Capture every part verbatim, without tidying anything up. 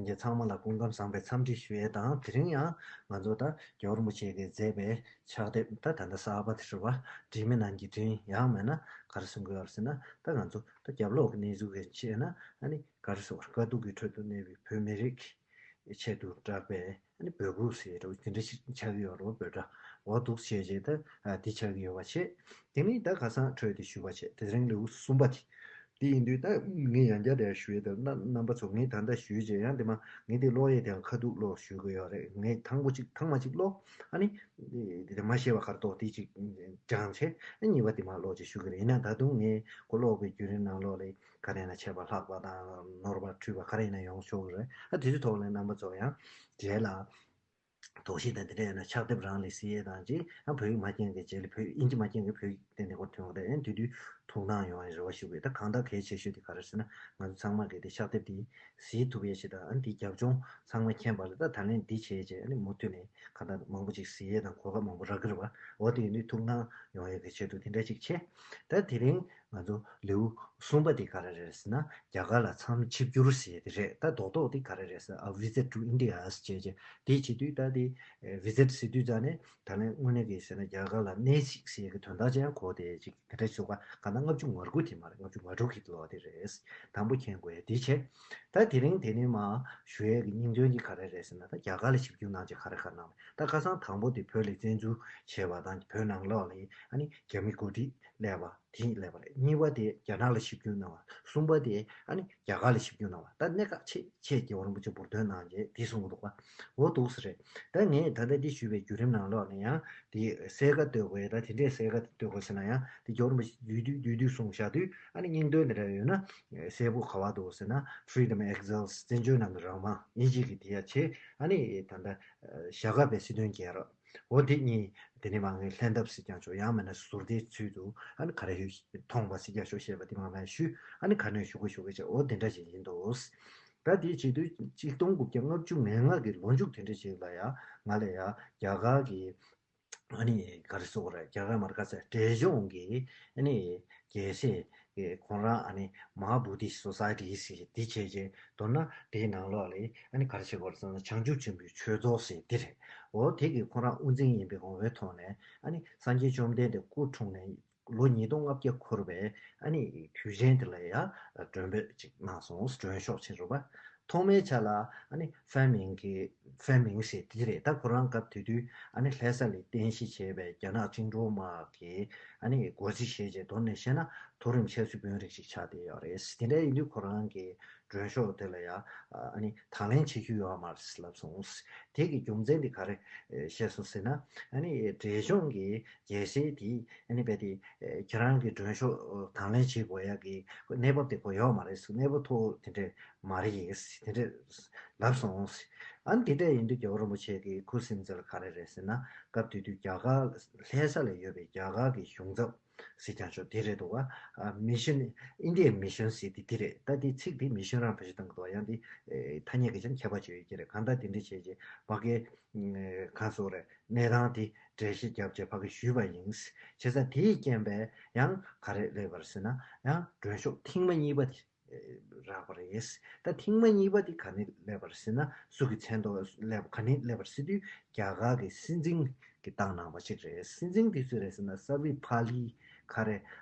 ཡིན་ཚང་མ་ལ་སྐུ་ཁམས་བཟང་པའི་འཚམས་འདྲི་ཞུ་ཡས་དང་། དེ་རིང་ཡང་ང་ཚོ་ད་རྒྱལ་བ་རིན་པོ་ཆེ་གིས་མཛད་པའི་ཕྱག་དེབ་ད་ད་ལྟ་གསར་པ་དེ་རེད་བ། འབྲིང་མིན་ནང་གི་འབྲིང་ཡང་མིན་ན་ག་རེ་གསུང་གི་ཡོད་རེད་ཟེར་ན། ད་ང་ཚོ་ད་རྒྱབ་ལོགས་ཀྱི་གནས་ཚུལ་གྱི་ཆེད་ན་ཨ་ནི་ག་རེ་ཟེར་བ། དཀའ་སྡུག་གི་ཁྲོད་དུ་གནས་པའི་བོད་མི་རིགས་ཆེད་དུ་བསྒྲགས་པའི་ཨ་ནི་འབོད་སྐུལ་ཟེར་ཡས་འདྲ་བོ་དེ་འདྲ་ཞིག་ཆགས་ཀྱི་ཡོད་རེད་བ། འབོད་སྒྲ་འོ་འདུག་བྱས་བྱས་ད་ཨ་འདི་ཆགས་ཀྱི་ཡོད་པ་བྱས། དེ་ནས་ད་ཁ་སང་འཕྲོས་ཏེ་ཞུས་པ་བྱས། དེ་རིང་ལེའུ་གསུམ་པ་དེ། དེ་ཡིན་དུས་ད་ངས་ཡང་བསྐྱར་དེ་ཞུ་ཡས་དེ། རྣམ་རྣམ་པ་ཚོ་ངས་ད་ལྟ་ཞུས་བྱས་ཡང་དེ་མ་ངས་དེ་ཀློག་ཡས་དེའང་ཁ་ཐུག་ཀློག་ཞུ་གི་ཡོད་རེད། ངས་ཐང་པོ་གཅིག་ཐང་མ་གཅིག་ཀློག་ཨ་ནི་དེ་མ་ཤེས་པ་ཁར་ཏོག་དེ་གཅིག་སྦྱངས་བྱས་ཨ་གཉིས་པ་དེ་མ་ཀློག་ཅིག་ཞུ་གི་རེད། ཡིན་ན་ད་དུང་ངས་ཁོ་ཀློག་པའི་བརྒྱུད་རིམ་ནང་ལོགས་ལ་ག་རེ་ཡིན་ན་ཆད་པ་ལྷག་པ་དང་ནོར་བ་འཁྲུལ་པ་ག་རེ་ཡིན་ན་ཡོང་ཆོག་གི་རེད། ཨ་དེ་ཚོའི་ཐོག་ལ་རྣམ་པ་ཚོ་ཡང་རྗེས་ལ། དོགས་གཞི་དང་དེ་འདྲ་ཡིན་ན་ཕྱག་དེབ་རང་ལས་གཟིགས་ཡས་དང་། རྗེས་ཡང་བོད་ཡིག་མ་མཁྱེན་མཁན་རྗེས་ལ་བོད་ཡིག་དབྱིན་ཇི་མ་མཁྱེན་མཁན་བོད་ཡིག་ཏན་ཏན་ཁོ་ཐོན་འོང་དེ་ཡང་དེ་དུས་ཐུགས་སྣང་ཡོང་བའི་རེ་བ་ཞུ་གི། ད་གང་ལྟར་གལ་ཆེ་ཤོས་དེ་ག་རེ་ཟེར་ན། ང་ཚོ་ཚང་མ་གིས་དེ་ཕྱག་དེབ་དེ་གཟིགས་ཐུབ་ཡས་ཤིག་དང་། ཨ་ནི་དེ་རྒྱབ་ལྗོངས་ཚང་མ་མཁྱེན་པ་ལ་ད་ད་ལན་འདི་བྱས་རྗེས་ཨ་ནི་མུ་མཐུད་ནས་གང་ལྟར་མང་པོ་ཅིག་གཟིགས་ཡས་དང་གོ་སྐབས་མང་པོ་རག་གི་རེད་བ། འོ་དེ་ཡིན་དུས་ཐུགས་སྣང་ཡོང་ཡས་ཀྱི་ཆེད་དུ་དེ་འདྲ་ཅིག་བྱས། ད་དེ་རིང་ང་ཚོ་ལེའུ་གསུམ་པ་དེ་ག་རེ་རེད་ཟེར་ན། རྒྱ་གར་ལ་མཚམས་ཆིབས་བསྒྱུར་ཟེར་ཡས་དེ་རེད། ད་རྡོག་རྡོག་དེ་ག་རེ་རེད་ཟེར། A Visit to India ཟེར་བྱས་རྗེས་དེ་བྱེད་དུས་ད་དེ་ཨེ་Visit ཟེར་དུས་ཙ་ནས་ད་ལན་དངོས་གནས་ཀྱི་ཟེར་ན་རྒྱ་གར་ལ་གནས་གཟིགས་ཟེར་ཡས་ཀྱི་དོན་དག་ཅན་གོ་དེ་ཅིག་དེ་འདྲ་ཞིག་ག་ག་ན་ལྔ་བཅུ་ང་དགུ་དེ་མ་རེད། ལྔ་བཅུ་ང་དྲུག་གི་ལོ་དེ་རེད། དང་པོ་མཁྱེན་དགོས་ཡས་དེ་བྱས། ད་དེ་རིང་དེ་ནས་མར་ཞུ་ཡས་ཀྱི་སྙིང་དོན་གྱི་ག་རེ་རེད་ཟེར་ན། ད་རྒྱ་གར་ལ་ཆིབས་བསྒྱུར་གནང་རྗེས་ག་རེ་ག་རེ་གནང་བ། ད་ཁ་སང་དང་པོ་དེ་བོད་ལ་བཙན་འཛུལ་བྱས་པ་དང་བོད་ནང་ལོགས་ལ་ཨ་ནི་རྒྱ་མི་འགོ་ཁྲིད་སླེབས་པ་དེ་སླེབས་པ་རེད། གཉིས་པ་དེ་རྒྱ་ནག་ལ་ཆིབས་བསྒྱུར་གནང་བ། གསུམ་པ་དེ་ཨ་ནི་རྒྱ་གར་ལ་ཆིབས་བསྒྱུར་གནང་བ། ད་གནད་འགག་ཆེ་ཆེ་རྒྱལ་བ་རིན་པོ་ཆེ་འབུར་འདོན་གནང་རྗེས་དེ་གསུང་གི་འདུག་པ། འོ་འདུག་སེ་རེད། ད་ངས་ད་ལྟ་འདི་ཞུས་པའི་བརྒྱུད་རིམ་ནང་ལོགས་ནས་ཡང་དེ་གསལ་ཁ་གཏོད་དགོས། ད་དེ་འདྲས་གསལ་ཁ་གཏོད་དགོས་ཟེར་ན་ཡང་དེ་རྒྱལ་བ་རིན་པོ་ཆེ་བསྡུས་བསྡུས་བསྡུས་བསྡུས་གསུངས་བཞག་དུས་ཨ་ནི་སྙིང་དོན་དེ་འདྲ་ཡོད་ན་གསལ་པོ་ག་བ་འདུག་ཟེར་ན། Freedom Exiles བཙན་བྱོལ་ནང་གི་རང་དབང་དབྱིན་ཇི་གི་དེ་ཡ་བྱས། ཨ་ནི་ད་ལྟ་ཞྭ་སྒབ་པའི་སྲིད་དོན་རྒྱལ་རབས། འོ་དེ་གཉིས་དེ་ནས་མ་ངས་ལྷན་ཐབས་ཟེར་ཀྱང་ཆོག་ཡང་མིན་ན་ཟུར་བལྟའི་ཚུལ་དུ་ཨ་ནི་ག་རེ་ཡོད་མཐོང་བ་ཟེར་ཀྱང་ཆོག་བཤད་པ་དེ་མ་མ་ཞུས། ཨ་ནི་ག་ནས་ཞུ་དགོས་ཞུ་དགོས་བྱས། འོ་དེ་འདྲ་ཞིག་ཡིན་འདུག་ད་དེའི་བྱེད་དུས་གཅིག་སྟོང་དགུ་བརྒྱ་ལྔ་བཅུ་ང་ལྔ་གི་ལོ་མཇུག་དེ་འདྲ་ཞིག་ལ་ཡ་ང་ལ་ཡ་རྒྱ་གར་གྱི་ཨ་ནི་ག་རེ་ཟེར་དགོས་རེད། རྒྱ་གར་མ་རེད། ག་ཚད་འབྲས་ལྗོངས་ཀྱི་ཨ་ནི་རྒྱལ་སྲས་ཀྱི་ཁོང་རང་ཨ་ནི་Maha Bodhi Society ཟེར་དེ་བྱས་རྗེས་མདོར་ན་དེའི་ནང་ལོགས་ལ་ཨ་ནི་ག་རེ་བྱེད་དགོས་རེད་ཟེར་ན། བྱང་ཆུབ་ཆེན་པོའི་ཆོས་ཚོགས་ཟེར་དེ་རེད། འོ་དེ་གི་ཁོང་རང་དབུ་འཛིན་ཡིན་པའི་ངོ་བོའི་ཐོག་ནས་ཨ་ནི་སངས་རྒྱས་བཅོམ་ལྡན་འདས་སྐུ་འཁྲུངས་ནས་ལོ་ཉིས་སྟོང་ལྔ་བརྒྱ་འཁོར་བའི་ཨ་ནི་དུས་ཆེན་དེ་ལ་ཡ་མགྲོན་འབོད་ཅིག་གནང་སོང་། མགྲོན་ཤོག་ཅིག་རེད་པ། ཐོག་མའི་ཆ་ལ་ཨ་ནི་ཧྥན་མིང་གི་ཧྥན་མིང་ཟེར་དེ་རེད། ད་ཁོ་རང་སྐབས་དེ་དུས་ཨ་ནི་ལྷ་ས་ལ་རྟེན་གཞི་བྱས་པའི་རྒྱ་ནག་བཅིངས་འགྲོལ་དམག་གི་ཨ་ནི་འགོ་འཛིན་བྱས་རྗེས་མདོར་ན་བཤད་ན་མཐོ་རིམ་ཆབ་སྲིད་དཔོན་རིགས་ཤིག་ཆགས་བསྡད་ཡོད་རེད། དེ་འདྲ་ཡིན་དུས་ཁོ་རང་གི་མགྲོན་ཤོག་དེ་ལ་ཡ་ཨ་ནི་དང་ལེན་བྱེད་རྒྱུ་ཡོད་མ་རེད་ལབ་སོང་། དེ་གི་རྒྱུ་མཚན་དེ་ག་རེ་བཤད་སོང་ཟེར་ན། ཨ་ནི་འབྲས་ལྗོངས་ཀྱི་རྒྱལ་སྲས་དེ་ཨ་ནི་རྦད་དེ་ཁྱེད་རང་གི་མགྲོན་ཤོག་དང་ལེན་བྱེད་དགོས་ཡ་གི་གནས་བབ་དེ་ཁོ་ཡོད་མ་རེད། གནས་བབ་ཐོག་དེ་འདྲས་མ་རེད་ཟེར་དེ་འདྲས་ལབ་སོང་། ཨ་ནི་དེ་འདྲ་ཡིན་དུས་རྒྱལ་བ་རིན་པོ་ཆེ་གི་ཁུ་སིམ་ཚལ་ག་རེ་རེད་ཟེར་ན། སྐབས་དེ་དུས་རྒྱ་གར་ལྷ་ས་ལ་ཡོད་པའི་རྒྱ་གར་གྱི་གཞུང་ཚབ་ཟེར་ཀྱང་ཆོག་དེ་རེད་འདུག་ག་ཨ་Mission India Mission ཟེར་དེ་དེ་རེད། ད་དེ་ཚིག་དེ་མི་ཤོན་རང་བེད་སྤྱོད་གཏོང་གི་འདུག་ཡང་དེ་ཐ་སྙད་ཀྱི་ཆ་ནས་ཁྱད་པར་ཅིག་ཡོད་ཀྱི་རེད། གང་ལྟར་དེ་འདྲ་བྱས་རྗེས་ཕ་གིའི་གང་ཟེར་རེད། གནས་སྟངས་དེ་འགྲེལ་བཤད་བརྒྱབ་རྗེས་ཕ་གིར་ཞུས་པ་ཡིན། བྱས་ཙང་དེའི་རྐྱེན་པས་ཡང་ག་རེ་སླེབས་པ་རེད་ཟེར་ན། ཡང་མགྲོན་ཤོག་ཐེངས་མ་གཉིས་པ་དེ་རག་པ་རེད། ད་ཐེངས་མ་གཉིས་པ་དེ་ག་ནས་སླེབས་པ་རེད་ཟེར་ན། སུ་གི་མཚན་ཐོག་སླེབས་ག་ནས་སླེབས་པ་རེད་ཟེར་དུས་རྒྱ་གར་གྱི་སྲིད་འཛིན་གྱིས་བཏང་གནང་བ་ཅིག་རེད། སྲིད་འཛིན་དེ་སུ་རེད་ཟེར་ན། སར་བི་ཕ་ལི་ག་རེ།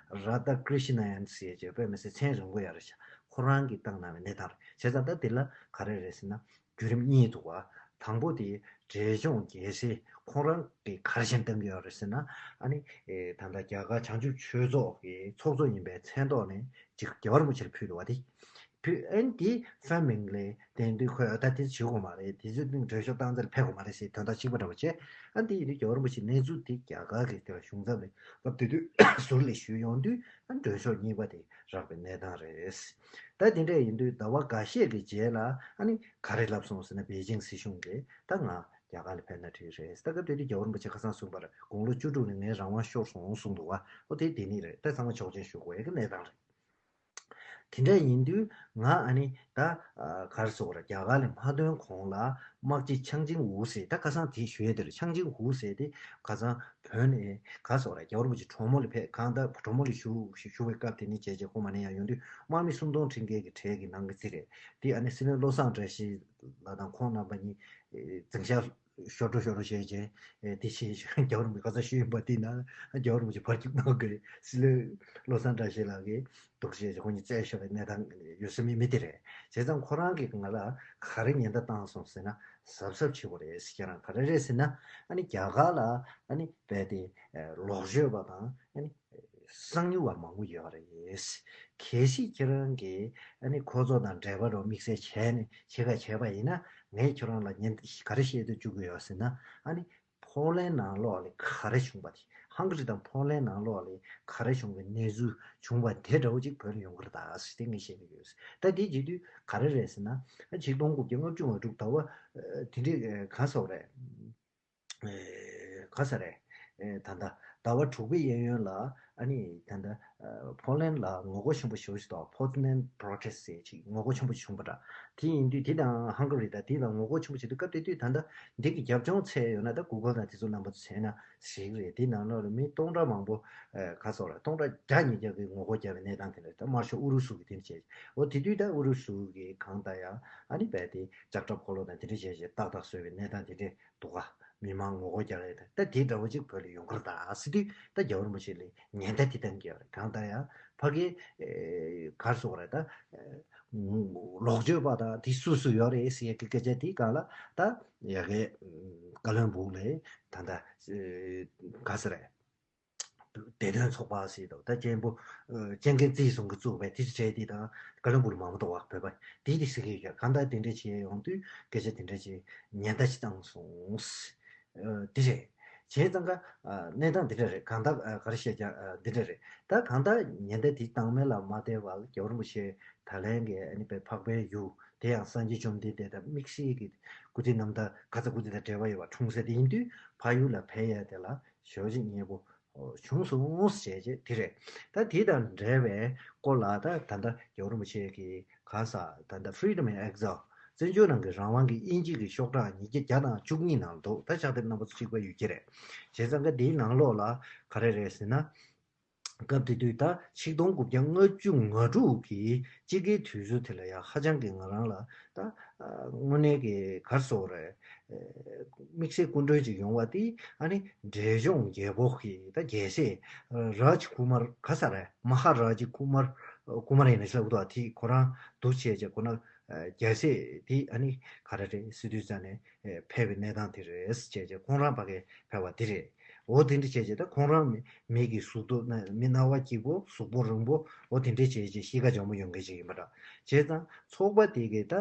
རཱ་དྷ་ཀྲི་ཤི་ན་ཡན་ཟེར་བྱས་དཔེ་མི་སྲིད་མཚན་རིང་པོ་ཡོད་རེད་ཤག་ཁོ་རང་གིས་བཏང་གནང་བའི་གནས་སྟངས་རེད། བྱས་ཙང་ད་དེ་ལ་ག་རེ་རེད་ཟེར་ན། བརྒྱུད་རིམ་གཉིས་འདུག་ག་དང་པོ་དེ་འབྲས་ལྗོངས་རྒྱལ་སྲས་ཁོང་རང་གིས་ག་རེ་བྱས་ནས་བཏང་གི་ཡོད་རེད་ཟེར་ན། ཨ་ནི་ཨེ་ད་ལྟ་རྒྱ་གར་བྱང་ཆུབ་ཆོས་ཚོགས་ཀྱི་ཚོགས་གཙོ་ཡིན་པའི་མཚན་ཐོག་ནས་ཅིག་རྒྱལ་བ་རིན་པོ་ཆེར་ཕུལ་འདུག་ག་དེ་ཕུལ། ཨ་ནི་དེ་ཧྥན་མིང་ལ་དེ་དུས་ཁོས་ཨ་ད་དེ་བྱེད་དགོས་མ་རེད། དེ་ཚོ་མགྲོན་ཤོག་བཏང་ཚར་ཕེབས་དགོས་མ་རེད་ཟེར་དོན་དག་གཅིག་པ་འདྲ་བོ་བྱས། ཨ་ནི་དེ་ཡིན་དུས་རྒྱལ་བ་རིན་པོ་ཆེ་གནས་ཚུལ་དེ་རྒྱ་གར་གྱི་དེ་ལ་གཞུང་ཚབ་ལ་སྐབས་དེ་དུས་ཟུར་ལ་ཞུས་ཡོང་དུས། ཨ་ནི་མགྲོན་ཤོག་གཉིས་པ་དེ་རག་པའི་གནས་སྟངས་རེད། ད་དེ་འདྲ་ཡིན་དུས་ཟླ་བ་འགའ་ཤས་ཀྱི་རྗེས་ལ་ཨ་ནི་ག་རེ་ལབ་སོང་ཟེར་ན། པེ་ཅིང་སྲིད་གཞུང་གིས་ད་ང་རྒྱ་གར་ལ་ཕེབས་ན་འགྲིག་རེད། ད་སྐབས་དེ་དུས་རྒྱལ་བ་རིན་པོ་ཆེ་ཁ་སང་གསུངས་པར་དགུང་ལོ་བཅུ་དྲུག་ནས་ངའི་རང་དབང་ཤོར་སོང་གསུངས་འདུག་ག་འོ་དེ་དེ་ནི་རེད། ད་ཚང་མ་ཆོག་མཆན་ཞུ་དགོས་ཡ་གི་གནས་སྟངས་རེད། དེ་འདྲ་ཡིན་དུས་ང་ཨ་ནི་ད་ག་རེ་ཟེར་དགོས་རེད། རྒྱ་གར་ལ་མ་ཐོན་གོང་ལ་དམག་སྤྱི་ཆང་ཅིང་ཝུ་ཟེར། ད་ཁ་སང་དེ་ཞུ་ཡས་དེ་རེད། ཆང་ཅིང་ཝུ་ཟེར་དེ་ཁ་སང་བོད་ནས་ག་རེ་ཟེར་དགོས་རེད། རྒྱལ་བ་རིན་པོ་ཆེ་གྲོས་མོལ་ལ་ཕེབས། གང་ལྟར་གྲོས་མོལ་ལ་བཞུགས་བཞུགས་པའི་སྐབས་དེ་ནས་བྱས་རྗེས་ཁོང་མ་ནས་ཡང་ཡོང་དུས་དམག་མི་སུམ་སྟོང་ཁྲི་བརྒལ་གྱི་གྲས་ཀྱི་ནང་གི་ཅིག་རེད། དེ་ཨ་ནི་སྲིད་བློན་བློ་བཟང་བཀྲ་ཤིས་ ལགས་དང་ཁོང་རྣམ་པ་གཉིས་འཛིང་ཤག་ཤོར་འགྲོ་ཤོར་འགྲོ་བྱས་བྱས་དེ་བྱས་རྒྱལ་བ་རིན་པོ་ཆེ་ག་ས་ཞུས་ཡིན་པ་དེ་ན་རྒྱལ་བ་རིན་པོ་ཆེ་ཕར་རྒྱུག་གནང་གི་རེད། སྲིད་བློན་བློ་བཟང་བཀྲ་ཤིས་ལགས་ཀྱིས་འདུག་བྱས་བྱས་ཁོང་གཉིས་རྩོད་ཤོར་བའི་གནས་སྟངས་ཡོད་ས་མེད་མི་དེ་རེད། བྱས་ཙང་ཁོ་རང་གིས་ང་ལ་ག་རེ་ཉེན་བརྡ་བཏང་སོང་ཟེར་ན་གཟབ་གཟབ་བྱེད་དགོས་རེད་ཟེར། ཁྱེད་རང་ག་རེ་རེད་ཟེར་ན་ཨ་ནི་རྒྱ་གར་ལ་ཨ་ནི་རྦད་དེ་ལོག་སྤྱོད་པ་དང་ཨ་ནི་གསང་ཉུལ་བ་མང་པོ་ཡོད་རེད། གལ་སྲིད་ཁྱེད་རང་གིས་ཨ་ནི་ཁོ་ཚོ་དང་འབྲེལ་བ་རོགས་དམིགས་བསལ་བྱས་ནས་བྱེད་ཁ་བྱས་པ་ཡིན་ན་ངས་ཁྱེད་རང་ལ་ཉེན་ག་རེ་བཤད་དུ་བཅུག་གི་ཡོད་ཟེར་ན་ཨ་ནི་ཕོ་ལན་ནང་ལོགས་ལ་ག་རེ་བྱུང་བ་དེ་ཧང་ག་རི་དང་ཕོ་ལན་ནང་ལོགས་ལ་ག་རེ་བྱུང་བའི་གནས་ཚུལ་བྱུང་བ་དེ་འདྲ་བོ་ཅིག་བོད་ལ་ཡོང་གི་རེད་ད་ཟེར་དེ་ངས་བཤད་ཀྱི་ཡོད། ད་དེ་བྱེད་དུས་ག་རེ་རེད་ཟེར་ན་ཨ་ཆིག་སྟོང་དགུ་བརྒྱ་ལྔ་བཅུ་ང་དྲུག་ཟླ་བ་དེ་འདྲའི་ག་ཟེར་བ་རེད། ག་ས་རེད། ད་ལྟ་ཟླ་བ་དྲུག་པའི་གཡས་གཡོན་ལ་ཨ་ནི་ད་ལྟ་ཕོ་ལན་ལ་ངོ་རྒོལ་ཆེན་པོ་ཞེ་པོ་ཞིག་དང་ཕོ་ལན་པྲོ་ཊེ་སི་ཟེར་ཅིག་ངོ་རྒོལ་ཆེན་པོ་ཞིག་བྱུང་པ་འདྲ། དེ་ཡིན་དུས་དེ་དང་ཧང་ག་རི་དང་དེ་ལ་ངོ་རྒོལ་ཆེན་པོ་བྱེད་དུས་སྐབས་དེ་དུས་ད་ལྟ་འདི་གི་རྒྱབ་ལྗོངས་ཚད་ཡོད་ན་ད་གུ་གལ་དང་དེ་ཚོ་རྣམ་པ་ཚོ་བྱས་ན་ཞིག་རེད། དེ་ནང་ལོགས་ལ་མི་སྟོང་ཕྲག་མང་པོ་ག་ས་རེད་སྟོང་ཕྲག་བརྒྱ་ཉིས་བརྒྱ་གི་ངོ་རྒོལ་བརྒྱབ་པའི་གནས་སྟངས་དེ་འདྲ་ད་དམར་ཤོག་ཨུ་རུ་སུ་གི་དེ་འདྲ་བྱས་འོ་དེ་དུས་ད་ཨུ་རུ་སུ་གི་གང་ལྟར་ཡང་ཨ་ནི་རྦད་དེ་ལྕགས་ཁྲབ་འཁོར་ལོ་དང་དེ་འདྲ་བྱས་བྱས་ཏག་ཏག་བཟོས་པའི་གནས་སྟངས་དེ་འདྲ་འདུག་ག་མི་མང་ངོ་རྒོལ་རྒྱག་ཡས་ད་དེ་འདྲ་བོ་ཅིག་བོད་ལ་ཡོང་གི་རེད་ད་ཟེར་དུས་ད་རྒྱལ་བ་རིན་པོ་ཆེ་ལ་ཉེན་བརྡ་དེ་བཏང་གི་ཡོད་རེད། གང་ལྟར་ཡང་ཕ་གི་ག་རེ་ཟེར་དགོས་རེད་ད་ལོག་སྤྱོད་པ་དང་དེ་སུ་སུ་ཡོད་རེད་ཟེར་ཡས་ཀྱི་སྐད་ཆ་དེ་སྒང་ལ་ད་ཡ་གི་བཀའ་བློན་སྦུག་ལ་ད་ལྟ་ག་ཟེར་རེད། བདེ་དོན་ཚོགས་པ་ཟེར་འདུག་ད་སྤྱན་པོ་སྤྱན་རྒན་རྩིས་བཟུང་གི་བཙུགས་པའི་དེ་ཚོ་བྱས་དེ་དང་བཀའ་བློན་སྦུག་ལ་མང་པོ་འདུག་བ་བོད་པ་དེ་དེ་ཟེར་གི་ཡོད། གང་ལྟར་དེ་འདྲ་བྱས་ཡོང་དུས་སྐད་ཆ་དེ་འདྲ་བྱས་ཉེན་བརྡ་ཅིག་བཏང་སོང་། དེ་རེད། བྱས་ཙང་ཀ་གནས་སྟངས་འདི་འདྲ་རེད། གང་ལྟར་ག་རེ་བཤད་ཀྱང་འདི་འདྲ་རེད། ད་གང་ལྟར་ཉེན་བརྡ་དེ་བཏང་མེད་ལ་མ་བལྟས་པར་རྒྱལ་བ་རིན་པོ་ཆེ་ད་ལན་གྱི་ཨ་ནི་པའི་འཕགས་པའི་ཡུལ་དེ་ཡང་སངས་རྒྱས་བཅོམ་ལྡན་འདས་དང་དམིགས་བསལ་གྱི་སྐུ་ཚེ་རྣམ་ཐར་ག་ཚ་སྐུ་ཚེ་དང་འབྲེལ་བ་ཡོད་པ་འཁྲུངས་ས་དེ་ཡིན་དུས་ཕ་ཡུལ་ལ་ཕེབས་ཡ་དེ་ལ་ཞེ་པོ་ཅིག་མཉེས་པོ་བྱུང་སོང་ཟེར་བྱས་དེ་རེད། ད་དེ་དང་འབྲེལ་བའི་སྐོར་ལ་ད་ད་ལྟ་རྒྱལ་བ་རིན་པོ་ཆེ་གི་ག་ས་ད་ལྟ་Freedom in Exile བཙན་བྱོལ་ནང་གི་རང་དབང་གི་དབྱིན་ཇི་གི་ཤོག་གྲངས་ཉིས་བརྒྱ་བརྒྱ་དང་བཅུ་གཉིས་ནང་འདུག་ད་ཕྱག་དེབ་རྣམ་པ་ཚོ་གཅིག་པ་ཡོད་ཀྱི་རེད། བྱས་ཙང་ཀ་དེའི་ནང་ལོགས་ལ་ག་རེ་རེད་ཟེར་ན། སྐབས་དེ་དུས་ད་ཆིག་སྟོང་དགུ་བརྒྱ་ལྔ་བཅུ་ང་དྲུག་གི་དཔྱིད་ཀའི་དུས་ཚོད་དེ་ལ་ཡང་ཧ་ཅང་གི་ང་རང་ལ་ད་དངོས་གནས་ཀྱི་ག་རེ་ཟེར་དགོས་རེད། དམིགས་བསལ་སྐུ་མགྲོན་ཅིག་ཡོང་བ་དེ་ཨ་ནི་འབྲས་ལྗོངས་རྒྱལ་པོ་གི་ད་རྒྱལ་སྲས་རཱཇ་ཀུ་མར་ག་ས་རེད། མ་ཧ་རཱཇ་ཀུ་མར་ཀུ་མར་ཡིན་ན་ཤ་འུ་ཐོག་དེ་ཁོ་རང་འདུག་བྱས་བྱས་ཁོ་ན་རྒྱལ་སྲས་དེ་ཨ་ནི་ག་རེ་རེད་ཟེར་དུས་ཙ་ནས་ཕེབས་པའི་གནས་སྟངས་དེ་རེད་བྱས་བྱས་ཁོང་རང་ཕ་གི་ཕེབས་པ་དེ་རེད། འོ་དེ་འདྲ་བྱས་བྱས་ད་ཁོང་རང་མི་མི་གི་གཟུགས་སྟོབས་ན་མི་རྣ་བ་སྐྱིད་པོ་གཟུགས་པོ་རིང་པོ་འོ་དེ་འདྲ་བྱས་བྱས་གཤིས་ཀ་འཇམ་པོ་ཡོང་མཁན་ཅིག་ཡིན་པ་འདྲ། བྱས་ཙང་ཚོགས་པ་དེ་གི་ད་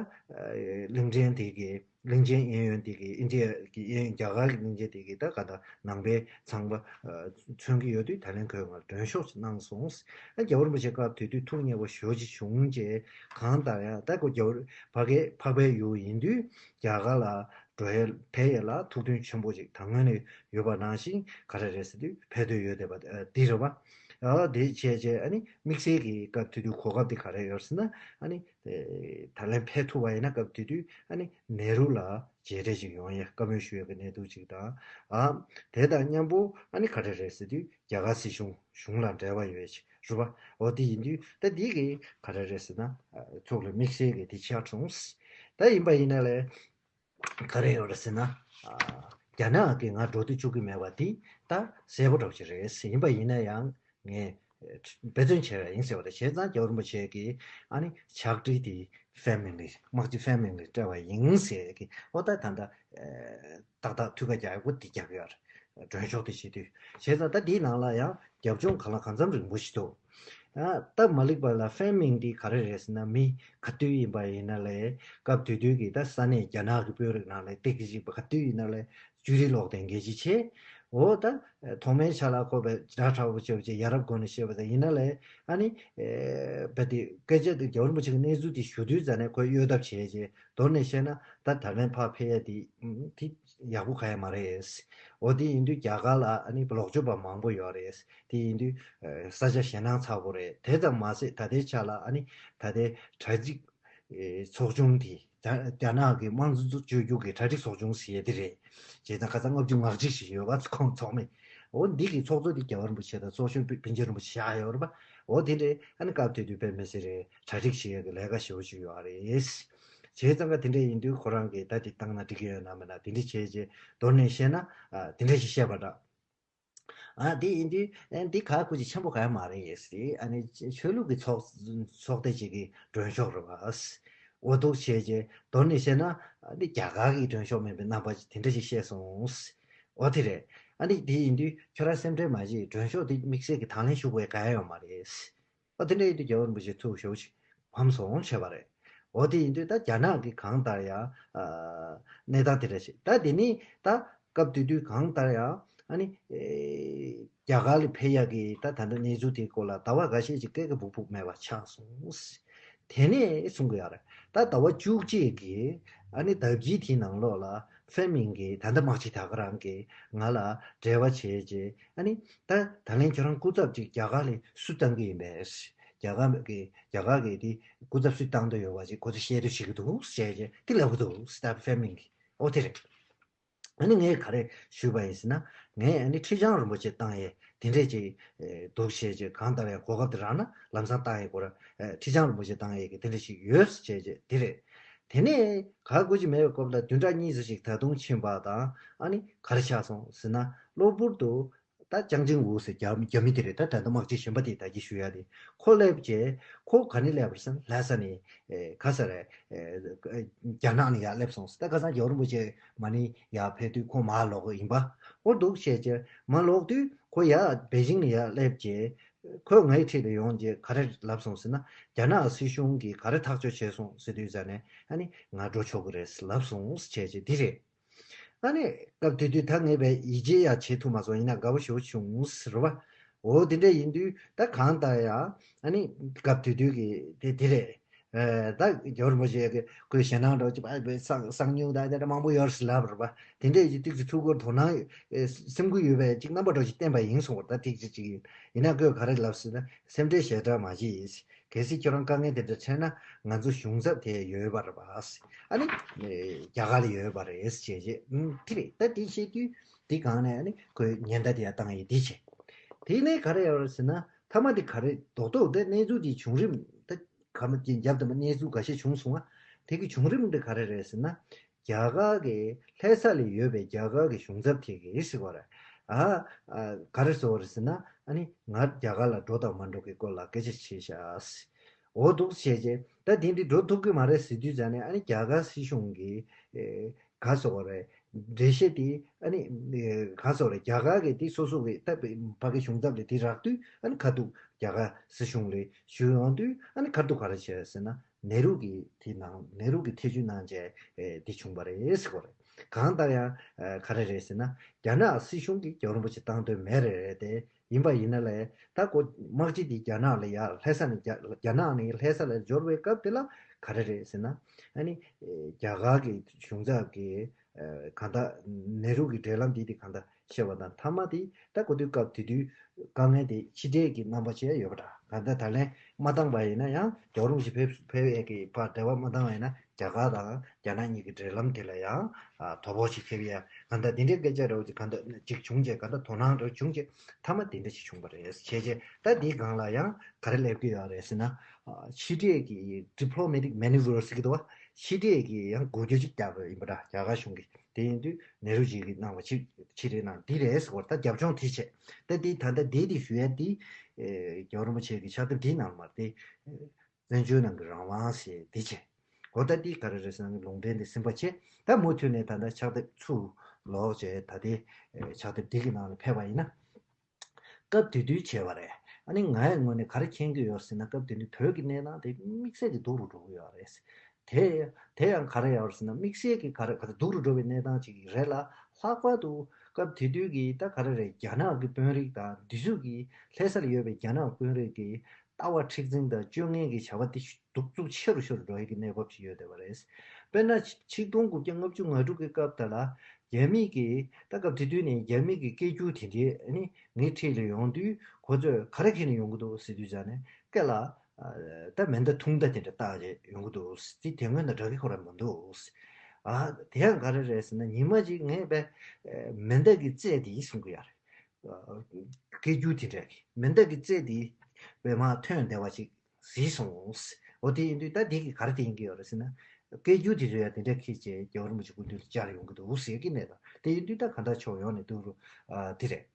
གླིང་ཕྲན་དེ་གི་གླིང་ཆེན་གཡས་གཡོན་དེ་གི་ཨིན་ཌི་ཡ་གི་གཡས་གཡོན་རྒྱ་གར་གྱི་གླིང་ཆེན་དེ་གི་ད་ག་ད་ནང་པའི་ཚང་པ་མཚོན་གྱི་ཡོད་དུས་ད་ལན་ཁོས་ང་མགྲོན་ཤོག་ཅིག་གནང་སོང་། ཨ་རྒྱལ་བ་རིན་པོ་ཆེ་སྐབས་དེ་དུས་ཐུགས་མཉེས་པོ་ཞེ་པོ་ཅིག་བྱུང་རྗེས་གང་ལྟར་ཡང་ད་ཁོ་རྒྱལ་བ་ཕ་གའི་འཕགས་པའི་ཡུལ་ཡིན་དུས་རྒྱ་གར་ལ་འགྲོ་ཡས་ཕེབས་ཡས་ལ་ཐུགས་འདུན་ཆེན་པོ་ཅིག་ད་སྔོན་ནས་ཡོད་པ་ནང་བཞིན་ག་རེ་རེད་ཟེར་དུས་ཕེབས་འདོད་ཡོད་བསྡད་པ་འདི་རེད་བ། ཨ་དེ་བྱས་བྱས་ཨ་ནི་དམིགས་བསལ་གྱི་སྐབས་དེ་དུས་གོ་སྐབས་དེ་ག་རེ་ཡོད་ཟེར་ན་ཨ་ནི། ད་ལན་ཕེབས་ཐུབ་པ་ཡིན་ན་སྐབས་དེ་དུས་ཨ་ནི་ནེ་རུ་ལ་མཇལ་འཕྲད་ཅིག་ཡོང་ཡ་བཀའ་མོལ་ཞུ་ཡ་གི་གནས་ཚུལ་ཅིག་དང་། ཨ་དེ་དང་མཉམ་པོ་ཨ་ནི་ག་རེ་རེད་ཟེར་དུས་རྒྱ་གར་སྲིད་གཞུང་གཞུང་ལ་འབྲེལ་བ་ཡོད་ཅིག་རུ་བ་འོ་དེ་ཡིན་དུས་ད་དེ་གི་ག་རེ་རེད་ཟེར་ན་ཚོགས་ལ་དམིགས་བསལ་གི་དེ་ཆགས་བྱུང་། ད་ཡིན་པ་ཡིན་ན་ལས་ག་རེ་ཡོད་རེད་ཟེར་ན་རྒྱ་ནག་གི་ང་འགྲོ་དུས་བཅུག་གི་མེད་པ་དེ་ད་གསལ་པོ་འདྲ་པོ་ཅིག་རེད་ཟེར། ཡིན་པ་ཡིན་ན་ཡང་། ངས་འབད་བརྩོན་བྱས་པ་ཡིན་ཟེར་བ་དང་བྱས་ཙང་རྒྱལ་བ་རིན་པོ་ཆེ་གིས་ཨ་ནི་ཕྱག་བྲིས་དེ་ཕེ་མིང་ལི་དམག་སྤྱི་ཕེ་མིང་ལི་སྤྲད་པ་ཡིན་ཟེར་གི་འོ་ད་ད་ལྟ་ཏག་ཏག་ཐུགས་ཁ་རྒྱག་ཡག་པོ་འདི་རྒྱག་གི་ཡོད་རེད། མགྲོན་ཤོག་དེ་བྱེད་དུས་བྱས་ཙང་ད་འདིའི་ནང་ལ་ཡང་རྒྱབ་ལྗོངས་གང་ལ་གང་འཚམ་རིང་པོ་ཞིག་འདུག་ཨ་སྟབས་མ་ལེགས་པ་ལ་ཕེ་མིང་དེ་ག་རེ་རེད་ཟེར་ན་མི་ག་དུས་ཡིན་པ་ཡིན་ན་ལས་སྐབས་དེ་དུས་ཀྱི་ད་ས་གནས་རྒྱ་ནག་གི་དཔོན་རིགས་ནང་ལས་ཏིག་ཅིག་པ་ག་དུས་ཡིན་ན་ལས། ཅུ་རི་ལོག་དེ་འགེལ་ཅི་ཆེ། འོ་ད་ཐོག་མའི་ཆ་ལ་ཁོ་བས་སྒྲ་དྲག་པོ་བྱས་པ་ཅིག་ཡ་རབས་སྒོ་ནས་བཤད་པ་དང་ཡིན་ན་ལས་ཨ་ནི་བས་དེ་སྐད་ཆ་དེ་རྒྱལ་བ་རིན་པོ་ཆེ་གི་གནས་ཚུལ་དེ་ཞུ་དུས་ཙ་ནས་ཁོས་གཡོལ་ཐབས་བྱས་རྗེས་མདོར་ནས་བཤད་ན་ད་ད་ལན་ཕར་ཕེབས་ཡ་དེ་དེ་ཡག་པོ་ག་ཡ་མ་རེད། འོ་དེ་ཡིན་དུས་རྒྱ་གར་ལ་ཨ་ནི་ལོག་སྤྱོད་པ་མང་པོ་ཡོད་རེད། དེ་ཡིན་དུས་ས་ཆ་ཞེད་སྣང་ཚ་པོ་རེད། དེ་ཙམ་མ་ཟད་ད་ལྟའི་ཆ་ལ་ཨ་ནི་ད་ལྟའི་དྲ་ཚིགས། ཚོགས་ཆུང་དེ་རྒྱ་རྒྱ་ནག་གི་དམངས་གཙོ་བཅོས་བསྒྱུར་གྱི་གྲ་སྒྲིག་ཚོགས་ཆུང་ཟེར་ཡས་དེ་རེད། བྱས་ཙང་ཁ་སང་ལྔ་བཅུ་ང་གཅིག་ཞིག་ཡོད་པ་ཁོང་ཚོགས་མི། འོ་འདི་གི་ཚོགས་གཙོ་དེ་རྒྱལ་བ་རིན་པོ་ཆེ་དང་ཚོགས་གཞོན་པཎ་ཆེན་རིན་པོ་ཆེ་བཞག་ཡོད་རེད་པ། འོ་དེ་འདྲའི་ཨ་ནི་སྐབས་དེ་དུས་དཔེ་མི་སྲིད་རེད་གྲ་སྒྲིག་བྱེད་ཡས་ཀྱི་ལས་ཀ་ཞེ་པོ་ཅིག་ཡོད་རེད། བྱས་ཙང་ཀ་དེ་འདྲ་ཡིན་དུས་ཁོ་རང་གིས་ད་དེ་བཏང་ན་འགྲིག་གི་ཡོད་ན་མེད་ན་དེ་འདྲ་བྱས་རྗེས་མདོར་ནས་བཤད་ན་ཨ་དེ་འདྲ་ཞིག་བཤད་པ་འདྲ། ཨ་དེ་ཡིན་དུས་ཨ་འདི་ག་གུ་ཅི་ཆེན་པོ་ག་ཡ་མ་རེད་ཟེར། ཨ་ནི་ཆོས་ལུགས་ཀྱི་ཚོགས་ཚོགས་སྡེ་ཅིག་གི་མགྲོན་ཤོག་རེད་བ། འོ་འདུག་བྱས་རྗེས་མདོར་ནས་བཤད་ན་ཨ་འདི་རྒྱ་གར་གྱི་མགྲོན་ཤོག་མིན་པའི་རྣམ་པ་དེ་འདྲ་ཞིག་བཤད་སོང་། འོ་དེ་རེད། ཨ་ནི་དེ་ཡིན་དུས་ཁྱོད་རང་སེམས་ཁྲལ་མ་བྱེད། མགྲོན་ཤོག་དེ་དམིགས་བསལ་གྱི་དང་ལེན་ཞུ་དགོས་ག་ཡ་ཡོད་མ་རེད། ཨོ་དེ་འདྲ་ཡིན་དུས་རྒྱལ་བ་རིན་པོ་ཆེ་ཐུགས་ཞེ་པོ་ཅིག་ཕམ་སོང་བྱས་པ་རེད། འོ་དེ་ཡིན་དུས་ད་རྒྱ་ནག་གི་གང་ལྟར་ཡང་ཨ་གནས་སྟངས་དེ་འདྲ་ཞིག་ད་དེ་ནི་ད་སྐབས་དེ་དུས་གང་ལྟར་ཡང་ཨ་ནི་ཨེ་རྒྱ་གར་ལ་ཕེབས་ཡག་གི་ད་ད་ལྟ་གནས་ཚུལ་དེའི་སྐོར་ལ་ཟླ་བ་འགའ་ཤས་ཅིག་སྐད་ཀ་སྦུག་སྦུག་མེད་པ་ཆགས་སོང་། དེ་ནས་གསུང་གི་ཡོད་རེད། ད་ཟླ་བ་བཅུ་གཅིག་གི་ཨ་ནི་ཟླ་བརྒྱད་དེའི་ནང་ལོགས་ལ་ཧྥེ་མིང་གིས་ད་ལྟ་དམག་སྤྱི་ད་ག་རང་གིས་ང་ལ་འབྲེལ་བ་བྱས་རྗེས་ཨ་ནི་ད་ད་ལན་ཁྱོད་རང་སྐུ་ཚབ་ཅིག་རྒྱ་གར་ལ་སུ་བཏང་གི་ཡིན་པས། རྒྱ་གར་གི་རྒྱ་གར་གི་དེ་སྐུ་ཚབ་སུས་བཏང་འདོད་ཡོད་པ་ཅིག་ཁོ་ཚོས་བཤད་འདོད་བྱེད་ཀྱི་འདུག་བཤད་རྗེས་དེ་ལབ་གི་འདུག་ད་ཧྥེ་མིང་གིས། ཨོ་དེ་རེད། ཨ་ནི་ངས་ག་རེ་ཞུས་པ་ཡིན་ཟེར་ན། ངས་ཨ་ནི་ཁྲི་བྱང་རིན་པོ་ཆེ་བཏང་ཡས་དེ་འདྲས་ཅིག་འདུག་བཤད་རྗེས་གང་ལྟར་ཡང་གོ་སྐབས་དེ་རག་ན་ལམ་སང་བཏང་ཡས་ཁོ་ར་ཁྲི་བྱང་རིན་པོ་ཆེ་བཏང་ཡས་ཀྱི་དེ་འདྲས་ཞིག་ཡོད་བཤད་རྗེས་དེ་རེད། དེ་ནས་ག་དགོས་ཀྱི་མེད་པའི་སྐབས་ལ་བདུན་ཕྲག་གཉིས་ཙམ་ཞིག་ད་དུང་ཕྱིན་པ་དང་ཨ་ནི་ག་རེ་ཆགས་སོང་ཟེར་ན། གློ་བུར་དུ་ད་ཅང་ཅིང་ཝུ་ཟེར་རྒྱ་རྒྱ་མི་དེ་རེད། ད་ད་ལྟ་དམག་སྤྱི་གཞོན་པ་དེ་ད་གི་ཞུ་ཡ་དེ་ཁོ་སླེབས་རྗེས་ཁོ་ག་ནས་སླེབས་པ་རེད་ཟེར་ན་ལྷ་ས་ནས་ཨེ་ག་ས་རེད། ཨེ་རྒྱ་ནག་ནས་ཡར་སླེབས་སོང་ཟེར། ད་ཁ་སང་རྒྱལ་བ་རིན་པོ་ཆེ་མ་ནི་ཡར་ཕེབས་དུས་ཁོ་མར་ལོག་གི་ཡིན་པ། འོ་འདུག་བཤད་རྗེས་མར་ལོག་དུས་ཁོ་ཡར་པེ་ཅིང་ནས་ཡར་སླེབས་རྗེས་ཁོས་ངའི་འཁྲིས་ལ་ཡོང་རྗེས་ག་རེ་ལབ་སོང་ཟེར་ན། རྒྱ་ནག་སྲིད་གཞུང་གིས་ག་རེ་ཐག་གཅོད་བྱས་སོང་ཟེར་དུས་ཙ་ནས་ཨ་ནི་ང་འགྲོ་ཆོག་གི་རེད་ལབ་སོང་བྱས་རྗེས་འདི་རེད། ཨ་ནི་སྐབས་དེ་དུས་ད་ངས་བས་ཡིད་ཆེས་ཡང་བྱེད་ཐུབ་མ་སོང་། ཡིན་ན་དགའ་པོ་ཞེ་པོ་བྱུང་ཟེར་བ། འོ་དེ་འདྲ་ཡིན་དུས་ད་གང་ལྟར་ཡང་ཨ་ནི་སྐབས་དེ་དུས་ཀྱི་དེ་དེ་རེད། ཨེ་ད་རྒྱལ་བ་རིན་པོ་ཆེ་གི་ཁོའི་ཞེད་སྣང་འདྲ་ཅིག་ཨ་བས་གསང་གསང་མྱུལ་ད་དེ་འདྲ་མང་པོ་ཡོད་ཟེར་ལབ་རེད་པ། དེ་འདྲ་ཡིན་དུས་ཀྱི་ཐུགས་ཁུར་དོ་སྣང་ཨེ་སེམས་ཁུར་ཡོད་པའི་ཅིག་རྣམ་པ་འདྲ་ཅིག་བསྟན་པ་ཡིན་གསུངས་པ། ད་ཐིག་ཅིག་ཅིག་ཡིན་ཡིན་ན་ཁོས་ག་རེ་ལབ་ཟེར་ན། སེམས་ཁྲལ་ཞེ་དྲག་མ་བྱེད། གལ་སྲིད་ཁྱོད་རང་དཀའ་ངལ་དེ་འདྲ་འཕྲད་ན་ང་ཚོ་གཞུང་ཚབ་དེ་ཡོད་པ་རེད་པ། ཨ་ནི་རྒྱ་གར་ལ་ཡོད་པ་རེད་ཞེས་བྱས། ཨུམ་དེ་རེད། ད་དེ་བཤད་དུས་དེ་སྒང་ནས་ཨ་ནི་ཁོས་ཉེན་བརྡ་དེ་ཡང་བཏང་ཡས་དེ་བྱས། དེ་ནས་ག་རེ་ཡོད་རེད་ཟེར་ན། མཐའ་མ་དེ་ག་རེ་རྡོག་རྡོག་དེ་གནས་ཚུལ་དེའི་བྱུང་རིམ་ད་ག་མ་ཅིག་རྒྱབ་དེ་མ་གནས་ཚུལ་འགའ་ཤས་བྱུང་སོང་ང་། དེ་གི་བྱུང་རིམ་དེ་ག་རེ་རེད་ཟེར་ན། རྒྱ་གར་གྱི་ལྷ་ས་ལ་ཡོད་པའི་རྒྱ་གར་གྱི་གཞུང་ཚབ་དེ་གིས་ཟེར་བ་རེད། ཨ་ཨ་ག་རེ་ཟེར་བ་རེད་ཟེར་ན། ཨ་ནི་ང་རྒྱ་གར་ལ་འགྲོ་དང་མ་འགྲོ་གི་སྐོར་ལ་སྐད་ཆ་བྱས་ཤག་འོ་འདུག་བྱས་རྗེས་ད་དེ་འདྲ་འགྲོ་ཐུབ་ཀྱི་མ་རེད་ཟེར་དུས་ཙ་ནས་ཨ་ནི་རྒྱ་གར་སྲིད་གཞུང་གིས་ཨེ་ག་ཟེར་བ་རེད། འགྲེལ་བཤད་དེ་ཨ་ནི་ཨེ་ག་ཟེར་བ་རེད། རྒྱ་གར་གྱི་དེ་སོ་སོ་གི་ད་ཕ་གི་གཞུང་ཚབ་ལ་དེ་རག་དུས་ཨ་ནི་ཁ་ཐུག་རྒྱ་གར་སྲིད་གཞུང་ལ་ཞུ་ཡོང་དུས་ཨ་ནི་ཁ་ཐུག་ག་རེ་བྱས་ཟེར་ན། ནེ་རུ་གི་དེ་ནང་ནེ་རུ་གི་ཐེ་བྱུས་གནང་བྱས་ཨེ་འདི་བྱུང་བ་རེད་ཟེར་གོ་རེད། གང་ལྟར་ཡང་ཨེ་ག་རེ་རེད་ཟེར་ན། རྒྱ་ནག་སྲིད་གཞུང་གིས་རྒྱལ་བ་རིན་པོ་ཆེ་བཏང་འདོད་མེད་རེད་རེད་དེ། ཡིན་པ་ཡིན་ན་ལས་ད་ཁོ་དམག་སྤྱི་དེ་རྒྱ་ནག་ལ་ཡར་ལྷ་ས་ནས་རྒྱ་རྒྱ་ནག་ནས་ལྷ་ས་ལ་འབྱོར་བའི་སྐབས་དེ་ལ་ག་རེ་རེད་ཟེར་ན། ཨ་ནི་ཨེ་རྒྱ་གར་གི་གཞུང་ཚབ་ཀྱིས་ཨེ་གང་ལྟར་ནེ་རུ་གི་འབྲེལ་ལམ་འདི་དེ་གང་ལྟར་བཤད་པ་དང་། མཐའ་མ་དེ་ད་གོ་དུས་སྐབས་དེ་དུས་དཀའ་ངལ་དེ་ཕྱི་འབྲེལ་གྱི་རྣམ་པ་ཅིག་ཡོད་པ་འདྲ། གང་ལྟར་ད་ལན་མ་བཏང་པ་ཡིན་ན་ཡང་རྒྱལ་བ་རིན་པོ་ཆེ་ཕེབས་ཕེབས་ཡས་ཀྱི་བར་འབྲེལ་བ་མ་བཏང་བ་ཡིན་ན་རྒྱ་གར་དང་རྒྱ་ནག་གཉིས་ཀྱི་འབྲེལ་ལམ་དེ་ལ་ཡང་ཨ་དོ་ཕོག་ཅིག་ཐེབས་ཡས། གང་ལྟར་དེ་འདྲའི་སྐད་ཆ་འདྲ་བོ་ཅིག་གང་ལྟར་ཅིག་བྱུང་རྗེས་གང་ལྟར་དོ་སྣང་འདྲ་བོ་བྱུང་རྗེས་མཐའ་མ་དེ་འདྲ་ཞིག་བྱུང་བ་རེད། བྱས་རྗེས་ད་འདིའི་སྒང་ལ་ཡང་ག་རེ་སླེབས་ཀྱི་ཡོད་རེད་ཟེར་ན། ཨ་ཕྱི་འབྲེལ་གྱི་diplomatic maneuvers་ཟེར་གྱི་འདུག་བ། ཕྱི་འབྲེལ་གྱི་ཡང་འགུལ་སྐྱོད་ཅིག་བརྒྱབ་པ་ཡིན་པ་འདྲ། རྒྱ་གར་གཞུང་གིས། དེ་ཡིན་དུས་ནེ་རུ་ཇི་གི་གནང་བ་ཕྱི་ཕྱི་རེད་གནང་འདི་རེད་ཟེར་བ། ད་རྒྱབ་ལྗོངས་དེ་བྱས། ད་འདི་ད་ལྟ་འདི་དེ་ཞུ་ཡ་འདི་ཨེ་རྒྱལ་བ་རིན་པོ་ཆེ་གི་ཕྱག་དེབ་འདིའི་ནང་མ་རེད་དེ། བཙན་བྱོལ་ནང་གི་རང་དབང་ཞེས་འདི་བྱས། འོ་ད་འདི་ག་རེ་རེད་ཟེར་ན་ལུང་འདྲེན་འདི་ཟིན་པ་བྱས། ད་མུ་མཐུད་ནས་ད་ལྟ་ཕྱག་དེབ་ཚུར་ལོག་བྱས་ད་ལྟའི་ཨེ་ཕྱག་དེབ་འདི་གི་ནང་ལ་ཕེབས་པ་ཡིན་ན། སྐབས་དེ་དུས་བྱས་པ་རེད། ཨ་ནི་ངའི་ངོས་ནས་ག་རེ་མཁྱེན་གྱི་ཡོད་ཟེར་ན། སྐབས་དེ་དུས་བོད་ཀྱི་གནས་སྟངས་དེ་དམིགས་བསལ་གྱི་སྡུག་རུ་འགྲོ་གི་ཡོད་རེད། དེ་དེ་ཡང་ག་རེ་ཡོད་ཟེར་ན། དམིགས་བསལ་གྱི་ག་རེ་ག་རེ་སྡུག་རུ་འགྲོ་བའི་གནས་སྟངས་ཅིག་རེད་ལ། ལྷག་པར་དུ་སྐབས་དེ་དུས་ཀྱི་ད་ག་རེ་རེད། རྒྱ་ནག་གི་དཔོན་རིགས་དང་འདི་ཚོ་གི་ལྷ་ས་ལ་ཡོད་པའི་རྒྱ་ནག་དཔོན་རིགས་ཀྱི་ལྟ་བ་མཁྲེགས་འཛིན་དང་སྤྱོད་ངན་གྱི་བྱ་བ་དེ་གདུག་རྩུབ་ཆེ་རུ་ཆེ་རུ་འགྲོ་ཡི་གི་གནས་བབ་ཅིག་ཡོད་བསྡད་པ་རེད། དཔེར་ན་ཆིག་སྟོང་དགུ་བརྒྱ་ལྔ་བཅུ་ང་དྲུག་གི་སྐབས་དེ་ལ་རྒྱ་མི་གིས་ད་སྐབས་དེ་དུས་ནས་རྒྱ་མི་གི་སྐད་སྒྱུར་དེ་འདྲའི་ཨ་ནི་ངའི་འཁྲིས་ལ་ཡོང་དུས་ཁོ་ཚོས་ག་རེ་ཁྱེར་ནས་ཡོང་གི་འདུག་ཟེར་དུས་ཙ་ནས་སྐེ་ལ་ད་མེ་མདའ་ཐུང་མདའ་དེ་འདྲ་བཏགས་བྱས་ཡོང་གི་འདུག་ཟེར། དེ་དེ་སྔོན་དང་འདྲ་གི་ཁོ་རང་མི་འདུག་ཟེར། ཨ་དེ་ཡང་ག་རེ་རེད་ཟེར་ན། ཉི་མ་གཅིག་ངས་པས་མེ་མདའ་གི་རྩེ་དེ་གསུང་གི་ཡོད་རེད། སྐད་སྒྱུར་དེ་འདྲ་གི་མེ་མདའ་གི་རྩེ་དེ་པད་མ་ཐོན་བསྡད་པ་ཅིག་གཟིགས་སོང་། འོ་དེ་ཡིན་དུས་ད་དེ་གིས་ག་རེ་བསྟན་གྱི་ཡོད་རེད་ཟེར་ན། སྐད་སྒྱུར་དེ་ཚོ་ཡང་དེ་འདྲ་ཁྱེད་ཀྱིས་རྒྱལ་བ་རིན་པོ་ཆེ་སྐུ་མདུན་དུ་བཅར་ཡོང་གི་འདུག་ཟེར་གྱི་གནས་སྟངས་དེ་ཡིན་དུས། ད་གང་ལྟར་ཕྱོགས་ཡོངས་ནས་སྡུག་རུ་ཨ་དེ་རེད།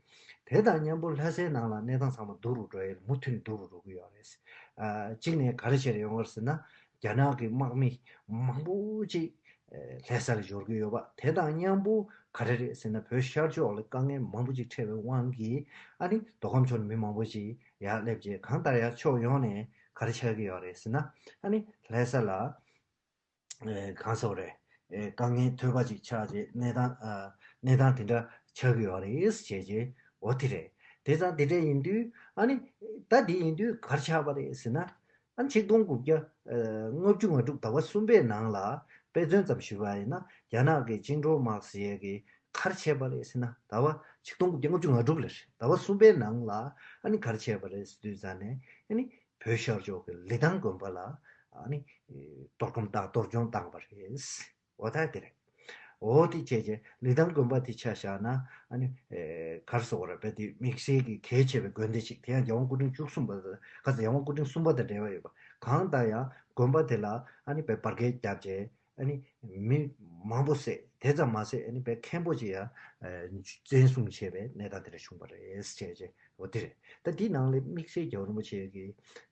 དེ་དང་མཉམ་པོ་ལྷ་སའི་ནང་ལ་གནས་སྟངས་ཚང་མ་སྡུག་རུ་འགྲོ་ཡས་མུ་མཐུད་ནས་སྡུག་རུ་འགྲོ་གི་ཡོད་རེད། ཨ་གཅིག་ནས་ག་རེ་བྱས་ནས་ཡོང་བ་རེད་ཟེར་ན། རྒྱ་ནག་གི་དམག་མི་མང་པོ་ཅིག་ཨ་ལྷ་ས་ལ་འབྱོར་གྱི་ཡོད་པ། དེ་དང་མཉམ་པོ་ག་རེ་རེད་ཟེར་ན། བོད་ཤར་ཕྱོགས་ལ་དཀའ་ངལ་མང་པོ་ཅིག་འཕྲད་པའི་དབང་གིས། ཨ་ནི་མདོ་ཁམས་ཕྱོགས་ནས་མི་མང་པོ་ཅིག་ཡར་སླེབས་རྗེས། གང་ལྟར་ཡང་ཕྱོགས་ཡོངས་ནས་ག་རེ་ཆགས་ཀྱི་ཡོད་རེད་ཟེར་ན། ཨ་ནི་ལྷ་ས་ལ་ཨེ་གང་ཟེར་དགོས་རེད། ཨེ་དཀའ་ངལ་ཐོལ་པ་ཅིག་ཆགས་རྗེས་གནས་སྟངས་ཨ་གནས་སྟངས་དེ་འདྲ་ཆགས་ཀྱི་ཡོད་རེད་ཟེར་བྱས་རྗེས། འོ་དེ་རེད། དེ་ཙང་དེ་འདྲ་ཡིན་དུས། ཨ་ནི་ད་དེ་ཡིན་དུས་ག་རེ་ཆགས་པ་རེད་ཟེར་ན། ཨ་ནི་ཆིག་སྟོང་དགུ་བརྒྱ་ཨ་ལྔ་བཅུ་ང་དྲུག་ཟླ་བ་གསུམ་པའི་ནང་ལ་དཔེ་མཚོན་ཙམ་ཞུས་པ་ཡིན་ན། རྒྱ་ནག་གི་བཅིངས་འགྲོལ་དམག་ཟེར་ཡས་ཀྱི་ག་རེ་བྱས་པ་རེད་ཟེར་ན། ཟླ་བ་ཆིག་སྟོང་དགུ་བརྒྱ་ལྔ་བཅུ་ང་དྲུག་ལ་རེད། ཟླ་བ་གསུམ་པའི་ནང་ལ་ཨ་ནི་ག་རེ་བྱས་པ་རེད་ཟེར་དུས་ཙང་ནས། ཨ་ནི་བོད་ཤར་ཕྱོགས་ཀྱི་ལི་ཐང་དགོན་པ་ལ་ཨ་ནི་གཏོར་སྐོམ་བཏང་གཏོར་སྐྱོན་བཏང་བ་རེད། འོ་ད་དེ་རེད། འོ་དེ་བྱས་རྗེས་ལི་ཐང་དགོན་པ་དེ་ཆ་བཞག་ན། ཨ་ནི་ཨེ་ག་རེ་ཟེར་དགོས་རེད། དཔེ་དེ་དམིགས་བསལ་གྱི་གལ་ཆེ་བའི་དགོན་སྡེ་ཅིག་དེ་ཡང་རྒྱལ་དབང་སྐུ་ཕྲེང་བཅུ་གསུམ་པ། ག་ཚོད། རྒྱལ་དབང་སྐུ་ཕྲེང་གསུམ་པ་དང་འབྲེལ་བ་ཡོད་པ། གང་ལྟར་ཡང་དགོན་པ་དེ་ལ་ཨ་ནི་དཔེ་འབར་གས་བརྒྱབ་རྗེས། ཨ་ནི་མི་མང་པོ་བསད། དེ་ཙམ་མ་ཟད། ཨ་ནི་དཔེ་མཁན་པོ་ཅིག་ཡང་ཨ་བཙན་བཟུང་བྱས་པའི་གནས་སྟངས་དེ་འདྲ་བྱུང་བ་རེད་ཟེར་བྱས་རྗེས། འོ་དེ་རེད། ད་དེའི་ནང་ལ་དམིགས་བསལ་རྒྱལ་བ་རིན་པོ་ཆེ་གི་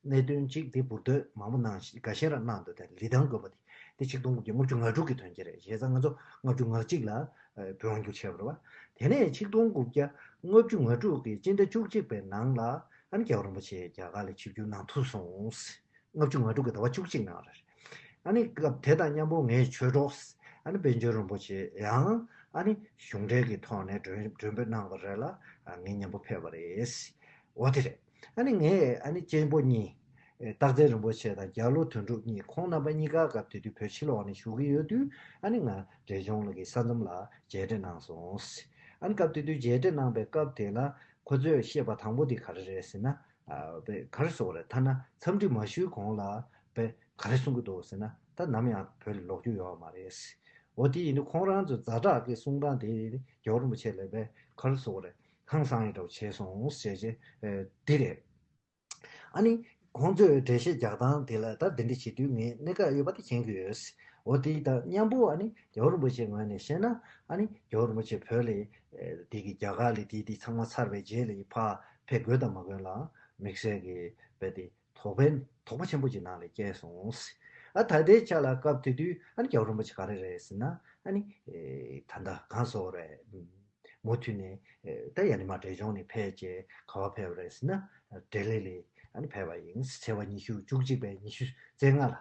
གནད་དོན་གཅིག་དེ་འབུར་འདོན་མང་པོ་གནང་། འགའ་ཤས་རང་གནང་འདུག་དེ་ལི་ཐང་དགོན་པ་དེ། དེ་ཆིག་སྟོང་དགུ་བརྒྱ་ལྔ་བཅུ་ང་དྲུག་གི་དོན་རྐྱེན་རེད། བྱས་ཙང་ང་ཚོ་ལྔ་བཅུ་ང་གཅིག་ལ་ཨ་བོད་དབང་བསྒྱུར་བྱས་པ་རེད་པ། དེ་ནས་ཆིག་སྟོང་དགུ་བརྒྱ་ལྔ་བཅུ་ང་དྲུག་གི་སྤྱི་ཟླ་བཅུ་གཅིག་པའི་ནང་ལ་ཨ་ནི་རྒྱལ་བ་རིན་པོ་ཆེ་རྒྱ་གར་ལ་ཆིབས་བསྒྱུར་གནང་ཐུབ་སོང་། ལྔ་བཅུ་ང་དྲུག་གི་ཟླ་བ་བཅུ་གཅིག་ནང་རེད། ཨ་ནི་སྐབས་དེ་དང་མཉམ་པོ་ངའི་ཆོས་གྲོགས་ཨ་ནི་པཎ་ཆེན་རིན་པོ་ཆེ་ཡང་ཨ་ནི་གཞུང་འབྲེལ་གྱི་ཐོག་ནས་མགྲོན་མགྲོན་འབོད་གནང་བ་རེད་ལ། ཨ་ངའི་མཉམ་པོ་ཕེབས་པ་རེད། འོ་དེ་རེད། ཨ་ནི་ངས་ཨ་ནི་གཅེན་པོ་གཉིས། ཨེ་སྟག་འཚེར་རིན་པོ་ཆེ་དང་རྒྱ་ལོ་དོན་གྲུབ་གཉིས། ཁོང་རྣམ་པ་གཉིས་ཀ་སྐབས་དེ་དུས་བོད་ཕྱི་ལོགས་ནས་བཞུགས་ཀྱི་ཡོད་དུས། ཨ་ནི་ང་འབྲས་ལྗོངས་ལ་གི་ས་མཚམས་ལ་མཇལ་འཕྲད་གནང་སོང་། ཨ་ནི་སྐབས་དེ་དུས་མཇལ་འཕྲད་གནང་པའི་སྐབས་དེ་ལ་ཁོ་ཚོས་བཤད་པ་དང་པོ་དེ་ག་རེ་རེད་ཟེར་ན། ཨ་དཔེ་ག་རེ་ཟེར་དགོས་རེད། ཐ་ན་འཚམས་འདྲི་མ་ཞུས་གོང་ལ་དཔེ་ག་རེ་གསུང་གི་འདུག་ཟེར་ན། ད་ནམ་ཡང་བོད་ལ་ལོག་རྒྱུ་ཡོད་མ་རེད། འོ་དེ་ཡིན་དུས་ཁོང་རང་ཚོའི་ཛ་དྲག་གི་གསུང་སྟངས་དེ་རྒྱལ་བ་རིན་པོ་ཆེ་ལ་དཔེ་ག་རེ་ཟེར་དགོས་རེད། ཧང་སང་ཡས་འདྲ་བོ་བྱས་སོང་ཟེར་བྱས། ཨེ་འདི་རེད། ཨ་ནི་ཁོང་ཚོས་འགྲེལ་བཤད་རྒྱག་སྟངས་དེ་ལ་ད་འདི་འདྲ་བྱེད་དུས་ངས་གནད་འགག་ཡོད་པ་དེ་མཁྱེན་གྱི་ཡོད། འོ་དེ་དང་མཉམ་པོ་ཨ་ནི་རྒྱལ་བ་རིན་པོ་ཆེའི་ངོས་ནས་བཤད་ན། ཨ་ནི་རྒྱལ་བ་རིན་པོ་ཆེ་བོད་ལ་ཨེ་དེ་གི་རྒྱ་གར་ལ་དེ་དེ་ཚང་མ་ཚར་བའི་རྗེས་ལ་ཕར་ཕེབས་དགོས་དང་མ་དགོས་ལ་དམིགས་བསལ་གྱི་དཔེ་དེ་དོགས་པའི་དོགས་པ་ཆེན་པོ་ཅིག་ནང་ལ་སྐྱེས་སོང་། ཨ་ད་ལྟའི་ཆ་ལ་སྐབས་དེ་དུས་ཨ་ནི་རྒྱལ་བ་རིན་པོ་ཆེ་ག་རེ་རེད་ཟེར་ན། ཨ་ནི་ཨེ་ད་ལྟ་གང་ཟེར་དགོས་རེད། མུ་མཐུད་ནས་ཨེ་ད་ཡ་ནི་མ་འབྲས་ལྗོངས་ནས་ཕེབས་རྗེས་ག་པར་ཕེབས་པ་རེད་ཟེར་ན། ལྡི་ལི་ལ་ཨ་ནི་ཕེབས་པ་ཡིན། ཚེས་པ་ཉི་ཤུ་བཅུ་གཅིག་པའི་ཉི་ཤུ་རྩ་ལྔ་ལ།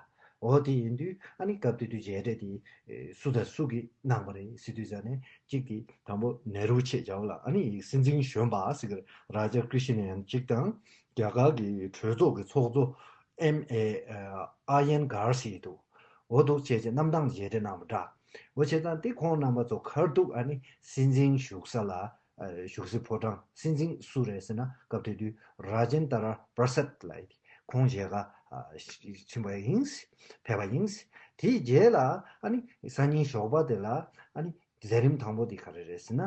འོ་དེ་ཡིན་དུས་ཨ་ནི་སྐབས་དེ་དུས་མཇལ་འཕྲད་དེ་ཨེ་སུ་དང་སུ་གིས་གནང་བ་རེད་ཟེར་དུས་ཙང་ནས། གཅིག་དེ་དང་པོ་ནེ་རུ་ཆེ་རྒྱ་བོ་ལགས། ཨ་ནི་སྲིད་འཛིན་གཞོན་པ་ཟེར་གི་རེད། རཱ་ཇ་ཀྲི་ཤི་ནན་གཅིག་དང་། རྒྱ་གར་གྱི་གྲོས་ཚོགས་ཀྱི་ཚོགས་གཙོ་ཨེམ་ཨེ་ཨ་ཡན་གྷར་ཟེར་འདུག་འོ་འདུག་བྱས་རྗེས་གནམ་ཐང་མཇལ་འཕྲད་གནང་བ་འདྲ། འོ་བྱས་ཙང་དེ་ཁོང་རྣམ་པ་ཚོ་ཁ་ཐུག་ཨ་ནི་སྲིད་འཛིན་བཞུགས་ས་ལ་ཨ་བཞུགས་སའི་ཕོ་བྲང་། སྲིད་འཛིན་སུ་རེད་ཟེར་ན། སྐབས་དེ་དུས་རཱ་ཇེན་དར་པྲ་སད་ལགས་ཡིན། ཁོང་མཇལ་ཁ་ཨ་ཕྱིན་པ་ཡིན། ཕེབས་པ་ཡིན། དེའི་རྗེས་ལ་ཨ་ནི་སང་ཉིན་ཞོགས་པ་དེ་ལ་ཨ་ནི་མཛད་རིམ་དང་པོ་དེ་ག་རེ་རེད་ཟེར་ན།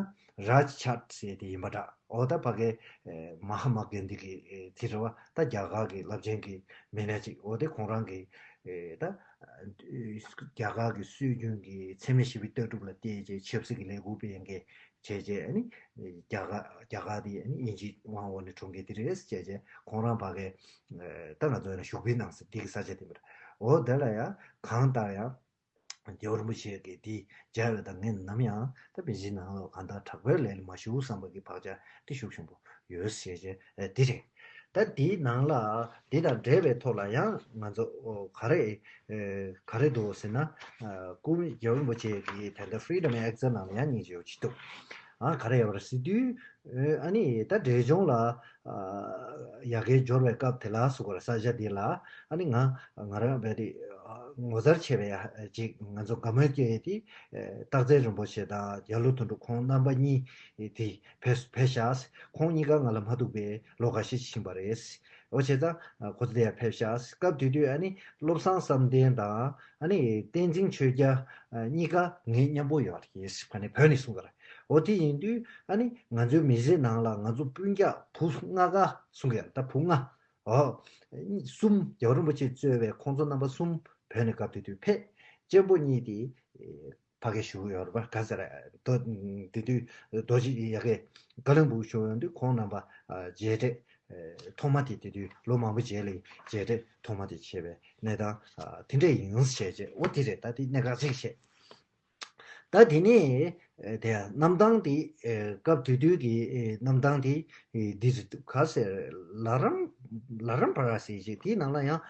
རཱཇ་ཆཱཊ་ཟེར་དེ་ཡིན་པ་འདྲ། འོ་ད་ཕ་གའི་ཨེ་མ་ཧ་མ་གན་དྷི་གི་ཨེ་དེ་རེད་པ། ད་རྒྱ་གར་གྱི་རླབས་ཆེན་གྱི་མི་སྣ་ཅིག་འོ་དེ་ཁོང་རང་གི་ཨེ་ད་རྒྱ་གར་གྱི་སྲོལ་རྒྱུན་གྱི་འཚེ་མེད་ཞི་བའི་ལྟ་གྲུབ་ལ་བལྟས་རྗེས་ཆབ་སྲིད་ཀྱི་ལས་འགུལ་སྤེལ་མཁན་བྱས་རྗེས། ཨ་ནི་རྒྱ་གར་རྒྱ་གར་དེ་ཨ་ནི་དབྱིན་ཇིའི་དབང་འོག་ནས་གྲོངས་མཁན་དེ་རེད་ཟེར་བྱས་རྗེས། ཁོང་རང་ཕ་གའི་ཨེ་ད་ང་ཚོ་ཡིན་ན་བཞུགས་ཁྲི་གནང་ས་དེ་གི་ས་ཆ་དེ་མ་རེད། འོ་དེ་ལ་ཡང་གང་ལྟར་ཡང་རྒྱལ་བ་རིན་པོ་ཆེ་གི་དེ་མཇལ་བ་དང་། ངས་ནམ་ཡང་ད་པེ་ཅིན་ནང་ལ་གང་ལྟར་དྲག་པོའི་ལས་ལ་མ་ཞུགས་བསམ་པ་གི་བག་ཆགས་དེ་ཤུགས་ཆེན་པོ་ཡོད་ཟེར་བྱས་ཨེ་དེ་རེད། ད་དེའི་ནང་ལ་དེ་དང་འབྲེལ་བའི་ཐོག་ལ་ཡང་ང་ཚོ་ཨོ་ག་རེ་ཨེ་ག་རེ་འདུག་ཟེར་ན། ཨ་སྐུ་མགྲོན་རྒྱལ་བ་རིན་པོ་ཆེ་གི་ད་ལྟ་Freedom Act ནང་ལ་ཡང་སྙིང་རྗེ་པོ་ཅིག་འདུག་ཨ་ག་རེ་ཡོད་རེད་ཟེར་དུས། ཨ་ནི་ད་འབྲས་ལྗོངས་ལ་ཨ་ཡ་གིར་འབྱོར་བའི་སྐབས་དེ་ལ་ཟེར་དགོས་རེད། ས་ཆ་འདི་ལ་ཨ་ནི་ང་ང་རང་རྦད་དེ་ངོ་མཚར་ཆེ་བའི་ཡ་ཅིག་ང་ཚོ་དགའ་མོས་སྐྱེས་ཏེ། ཨེ་སྟག་འཚེར་རིན་པོ་ཆེ་དང་རྒྱ་ལོ་དོན་གྲུབ་ཁོང་རྣམ་པ་གཉིས་དེ་ཕེབས་ཕེབས་ཤག་ཁོང་གཉིས་ཀ་ང་ལ་མ་ཐུག་པའི་ལོ་འགའ་ཤས་ཕྱིན་པ་རེད། འོ་བྱས་ཙང་ཁོ་ཚོ་དེ་ཡར་ཕེབས་ཤག་སྐབས་དེ་དུས་ཨ་ནི་བློ་བཟང་བསམ་གཏན་དང་ཨ་ནི་བསྟན་འཛིན་ཆོས་རྒྱལ་གཉིས་ཀ་ངའི་མཉམ་པོ་ཡོད་རེད། ཕ་ནས་བོད་ནས་གསུང་གི་རེད། འོ་དེ་ཡིན་དུས་ཨ་ནི་ང་ཚོའི་མི་ཚེ་ནང་ལ་ང་ཚོ་སྤུན་ཀྱག་བུ་ལྔ་ཀ་གསུང་གི་ཡ། ད་བུ་ལྔ། ཨོ། གསུམ་རྒྱལ་བ་རིན་པོ་ཆེ་གཙོས་པའི་ཁོང་ཚོ་རྣམ་པ་གསུམ་བོད་ནས་སྐབས་དེ་དུས་ཕེབས། གཅེན་པོ་གཉིས་དེ་ཕ་གིར་བཞུགས་ཡོད་རེད་པ། ག་ཟེར་རེད། དེ་དུས་རྡོ་རྗེ་ཡ་གི་བཀའ་བློན་སྦུག་བཞུགས་ཡོང་དུས་ཁོང་རྣམ་པ་མཇལ་འཕྲད་ཐོག་མ་དེ་དེ་དུས་ལོ་མང་པོ་རྗེས་ལ་མཇལ་འཕྲད་ཐོག་མ་དེ་བྱས་པའི་གནས་སྟངས་དེ་འདྲ་ཡིན་ཟེར་བྱས། འོ་དེ་རེད། ད་དེ་གནད་འགག་ཅིག་བཤད། ད་དེ་ནས་དེ་ཡང་གནམ་ཐང་དེ་སྐབས་དེ་དུས་ཀྱི་གནམ་ཐང་དེ་འདི་རེད་འདུག། ག་ཟེར། ལ་རམ་ལ་རམ་པ་ར་ཟེར་ཞིག། དེའི་ནང་ལ་ཡང་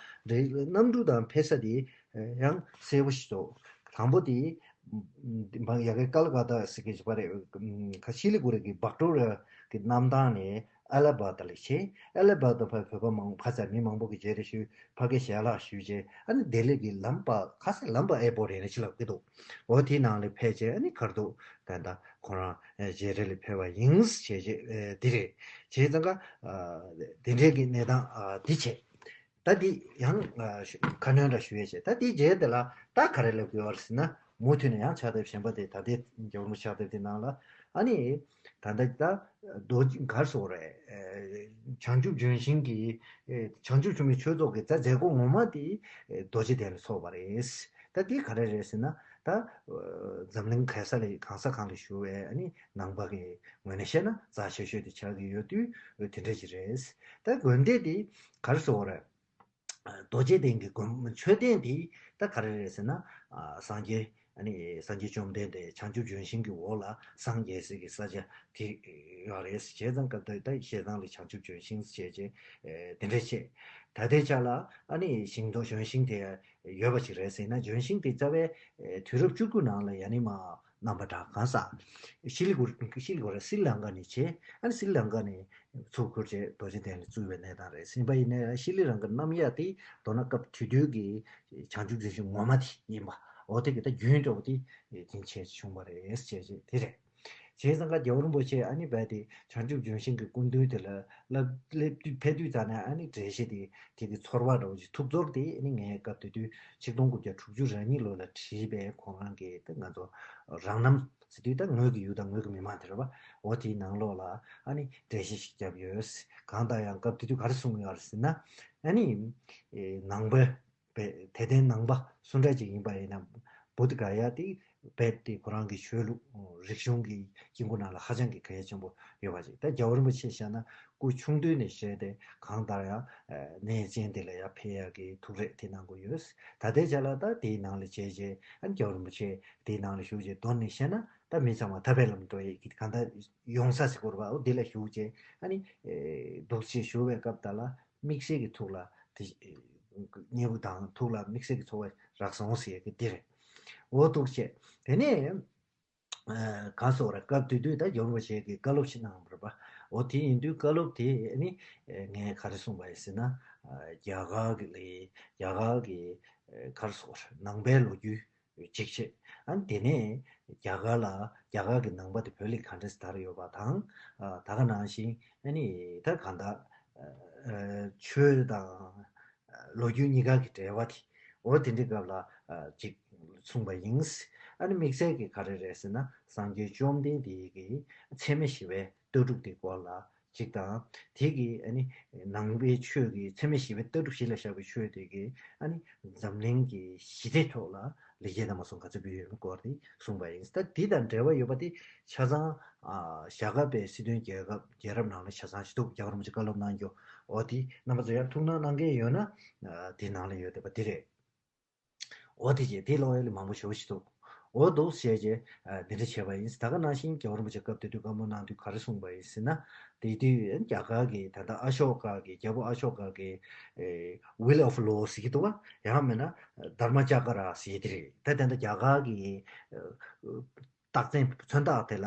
གནམ་གྲུ་དང་ཕེབས་ས་དེ་ཡང་གསལ་པོ་ཞིག་འདུག། དང་པོ་དེ་ཡ་གི་ཀལ་ཀ་ཏ་ཟེར་གི་ཞིག་པ་རེད། ཁ་ཤི་ལི་གུ་རི་གི་བག་གྲོ་ར་གི་གནམ་ཐང་ནས་ཨ་ལ་བ་ཏ་ལ་ཕྱིན། ཨ་ལ་བ་ཏ་ཕར་བོད་པ་མང་ཕ་ཚ་མི་མང་པོ་གི་རྗེས་རེ་ཞུས། ཕ་གི་ཞལ་ལག་ཞུས་རྗེས་ཨ་ནི་ལྡི་ལི་གི་ལམ་པ་ག་ཟེར། ལམ་པ་ཨེ་པོ་རེད་ན་ཅི་ལབ་གི་འདུག། འོ་དེའི་ནང་ལ་ཕེབས་རྗེས་ཨ་ནི་ཁར་འདུག། ད་ལྟ་ཁོ་རང་རྗེས་རེ་ལ་ཕེབས་པ་ཡིན་ཟེར་རྗེས་འདི་རེད། བྱས་ཙང་ཀ་དེ་འདྲའི་གི་གནས་སྟངས་འདི་བྱས། ད་འདི་ཡང་ཁ་སྣོན་འདྲ་ཞུ་ཡས་བྱས། ད་འདི་རྗེས་དེ་ལ་ད་ག་རེ་ལབ་དགོས་བར་ཟེར་ན། མུ་མཐུད་ནས་ཡང་ཕྱག་དེབ་གཞན་པ་དེ་ད་ལྟའི་རྒྱལ་བ་རིན་པོ་ཆེ་ཕྱག་དེབ་དེ་ནང་ལ་ཨ་ནི་ད་ལྟ་ད་རྡོ་རྗེ་གར་སོགས་རེད། བྱང་ཆུབ་ལྗོན་ཤིང་གི་བྱང་ཆུབ་མཆོག་དམན་ཆོས་ཚོགས་ཀྱི་ད་མཛད་སྒོ་ངོ་མ་དེ་རྡོ་རྗེ་གདན་ལ་ཚོགས་པ་རེད། ད་དེ་ག་རེ་རེད་ཟེར་ན། ད་འཛམ་གླིང་ག་ས་ལ་གང་ས་གང་ལ་བཞུགས་པའི་ཨ་ནི་ནང་པ་གི་ངོས་ནས་བཤད་ན་རྩ་ཆེ་ཤོས་དེ་ཆགས་ཀྱི་ཡོད་དུས་དེ་འདྲ་ཅིག་རེད། ད་དགོན་སྡེ་དེ་གར་སོགས་རེད། རྡོ་རྗེ་གདན་གྱི་དགོན་མཆོད་རྟེན་དེ་ད་ག་རེ་རེད་ཟེར་ན། སངས་རྒྱས་ཨ་ནི་སངས་རྒྱས་བཅོམ་ལྡན་འདས་བྱང་ཆུབ་ལྗོན་ཤིང་གི་འོག་ལ་སངས་རྒྱས་སའི་གི་ས་ཆ་དེ་ཡོད་རེད། བྱས་ཙང་སྐབས་དེ་ད་བཤད་སྟངས་ལ་བྱང་ཆུབ་ལྗོན་ཤིང་བྱས་རྗེས་དེ་འདྲ་བྱས། ད་ལྟའི་ཆ་ལ་ཨ་ནི་ཤིང་སྡོང་ལྗོན་ཤིང་དེ་ཡོད་པ་ཞིག་རེད་ཟེར་ན། ལྗོན་ཤིང་དེ་རྩ་བའི་དུས་རབས་བཅུ་དགུ་ནང་ལ་ཡ་ནི་མ་རྣམ་པ་གྲངས་གང་ས་ཤི་ལི་གུ་ཤི་ལི་གུ་ར་སི་རི་ལང་ཀ་ནས་བྱས། ཨ་ནི་སི་རི་ལང་ཀ་ནས་ཚུར་ཁུར་བྱས་རྡོ་རྗེ་གདན་ལ་བཙུགས་པའི་གནས་སྟངས་རེད། ཡིན་པ་ཡིན་ན་ཡང་ཤི་ལི་ལང་ཀ་རྣམ་གཡར་དེ་མདོར་ན་སྐབས་དེ་དུས་ཀྱི་བྱང་ཆུབ་འཛིན་ཞུ་ངོ་མ་དེ་ཡིན་པ། འོ་དེ་གི་ད་རྒྱུན་འདྲ་བོ་དེ་རྒྱུན་ཆད་བྱུང་བ་རེད་ཅེས་བྱས་དེ་རེད། བྱས་ཙང་ཀ་རྒྱལ་བ་རིན་པོ་ཆེ་ཨ་ནི་རྦད་དེ་བྱང་ཆུབ་ལྗོན་ཤིང་གི་སྐུ་མདུན་དེ་ལ་སླེབས་དུས་ཕེབས་དུས་ཙ་ན་ཨ་ནི་འགྲེལ་བཤད་དེ་དེ་གི་ཚོར་བ་འདྲ་བོ་ཅིག་ཐུགས་ཚོར་དེ་ཨ་ནི་ངས་སྐབས་དེ་དུས་ཆིག་སྟོང་དགུ་བརྒྱ་དྲུག་ཅུ་རེ་གཉིས་ལོ་ལ་བྲིས་པའི་ཁོ་རང་གི་ད་ང་ཚོ་རང་རྣམ་ཟེར་དུས་ད་ངོས་ཀྱི་ཡུལ་དང་ངོས་ཀྱི་མི་མང་དེ་རེད་བ། འོ་དེའི་ནང་ལོགས་ལ་ཨ་ནི་འགྲེལ་བཤད་ཞིག་བརྒྱབ་ཡོད། གང་ལྟར་ཡང་སྐབས་དེ་དུས་ག་རེ་གསུངས་ཡོད་རེད་ཟེར་ན། ཨ་ནི་ནང་པའི་དད་ལྡན་ནང་པ་སུ་འདྲ་ཅིག་ཡིན་པ་ཡིན་ན་བོ་དྷི་ག་ཡ་དེ་རྦད་དེ་ཁོ་རང་གི་ཆོས་ལུགས་རིག་གཞུང་གི་དཀྱིལ་འཁོར་ནང་ལ་ཧ་ཅང་གི་གལ་ཆེན་པོ་ཡོད་པ་ཅིག། ད་རྒྱལ་བ་རིན་པོ་ཆེ་བཞག་ན་སྐུ་ཆུང་དུས་ནས་བྱས་ཏེ་གང་ལྟར་ཡང་གནས་ཆེན་དེ་ལ་ཡང་ཕེབས་ཡག་གི་ཐུགས་རེ་དེ་གནང་དགོས་ཡོད། ད་ལྟའི་ཆ་ལ་ད་དེའི་ནང་ལ་བྱས་རྗེས་ཨ་ནི་རྒྱལ་བ་རིན་པོ་ཆེ་དེའི་ནང་ལ་བཞུགས་རྗེས་མདོར་ནས་བཤད་ན་ད་མི་ཚང་མ་ཐར་པའི་ལམ་འགྲོ་ཡི་གི་གང་ལྟར་ཡོང་ས་ཟེར་དགོས་རེད་པ། འོ་དེ་ལ་བཞུགས་རྗེས་ཨ་ནི་འདུག་སེ་བཞུགས་པའི་སྐབས་དག་ལ་དམིགས་བསལ་གྱི་ཐུགས་ལ་དེ་སྙིང་པོ་དང་ཐུགས་ལ་དམིགས་བསལ་གྱི་ཚོར་བ་རག་སོང་ཟེར་ཡ་གི་དེ་རེད། འོ་འདུག་བྱས་དེ་ནས་ག་སོགས་ར་སྐབས་དེ་དུས་ད་རྒྱལ་བ་རིན་པོ་ཆེ་གིས་བཀའ་སློབ་ཞིག་གནང་བ་རེད་པ། འོ་དེ་ཡིན་དུས་བཀའ་སློབ་དེ་ཨ་ནི་ངས་ག་རེ་གསུངས་པ་ཡིན་ཟེར་ན། རྒྱ་གར་གྱི་ལས་རྒྱ་གར་གྱི་ག་རེ་ཟེར་ནང་པའི་ལོ་རྒྱུས་གཅིག་བྱས། ཨ་ནི་དེ་ནས་རྒྱ་གར་ལ་རྒྱ་གར་གྱི་ནང་པ་དེ་བོད་ལ་ག་འདྲས་དར་ཡོད་པ་དང་། ད་ག་ནང་བཞིན་ཨ་ནི་ད་གང་ལྟར་ཆོས་དང་ལོ་རྒྱུས་གཉིས་ཀ་གི་འབྲེལ་བ་དེ། འོ་དེ་འདྲའི་སྐབས་ལ་ཅིག་གསུངས་པ་ཡིན། ཨ་ནི་དམིགས་བསལ་གྱི་ག་རེ་རེད་ཟེར་ན་སངས་རྒྱས་བཅོམ་ལྡན་འདས་ཀྱི་འཚེ་མེད་ཞི་བའི་ལྟ་གྲུབ་དེའི་སྐོར་ལ་གཅིག་དང་། དེ་གི་ཨ་ནི་ནང་པའི་ཆོས་ཀྱི་འཚེ་མེད་ཞི་བའི་ལྟ་གྲུབ་གཞི་ལ་བཞག་པའི་ཆོས་དེ་གི་ཨ་ནི་འཛམ་གླིང་གི་ཞི་བདེ་ཐོག་ལ་ལེགས་སྐྱེས་དམ་པ་གསུམ་ག་ཚོད་ཕུལ་ཡོད་མེད་སྐོར་དེ་གསུངས་པ་ཡིན། ད་དེ་དང་འབྲེལ་བ་ཡོད་པ་དེ་ཆ་ཚང་ཨ་ཞྭ་སྒབ་པའི་སྲིད་དོན་རྒྱལ་ཁབ་རྒྱལ་རབས་ནང་ལ་ཆ་ཚང་ཞིག་འདུག། རྒྱལ་བ་རིན་པོ་ཆེ་བཀའ་སློབ་གནང་རྒྱུ། འོ་དེ་རྣམ་པ་ཚོ་ཡང་ཐུགས་སྣང་གནང་མཁན་ཡོད་ན་དེ་ནང་ལ་ཡོད་བསྡད་པ་དེ་རེད། འོ་དེ་རྗེས་དེ་ལོག་ཡ་ལ་མང་པོ་ཞེ་པོ་ཞིག་འདུག། འོ་འདུག་བྱས་རྗེས་འདི་འདྲ་བྱས་པ་ཡིན། ད་ག་ནང་བཞིན་རྒྱལ་བ་རིན་པོ་ཆེ་སྐབས་དེ་དུས་བཀའ་མོལ་གནང་དུས་ག་རེ་གསུངས་པ་ཡིན་ཟེར་ན། དེ་དུས་རྒྱ་གར་གྱི་ད་ལྟ་ཨ་ཤོ་ཀ་གི་རྒྱལ་པོ་ཨ་ཤོ་ཀ་གི་Wheel of Law ཟེར་གྱི་འདུག་བ། ཡང་མིན་ན་དྷརྨ་ཅ་ཀ་ར་ཟེར་དེ་རེད། ད་དེ་འདྲ་རྒྱ་གར་གྱི་རྟགས་མཚན་མཚོན་རྟགས་དེ་ལ་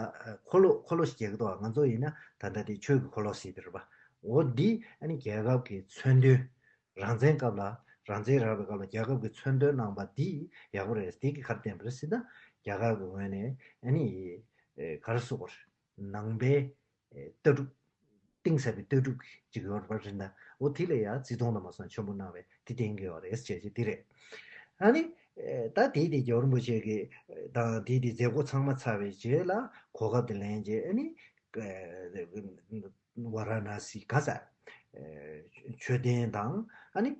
འཁོར་ལོ་འཁོར་ལོ་ཞིག་རྒྱག་གི་འདུག་བ། ང་ཚོ་ཡིན་ན་ད་ལྟ་དེ་ཆོས་ཀྱི་འཁོར་ལོ་ཟེར་དེ་རེད་པ། འོ་འདི་ཨ་ནི་རྒྱལ་ཁབ་ཀྱི་མཚོན་དོན། རང་བཙན་སྐབས་ལ་རང་བཙན་རག་པའི་སྐབས་ལ་རྒྱལ་ཁབ་ཀྱི་མཚོན་དོན་གནང་པ་འདི་ཡག་པོ་རེད། འདི་གིས་ག་རེ་བསྟན་པ་རེད་ཟེར་ན། རྒྱ་གར་གྱི་ངོས་ནས་ཨ་ནི་ག་རེ་ཟེར་དགོས་རེད། ནང་པའི་ལྟ་གྲུབ་གཏིང་ཟབ་པའི་ལྟ་གྲུབ་ཅིག་ཡོད་པ་རེད་ན། འོ་དེ་ལ་ཡང་བརྩི་མཐོང་དང་མ་སོང་ཆེན་པོ་གནང་བས་དེ་བསྟན་གྱི་ཡོད་རེད་ཅེས་བྱས་དེ་རེད། ཨ་ནི་ད་དེ་དེ་རྒྱལ་བ་རིན་པོ་ཆེ་གི་དང་དེ་དེ་མཛད་སྒོ་ཚང་མ་ཚར་བའི་རྗེས་ལ་གོ་སྐབས་དེ་ལེན་རྗེས་ཨ་ནི་ཝཱ་ར་ཎ་སི་ག་ས་ མཆོད་རྟེན་དང་ཨ་ནི་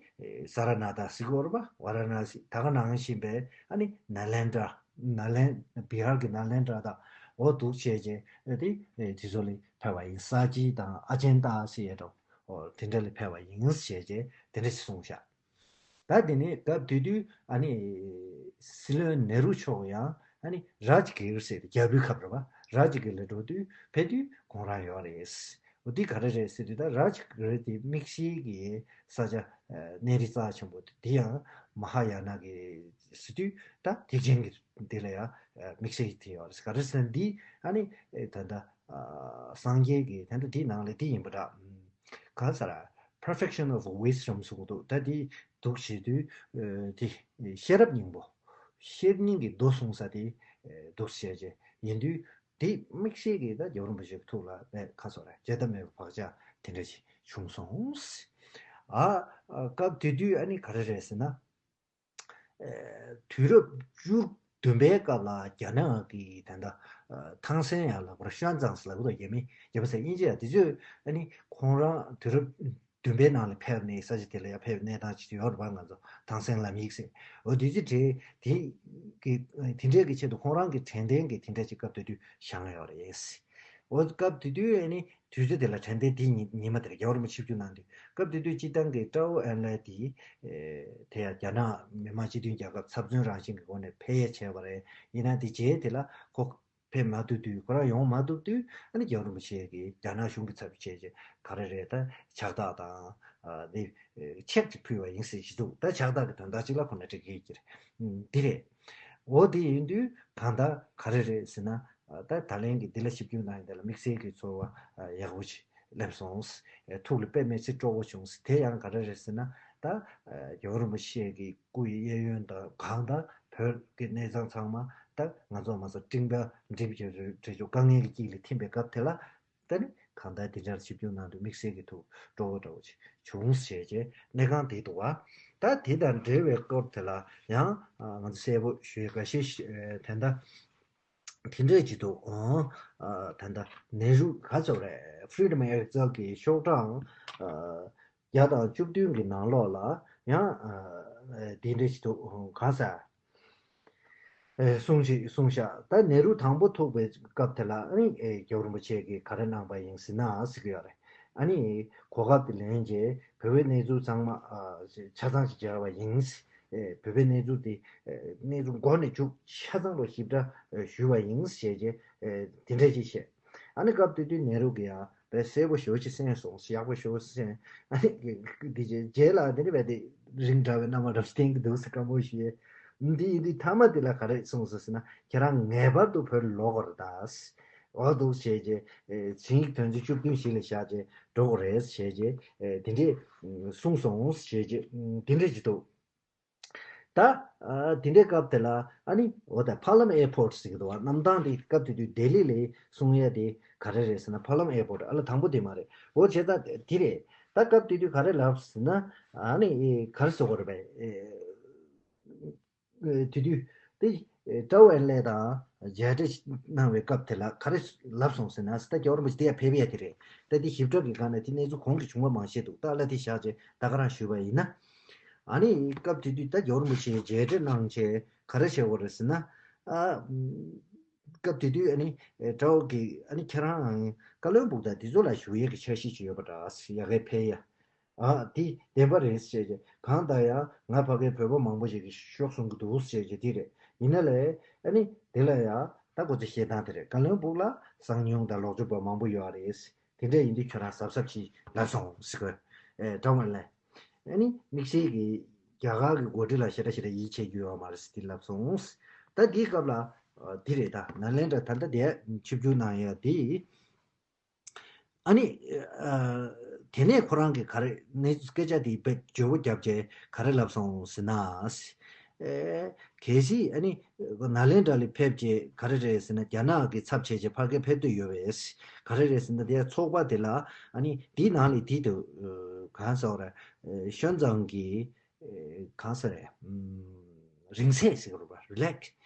ས་ར་ནཱ་ཐ་ཟེར་གྱི་ཡོད་རེད་པ། ཝཱ་ར་ཎ་སི། ད་ག་ནང་བཞིན་པའི་ཨ་ནི་ནཱ་ལེནྡྲ། ནཱ་ལེན། བི་ཧར་གྱི་ནཱ་ལེནྡྲ་དང་འོ་འདུག་བྱས་རྗེས་དེ་དེ་ཚོ་ལ་ཕེབས་པ་ཡིན། ས་ཅི་དང་ཨ་ཅན་ཏ་ཟེར་ཡས་འདྲ་བོ་དེ་འདྲ་ལ་ཕེབས་པ་ཡིན་ཞེས་བྱས་དེ་འདྲ་ཞིག་གསུངས་ཤག་ད་དེ་ནས་སྐབས་དེ་དུས་ཨ་ནི་སྲིད་བློན་ནེ་རུ་མཆོག་ཡང་ཨ་ནི་རཱཇ་གིར་ཟེར་ཏེ་རྒྱལ་པོའི་ཁབ་རེད་པ། རཱཇ་གིར་ལ་འགྲོ་དུས་ཕེབས་དུས་ཁོང་རང་ཡོད་རེད། འོ་འདི་ག་རེ་རེད་ཟེར་དུས་ད་རཱཇ་གིར་དེ་དམིགས་བསལ་གྱི་ས་ཆ་གནས་རི་རྩ་ཆེན་པོ་དེ་ཡང་མ་ཧཱ་ཡ་ན་གི་ཟེར་དུས་ད་ཐེག་ཆེན་གྱི་དེ་ལ་ཡང་དམིགས་བསལ་གྱི་དེ་ཡོད་རེད། ག་རེ་ཟེར་ན་འདི་ཨ་ནི་ད་ལྟ་སངས་རྒྱས་ཀྱི་ད་ལྟ་འདི་ནང་ལ་འདི་ཡིན་པ་འདྲ། གང་ཟེར། Perfection of Wisdom གསུངས་འདུག་ད་འདི་འདུག་བྱེད་དུས་དེ་ཤེས་རབ་སྙིང་པོ། ཤེར་སྙིང་གི་མདོ་གསུངས་ས་དེ་འདུག་བྱས་རྗེས་ཡིན་དུས་དེ་དམིགས་བསལ་གྱི་ད་རྒྱལ་བ་རིན་པོ་ཆེ་གི་ཐུགས་ལ་ནས་ག་ཟེར་བརྗེད་ཐབས་མེད་པའི་བག་ཆགས་དེ་འདྲ་ཞིག་བྱུང་སོང་། ཨ་སྐབས་དེ་དུས་ཨ་ནི་ག་རེ་རེད་ཟེར་ན། དུས་རབས་བཅུ་བདུན་པའི་སྐབས་ལ་རྒྱ་ནག་གི་ད་ལྟ་ཐང་སན་ཡང་ལབ་དགོས་རེད། ཤོན་ཙང་ལབ་དགོས་རེད། རྒྱ་མི་རྒྱ་མི་ཟེར་དབྱིན་ཇི་ཡང་དེ་ཚོས་ཨ་ནི་ཁོང་རང་དུས་རབས་བདུན་པའི་ནང་ལ་ཕེབས་ནས་ས་ཆ་དེ་ལ་ཡང་ཕེབས་གནས་སྟངས་ཅིག་ཡོད་རེད་པ། ང་ཚོ་ཐང་སན་ལམ་ཡིག་ཟེར། འོ་དེ་ཚོ་དེ་དེ་གི་དེ་འདྲའི་གི་ཆེད་དུ་ཁོང་རང་གི་དྲན་རྟེན་གི་དེ་འདྲ་ཅིག་སྐབས་དེ་དུས་བཞེངས་ཡོད་རེད། འོ་སྐབས་དེ་དུས་ཨ་ནི་དུས་ཚོད་དེ་ལ་དྲན་རྟེན་འདི་ཉི་ཉི་མ་དེར་རྒྱལ་བ་རིན་པོ་ཆེ་ཆིབས་བསྒྱུར་གནང་དུས་སྐབས་དེ་དུས་སྤྱིར་བཏང་གི་ཀྲའོ་ཨེན་ལའེ་དེ་དེ་ཡང་རྒྱ་ནག་མི་དམངས་སྤྱི་མཐུན་རྒྱལ་ཁབ་ཚབ་མཚོན་རང་བཞིན་གྱི་སྒོ་ནས་ཕེབས་ཡས་བྱས་པ་རེད། ཡིན་ན་དེ་རྗེས་དེ་ལ་ཁོ་ཕེབས་མ་ཐུབ་དུས་ཁོ་རང་ཡོང་མ་ཐུབ་དུས་ཨ་ནི་རྒྱལ་བ་རིན་པོ་ཆེ་གིས་རྒྱ་ནག་གཞུང་གི་ཚབ་བྱས་རྗེས་ག་རེ་རེད་ད་ཕྱག་རྟགས་དང་དེ་ཆེག་ཅིག་ཕུལ་བ་ཡིན་ཟེར་གྱི་འདུག་ད་ཕྱག་རྟགས་ཀྱི་དོན་དག་ཅིག་ལ་ཁོ་ན་འགྲིག་གི་ཡོད་ཀྱི་རེད། འདི་རེད། འོ་དེ་ཡིན་དུས་གང་ལྟར་ག་རེ་རེད་ཟེར་ན། ད་ད་ལན་གྱི་འདི་ལ་ཞིབ་འཇུག་གནང་ཡིན་དེ་ལ་དམིགས་བསལ་གྱི་ཚོར་བ་ཡག་པོ་ཅིག་སླེབས་སོང་། ཐུགས་ལ་དཔེ་མི་སྲིད་སྤྲོ་པོ་བྱུང་། དེ་ཡང་ག་རེ་རེད་ཟེར་ན། ད་རྒྱལ་བ་རིན་པོ་ཆེ་གི་སྐུ་ཡི་གཡས་གཡོན་དང་གང་ལྟར་བོད་ཀྱི་གནས་ཚང་ཚང་མ་ད་ང་ཚོ་མ་ཟད་སྤྲིངས་པ་འགྲིམ་གྱི་རེད་ཆོག་དཀའ་ངལ་གྱི་དཀྱིལ་ལ་ཐིམ་པའི་སྐབས་དེ་ལ། ད་ནི་གང་ལྟར་དེ་འདྲར་ཞིབ་འཇུག་གནང་དུས་དམིགས་བསལ་གྱི་ཐུགས་སྤྲོ་བོ་འདྲ་བོ་ཅིག་བྱུང་ཞེས་བྱས་གནས་ཁང་དེའི་འདུག་བ། ད་དེ་དང་འབྲེལ་བའི་སྐོར་དེ་ལ་ཡང་ང་ཚོ་གསལ་པོ་ཞུ་ཡ་འགའ་ཤས་ཤིག་དེ་འདྲ་དེ་འདྲས་ཅིག་འདུག་ཨང་། ད་ལྟ་ནེ་རུ་ག་ཚོད་རེད། Freedom Exile གི་ཤོག་གྲངས་བརྒྱ་དང་བཅུ་བདུན་གི་ནང་ལོགས་ལ་ཡང་དེ་འདྲས་ཅིག་འདུག་གང་ཟེར། གསུང་ཞིག་གསུང་ཤག་ད་ནེ་རུ་དང་པོ་ཐུག་པའི་སྐབས་དེ་ལ་ཨ་ནི་རྒྱལ་བ་རིན་པོ་ཆེ་གིས་ག་རེ་གནང་པ་ཡིན་ཟེར་ན་ཟེར་གྱི་ཡོད་རེད། ཨ་ནི་གོ་སྐབས་དེ་ལེན་རྗེས་བོད་པའི་གནས་ཚུལ་ཚང་མ་ཆ་ཚང་ཞིག་མཇལ་བ་ཡིན། བོད་པའི་གནས་ཚུལ་དེ་གནས་ཚུལ་མགོ་ནས་མཇུག་ཆ་ཚང་ལ་ཞིབ་ཕྲ་ཞུས་པ་ཡིན་ཞེས་བྱས་དེ་འདྲ་ཅིག་བཤད། ཨ་ནི་སྐབས་དེ་དུས་ནེ་རུ་གིས་ཡང་དཔེ་གསལ་པོ་ཞེ་པོ་ཅིག་གསན་སོང་། ཡག་པོ་ཞེ་པོ་གསན། ཨ་ནི་འདི་རྗེས་རྗེས་ལ་འདི་ནི་རྦད་དེ་རིང་དྲགས་པའི་རྣམ་པ་འདྲ་བསྟན་གྱི་འདུག་ཟེར་དཀའ་མོ་ཞུས། འདི་ཡིན་དུས་མཐའ་མ་དེ་ལ་ག་རེ་གསུངས་སོང་ཟེར་ན། ཁྱེད་རང་ངེས་པར་དུ་བོད་ལ་ལོག་དགོས་རེད་ད། འོ་འདུག་བྱས་རྗེས་ཚན་རིག་དོན་ཚན་བཅུ་བདུན་གཞི་ལ་བཞག་རྗེས་འགྲོ་དགོས་རེད་བྱས་རྗེས་དེ་འདྲས་གསུངས་སོང་བྱས་རྗེས་དེ་འདྲས་ཅིག་འདུག་ད། ཨ། དེ་འདྲའི་སྐབས་དེ་ལ་ཨ་ནི་འོ་ད་ཕ་ལམ་ཨེར་པོར་ཊི་ཟེར་གྱི་འདུག་བ། གནམ་ཐང་དེ་སྐབས་དེ་དུས་ལྡི་ལི་ལ་གསུང་ཡ་དེ་ག་རེ་རེད་ཟེར་ན་ཕ་ལམ་ཨེར་པོར་ཊི་ཨ་ལ་དང་པོ་དེ་མ་རེད། འོ་བྱས་ད་དེ་རེད། ད་སྐབས་དེ་དུས་ག་རེ་ལབ་ཟེར་ན་ཨ་ནི་ག་རེ་ཟེར་དགོས་རེད་པས། དེ་དུས་དེ་ཀྲའོ་ཨེན་ལའེ་དང་མཇལ་འཕྲད་གནང་བའི་སྐབས་དེ་ལ་ག་རེ་ལབ་སོང་ཟེར་ན། ད་རྒྱལ་བ་རིན་པོ་ཆེ་དེ་ཡར་ཕེབས་ཡ་དེ་རེད། ད་དེ་ཞིབ་ཕྲ་གི་སྒང་ནས་དེ་གནས་ཚུལ་གོང་གི་བྱུང་བ་མང་ཤོས་འདུག་ད་ཨ་ལ་དེ་བཞག་རྗེས་ད་ག་རང་ཞུས་པ་ཡིན་ན། ཨ་ནི་སྐབས་དེ་དུས་ད་རྒྱལ་བ་རིན་པོ་ཆེ་མཇལ་འཕྲད་གནང་བྱས་ག་རེ་བྱས་པ་རེད་ཟེར་ན། ཨ། སྐབས་དེ་དུས་ཨ་ནི་ཀྲའོ་གིས་ཨ་ནི་ཁྱེད་རང་བཀའ་བློན་སྦུག་དང་དེ་ཚོ་ལ་ཞུ་ཡས་ཀྱི་འཆར་གཞི་ཅིག་ཡོད་པ་འདྲ། ཡ་གའི་ཕེབས་ཡ། ཨ། དེ་བདེན་པ་རེད་ཟེར་བྱས་གང་ལྟར་ཡང་ང་ཕ་གིའི་བོད་པ་མང་པོ་ཞིག་གིས་ཤོག་གསུང་གི་འདུག་ཟེར་བྱས་དེ་རེད། ཡིན་ན་ལས་ཨ་ནི་དེ་ལ་ཡང་ད་ཁོ་ཚོ་བཤད་སྟངས་དེ་རེད། བཀའ་བློན་སྦུག་ལ་གསང་མྱོང་དང་ལོག་སྤྱོད་པ་མང་པོ་ཡོད་རེད། དེ་འདྲ་ཡིན་དུས་ཁྱོད་རང་གཟབ་གཟབ་ཅིག་ལབ་སོང་ཟེར་གོ། ཨེ། ཀྲོང་ཝུན་ལན། ཨ་ནི་དམིགས་བསལ་གྱི་རྒྱ་གར་གྱི་འགོ་ཁྲིད་ལ་ཞེ་དྲག་ཞེ་དྲག་ཡིད་ཆེས་རྒྱུ་ཡོད་མ་རེད་ཟེར་དེ་ལབ་སོང་། ད་དེའི་སྐབས་ལ་ཨ། དེ་རེད། ད་ནཱ་ལེནྡྲ་ད་ལྟ་དེ་ཆིབས་བསྒྱུར་གནང་ཡ་དེ། ཨ་ནི་ཨ། དེ་ནས་ཁོ་རང་གིས་ག་རེ་ནི་སྐད་ཆ་དེ་དཔེ་བརྗེ་བོ་བརྒྱབ་བྱས་ག་རེ་ལབ་སོང་ཟེར་ན། ཨེ། གལ་སྲིད་ཨ་ནི་ནཱ་ལེནྡྲ་ལ་ཕེབས་བྱས་ག་རེ་རེད་ཟེར་ན་རྒྱ་ནག་གི་ཚབ་བྱས་བྱས་ཕ་གིར་ཕེབས་འདོད་ཡོད་པས། ག་རེ་རེད་ཟེར་ན་དེ་ཚོགས་པ་དེ་ལ་ཨ་ནི་དེའི་ནང་ལ་དེ་དུ་གང་ཟེར་བ་རེད། ཤོན་ཙང་གི་གང་ཟེར་རེད། རིང་ཚད་ཟེར་གི་རེད་པ། རི་ལེག་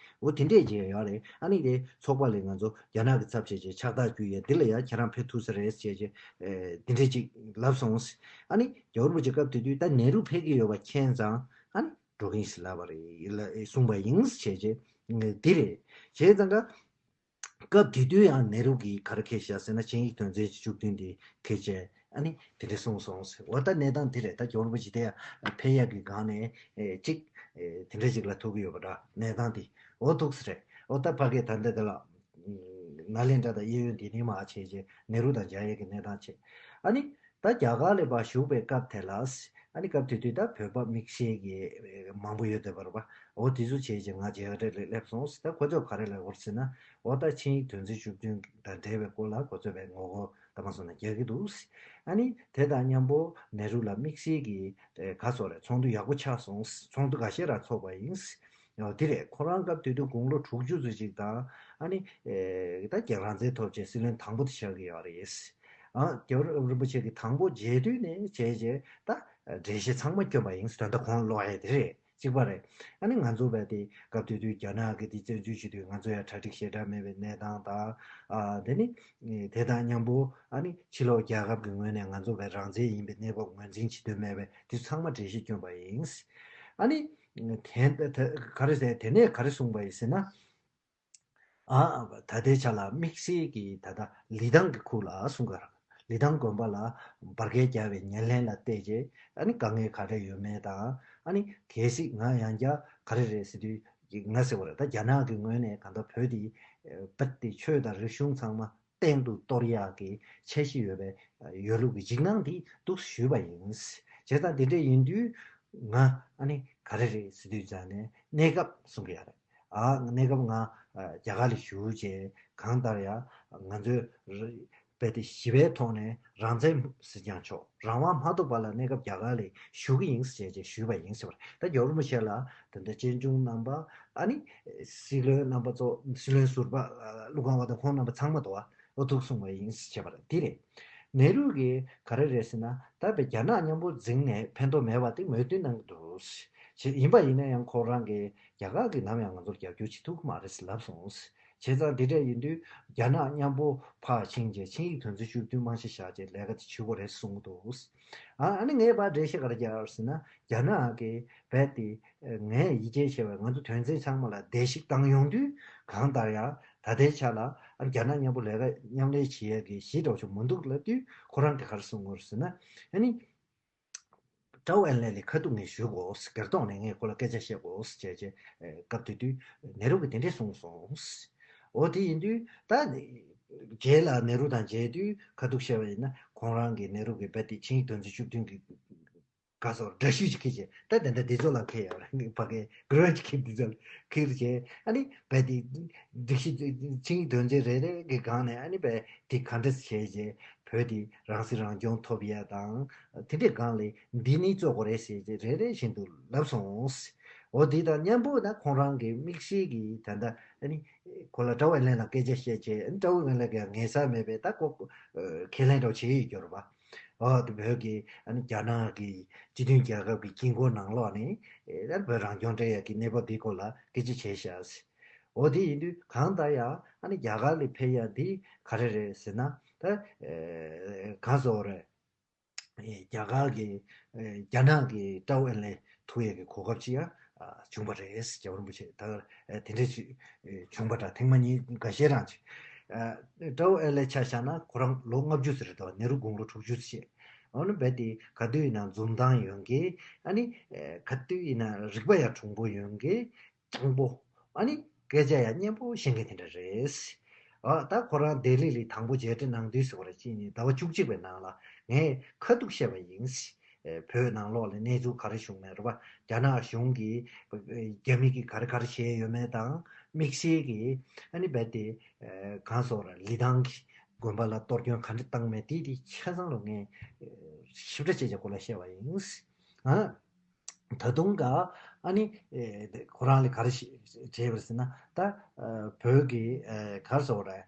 འོ་དེ་འདྲས་བྱས་ཡོད་རེད། ཨ་ནི་དེ་ཚོགས་པ་ལས་ང་ཚོ་རྒྱ་ནག་གི་ཚབ་བྱས་བྱས་ཕྱག་རྟགས་བསྒྱུར་ཡས་འདི་ལ་ཡང་ཁྱེད་རང་ཕེབས་ཐུབ་ས་རེད་བྱས་བྱས་དེ་འདྲས་ཅིག་ལབ་སོང་། ཨ་ནི་རྒྱལ་བ་རིན་པོ་ཆེ་སྐབས་དེ་དུས་ད་ནེ་རུ་ཕེབས་ཀྱི་ཡོད་པ་མཁྱེན་ཙང་ཨ་ནི་འགྲོ་གི་ཡིན་ཟེར་ལབ་པ་རེད་ལ་གསུངས་པ་ཡིན་བྱས་བྱས་འདི་རེད། བྱས་ཙང་ཀ་སྐབས་དེ་དུས་ཡང་ནེ་རུ་གིས་ག་རེ་ཁས་བཞག་ཟེར་ན་ཆིངས་ཡིག་དོན་ཚན་བཅུ་བདུན་དེ་ཁས་བྱས་ཨ་ནི་དེ་འདྲས་གསུངས་སོང་ཟེར། འོ་ད་གནས་སྟངས་དེ་རེད། ད་རྒྱལ་བ་རིན་པོ་ཆེ་དེ་ཡང་ཕེབས་ཡག་གི་སྒང་ནས་ཨེ་གཅིག་ཨེ་དེ་འདྲས་ཅིག་ལ་ཐུག་གི་ཡོད་པ་འདྲ། གནས་སྟངས་དེ་འོ་ཐུག་ས་རེད། འོ་ད་ཕ་གིར་ད་ལྟ་དེ་ལ་ནཱ་ལེནྡྲ་དང་གཡས་གཡོན་དེ་ནས་མར་བྱས་རྗེས་ནེ་རུ་དང་མཇལ་ཡས་ཀྱི་གནས་སྟངས་བྱས། ཨ་ནི་ད་རྒྱ་གར་ལ་ཕར་བཞུགས་པའི་སྐབས་དེ་ལ་ཨ་ནི་སྐབས་དེ་དུས་ད་བོད་པ་དམིགས་བསལ་གྱི་མང་པོ་ཡོད་བསྡད་པ་རེད་པ། འོ་དེ་ཚོ་བྱས་རྗེས་ང་མཇལ་ཁ་རེ་ལ་སླེབས་སོང་། ད་ཁོ་ཚོས་ག་རེ་ལབ་ཡོད་ཟེར་ན། འོ་ད་ཆིངས་ཡིག་དོན་ཚན་བཅུ་བདུན་དང་འབྲེལ་བའི་སྐོར་ལ་ཁོ་ཚོས་བས་ངོ་རྒོལ་ད་མ་སོང་ན་རྒྱག་གི་འདུག། ཨ་ནི་དེ་དང་མཉམ་པོ་ནེ་རུ་ལ་དམིགས་བསལ་གྱི་ཨེ་ག་སོགས་རེད། ཚོགས་འདུ་ཡག་པོ་ཆགས་སོང་། ཚོགས་འདུ་འགའ་ཤས་རང་ཚོགས་པ་ཡིན། འོ་དེ་རེད། ཁོ་རང་སྐབས་དེ་དུས་དགུང་ལོ་དྲུག་ཅུ་ཙམ་ཅིག་དང་ཨ་ནི་ཨེ་ད་རྒྱལ་རང་བཙན་ཐོབ་རྗེས་སྲིད་བློན་དང་པོ་དེ་ཆགས་ཀྱི་ཡོད་རེད། ཨ་རྒྱལ་བ་རིན་པོ་ཆེ་གི་དང་པོ་མཇལ་དུས་ནས་བྱས་རྗེས་ད་འགྲེལ་བཤད་ཚང་མ་བསྐྱོན་པ་ཡིན། དོན་དག་ཁོང་ཀློག་ཡས་དེ་རེད། གཅིག་པ་རེད། ཨ་ནི་ང་ཚོ་བས་དེ་སྐབས་དེ་དུས་རྒྱ་ནག་གི་དེ་བཙན་འཛུལ་བྱེད་དུས་ང་ཚོ་ཡང་གྲ་སྒྲིག་ཞེ་དྲག་མེད་པའི་གནས་སྟངས་དང་། ཨ་དེ་ནི་དེ་དང་མཉམ་པོ་ཨ་ནི་ཕྱི་ལོགས་རྒྱལ་ཁབ་ཀྱི་ངོས་ནས་ང་ཚོ་བས་རང་བཙན་ཡིན་པའི་གནས་བབ་ངོས་འཛིན་བྱེད་འདོད་མེད་པའི་དེ་ཚང་མ་འགྲེལ་བཤད་བསྐྱོན་པ་ཡིན། ཨ་ནི་དེ་དེ་ག་རེ་ཟེར། དེ་ནས་ག་རེ་གསུངས་པ་ཡིན་ཟེར་ན། ཨ་ད་ལྟའི་ཆ་ལ་དམིགས་བསལ་གྱི་ད་ལྟ་ལི་ཐང་གི་ཁུལ་ལ་གསུང་གི་རེད། ལི་ཐང་དགོན་པ་ལ་འབར་གས་བརྒྱབ་པའི་ཉེར་ལེན་ལ་བལྟས་རྗེས་ཨ་ནི་དཀའ་ངལ་ག་འདྲ་ཡོད་མེད་དང་། ཨ་ནི་གལ་སྲིད་ང་ཡང་བསྐྱར་ག་རེ་རེད་ཟེར་དུས་ང་ཟེར་བ་རེད། ད་རྒྱ་ནག་གི་ངོས་ནས་གང་ལྟར་བོད་དེ་བོད་དེ་ཆོས་དང་རིག་གཞུང་ཚང་མ་གཏན་དུ་གཏོར་ཡག་གི་འཆར་གཞི་ཡོད་པའི་ཡོད་ལུགས་ཀྱི་འཇིགས་སྣང་དེ་འདུག་ཞུས་པ་ཡིན། བྱས་ཙང་དེ་འདྲ་ཡིན་དུས་ང་ཨ་ནི་ག་རེ་རེད་ཟེར་དུས་ཙང་ནས་གནས་སྐབས་གསུང་གི་ཡོད་རེད། ཨ་གནས་སྐབས་ང་རྒྱ་གར་ལ་བཞུགས་རྗེས་གང་ལྟར་ཡང་ང་ཚོའི་རྦད་དེ་ཞི་བའི་ཐོག་ནས་རང་བཙན་ཟེར་ཀྱང་ཆོག་རང་དབང་མ་ཐོབ་བར་ལ་གནས་སྐབས་རྒྱ་གར་ལ་བཞུགས་ཀྱི་ཡིན་ཟེར་བྱས་ཞུས་པ་ཡིན་ཟེར་བ་རེད། ད་རྒྱལ་བ་རིན་པོ་ཆེ་ལ་དེ་འདྲ་གཅེན་གཅུང་རྣམ་པ་ཨ་ནི་སྲིད་བློན་རྣམ་པ་ཚོ་སྲིད་བློན་ཟུར་པ་ཀླུ་ཁང་པ་དང་ཁོང་རྣམ་པ་ཚང་མ་དོ་བ་ཨོ་ཐུག་གསུང་བ་ཡིན་ཟེར་བ་རེད། དེ་རེད། ནེ་རུ་གིས་ག་རེ་རེད་ཟེར་ན། ད་བས་རྒྱ་ནག་མཉམ་པོ་འཛིང་ནས་ཕན་ཐོགས་མེད་པ་དེ་མོས་མཐུན་གནང་གི་འདུག་ཞེས། ཡིན་པ་ཡིན་ན་ཡང་ཁོ་རང་གིས་རྒྱ་གར་གྱིས་ནམ་ཡང་ང་ཚོར་རྒྱབ་སྐྱོར་བྱེད་ཐུབ་ཀྱི་མ་རེད་ཟེར་ལབ་སོང་། བྱས་ཙང་འདི་འདྲ་ཡིན་དུས་རྒྱ་ནག་མཉམ་པོ་ཕར་ཕྱིན་རྗེས་ཆིངས་ཡིག་དོན་ཚན་བཅུ་བདུན་རྨང་གཞི་བཞག་རྗེས་ལས་ཀ་དེ་བྱེད་དགོས་རེད་གསུང་གི་འདུག། ཨ་ཨ་ནི་ངས་ཕར་འགྲེལ་བཤད་ག་རེ་རྒྱག་ཟེར་ན། རྒྱ་ནག་གིས་རྦད་དེ་ངས་ཡིད་ཆེས་བྱས་པའི་ང་ཚོ་དོན་ཚན་ཚང་མ་ལ་བརྡལ་བཤིག་བཏང་ཡོང་དུས་གང་ལྟར་ཡང་ད་ལྟའི་ཆ་ལ་ཨ་རྒྱ་ནག་མཉམ་པོ་ལས་ཀ་མཉམ་ལས་བྱེད་ཡས་ཀྱི་གཞི་འདྲ་བོ་ཞིག་མི་འདུག་ལབ་དུས་ཁོ་རང་གིས་ག་རེ་གསུངས་ཡོད་ཟེར་ན། ཨ་ནི་ཀྲའོ་ཨེན་ལེ་ལ་ཁ་ཐུག་ངས་ཞུ་དགོས། སྒེར་ཐོག་ནས་ངས་ཁོ་ལ་སྐད་ཆ་བཤད་དགོས་ཟེར་བྱས་རྗེས་སྐབས་དེ་དུས་ནེ་རུ་གིས་དེ་འདྲས་གསུངས་སོང་། འོ་དེ་ཡིན་དུས་ད་རྗེས་ལ་ནེ་རུ་དང་མཇལ་དུས་ཁ་ཐུག་བཤད་པ་ཡིན་ན་ཁོང་རང་གིས་ནེ་རུ་གིས་རྦད་དེ་ཆིངས་ཡིག་དོན་ཚན་བཅུ་བདུན་གྱི་ག་སོགས་འདྲ་བཤུས་ཅིག་ཁྱེར་བྱས། ད་དེ་འདྲ་འདི་ཚོ་ལ་ཁྱེར་ཡོད་རེད། ཕ་གིའི་གུ་རོན་ཅིག་ཁྱེར། འདི་ཚོ་ལ་ཁྱེར་བྱས་ཨ་ནི་རྦད་དེ་སྒྲིག་གཞི་ཆིངས་ཡིག་དོན་ཚན་རེ་རེ་གི་སྒང་ནས་ཨ་ནི་རྦད་དེ་ག་འདྲ་བྱས་རྗེས་བོད་དེ་རང་སྲིད་རང་སྐྱོང་ཐོབ་ཡས་དང་དེ་འདྲའི་སྒང་ལ་འདི་ནི་བཙུགས་དགོས་རེད་ཟེར་རྗེས་རེ་རེ་བཞིན་དུ་ལབ་སོང་། འོ་འདི་དང་མཉམ་པོ་ད་ཁོང་རང་གི་དམིགས་བསལ་གྱི་ད་ལྟ་ཨ་ནི་ཁོ་ལ་ཀྲའོ་ཨེན་ལེ་ལ་སྐད་ཆ་བཤད་བྱས། ཨ་ནི་ཀྲའོ་ཨེན་ལེ་གིས་ངེས་ས་མེད་པའི་ད་ཁོ་ཁས་ལེན་འདྲ་བོ་བྱེད་ཡོད་རྒྱུ་རེད་པ། ཨོ་དེ་བོད་ཀྱི་ཨ་ནི་རྒྱ་ནག་གི་སྤྱི་མཐུན་རྒྱལ་ཁབ་ཀྱི་དཀྱིལ་འཁོར་ནང་ལོགས་ནས་ཨེ་ད་བོད་རང་སྐྱོང་སྤྲད་ཡག་གི་གནས་བབ་འདིའི་སྐོར་ལ་སྐད་ཆ་བྱས་ཤག། ཨོ་དེ་ཡིན་དུས་གང་ལྟར་ཡང་ཨ་ནི་རྒྱ་གར་ལ་ཕེབས་ཡག་འདི་ག་རེ་རེད་ཟེར་ན། ད་ཨེ་གང་ཟེར་བ་རེད། ཨེ་རྒྱ་གར་གྱི་ཨེ་རྒྱ་ནག་གི་ཀྲའོ་ཨེན་ལེ་ཐུག་ཡག་གི་གོ་སྐབས་ཅིག་ཡང་ཨ་བྱུང་བ་རེད། རྒྱལ་བ་རིན་པོ་ཆེ་ད་ཨེ་དེ་འདྲ་ཞིག་ཨེ་བྱུང་བ་འདྲ། ཐེངས་མ་གཉིས་འགའ་ཤས་རང་ཅིག། ཨ་ཀྲའོ་ཨེན་ལེ་ཆ་བཞག་ན་ཁོ་རང་ལོ་ལྔ་བཅུ་ཙམ་རེད་དོ། ནེ་རུ་དགུང་ལོ་དྲུག་ཅུ་ཙམ་བྱས། འོ་ན་རྦད་དེ་ག་དུས་ཡིན་ན་འཛུམ་མདངས་ཡོད་མཁན། ཨ་ནི་ཨེ་ག་དུས་ཡིན་ན་རིག་པ་ཡང་གྲུང་པོ་ཡོད་མཁན། སྤྱང་པོ། ཨ་ནི་སྐད་ཆ་ཡང་སྙན་པོ་བཤད་མཁན་དེ་འདྲ་རེད། ཨ་ད་ཁོ་རང་ལྡི་ལི་ལ་དང་པོ་མཇལ་འཕྲད་གནང་དུས་ཟེར་བ་རེད། ཅིག་ནི་ཟླ་བ་བཅུ་གཅིག་པའི་ནང་ལ་ངས་ཁ་ཐུག་བཤད་པ་ཡིན། ཨེ་བོད་ནང་ལོགས་ལ་གནས་ཚུལ་ག་རེ་བྱུང་མེད་རེད་པ། རྒྱ་ནག་གཞུང་གིས་རྒྱ་མི་གིས་ག་རེ་ག་རེ་བྱས་ཡོད་མེད་དང་། དམིགས་བསལ་གྱིས་ཨ་ནི་རྦད་དེ་ཨེ་གང་ཟེར་རེད། ལི་ཐང་གི་དགོན་པ་ལ་གཏོར་སྐྱོན་ག་འདྲ་བཏང་མེད་དེ་དེ་ཆ་ཚང་ལ་ངས་ཨེ་ཞིབ་ཕྲ་བྱས་བྱས་ཁོ་ལ་བཤད་པ་ཡིན། ཨ། ད་དུང་ག་ཨ་ནི་ཨེ་ཁོ་རང་ལ་ག་རེ་ཞིག་བྱས་པ་ཟེར་ན། ད་ཨ་བོད་ཀྱི་ཨེ་ག་རེ་ཟེར་དགོས་རེད།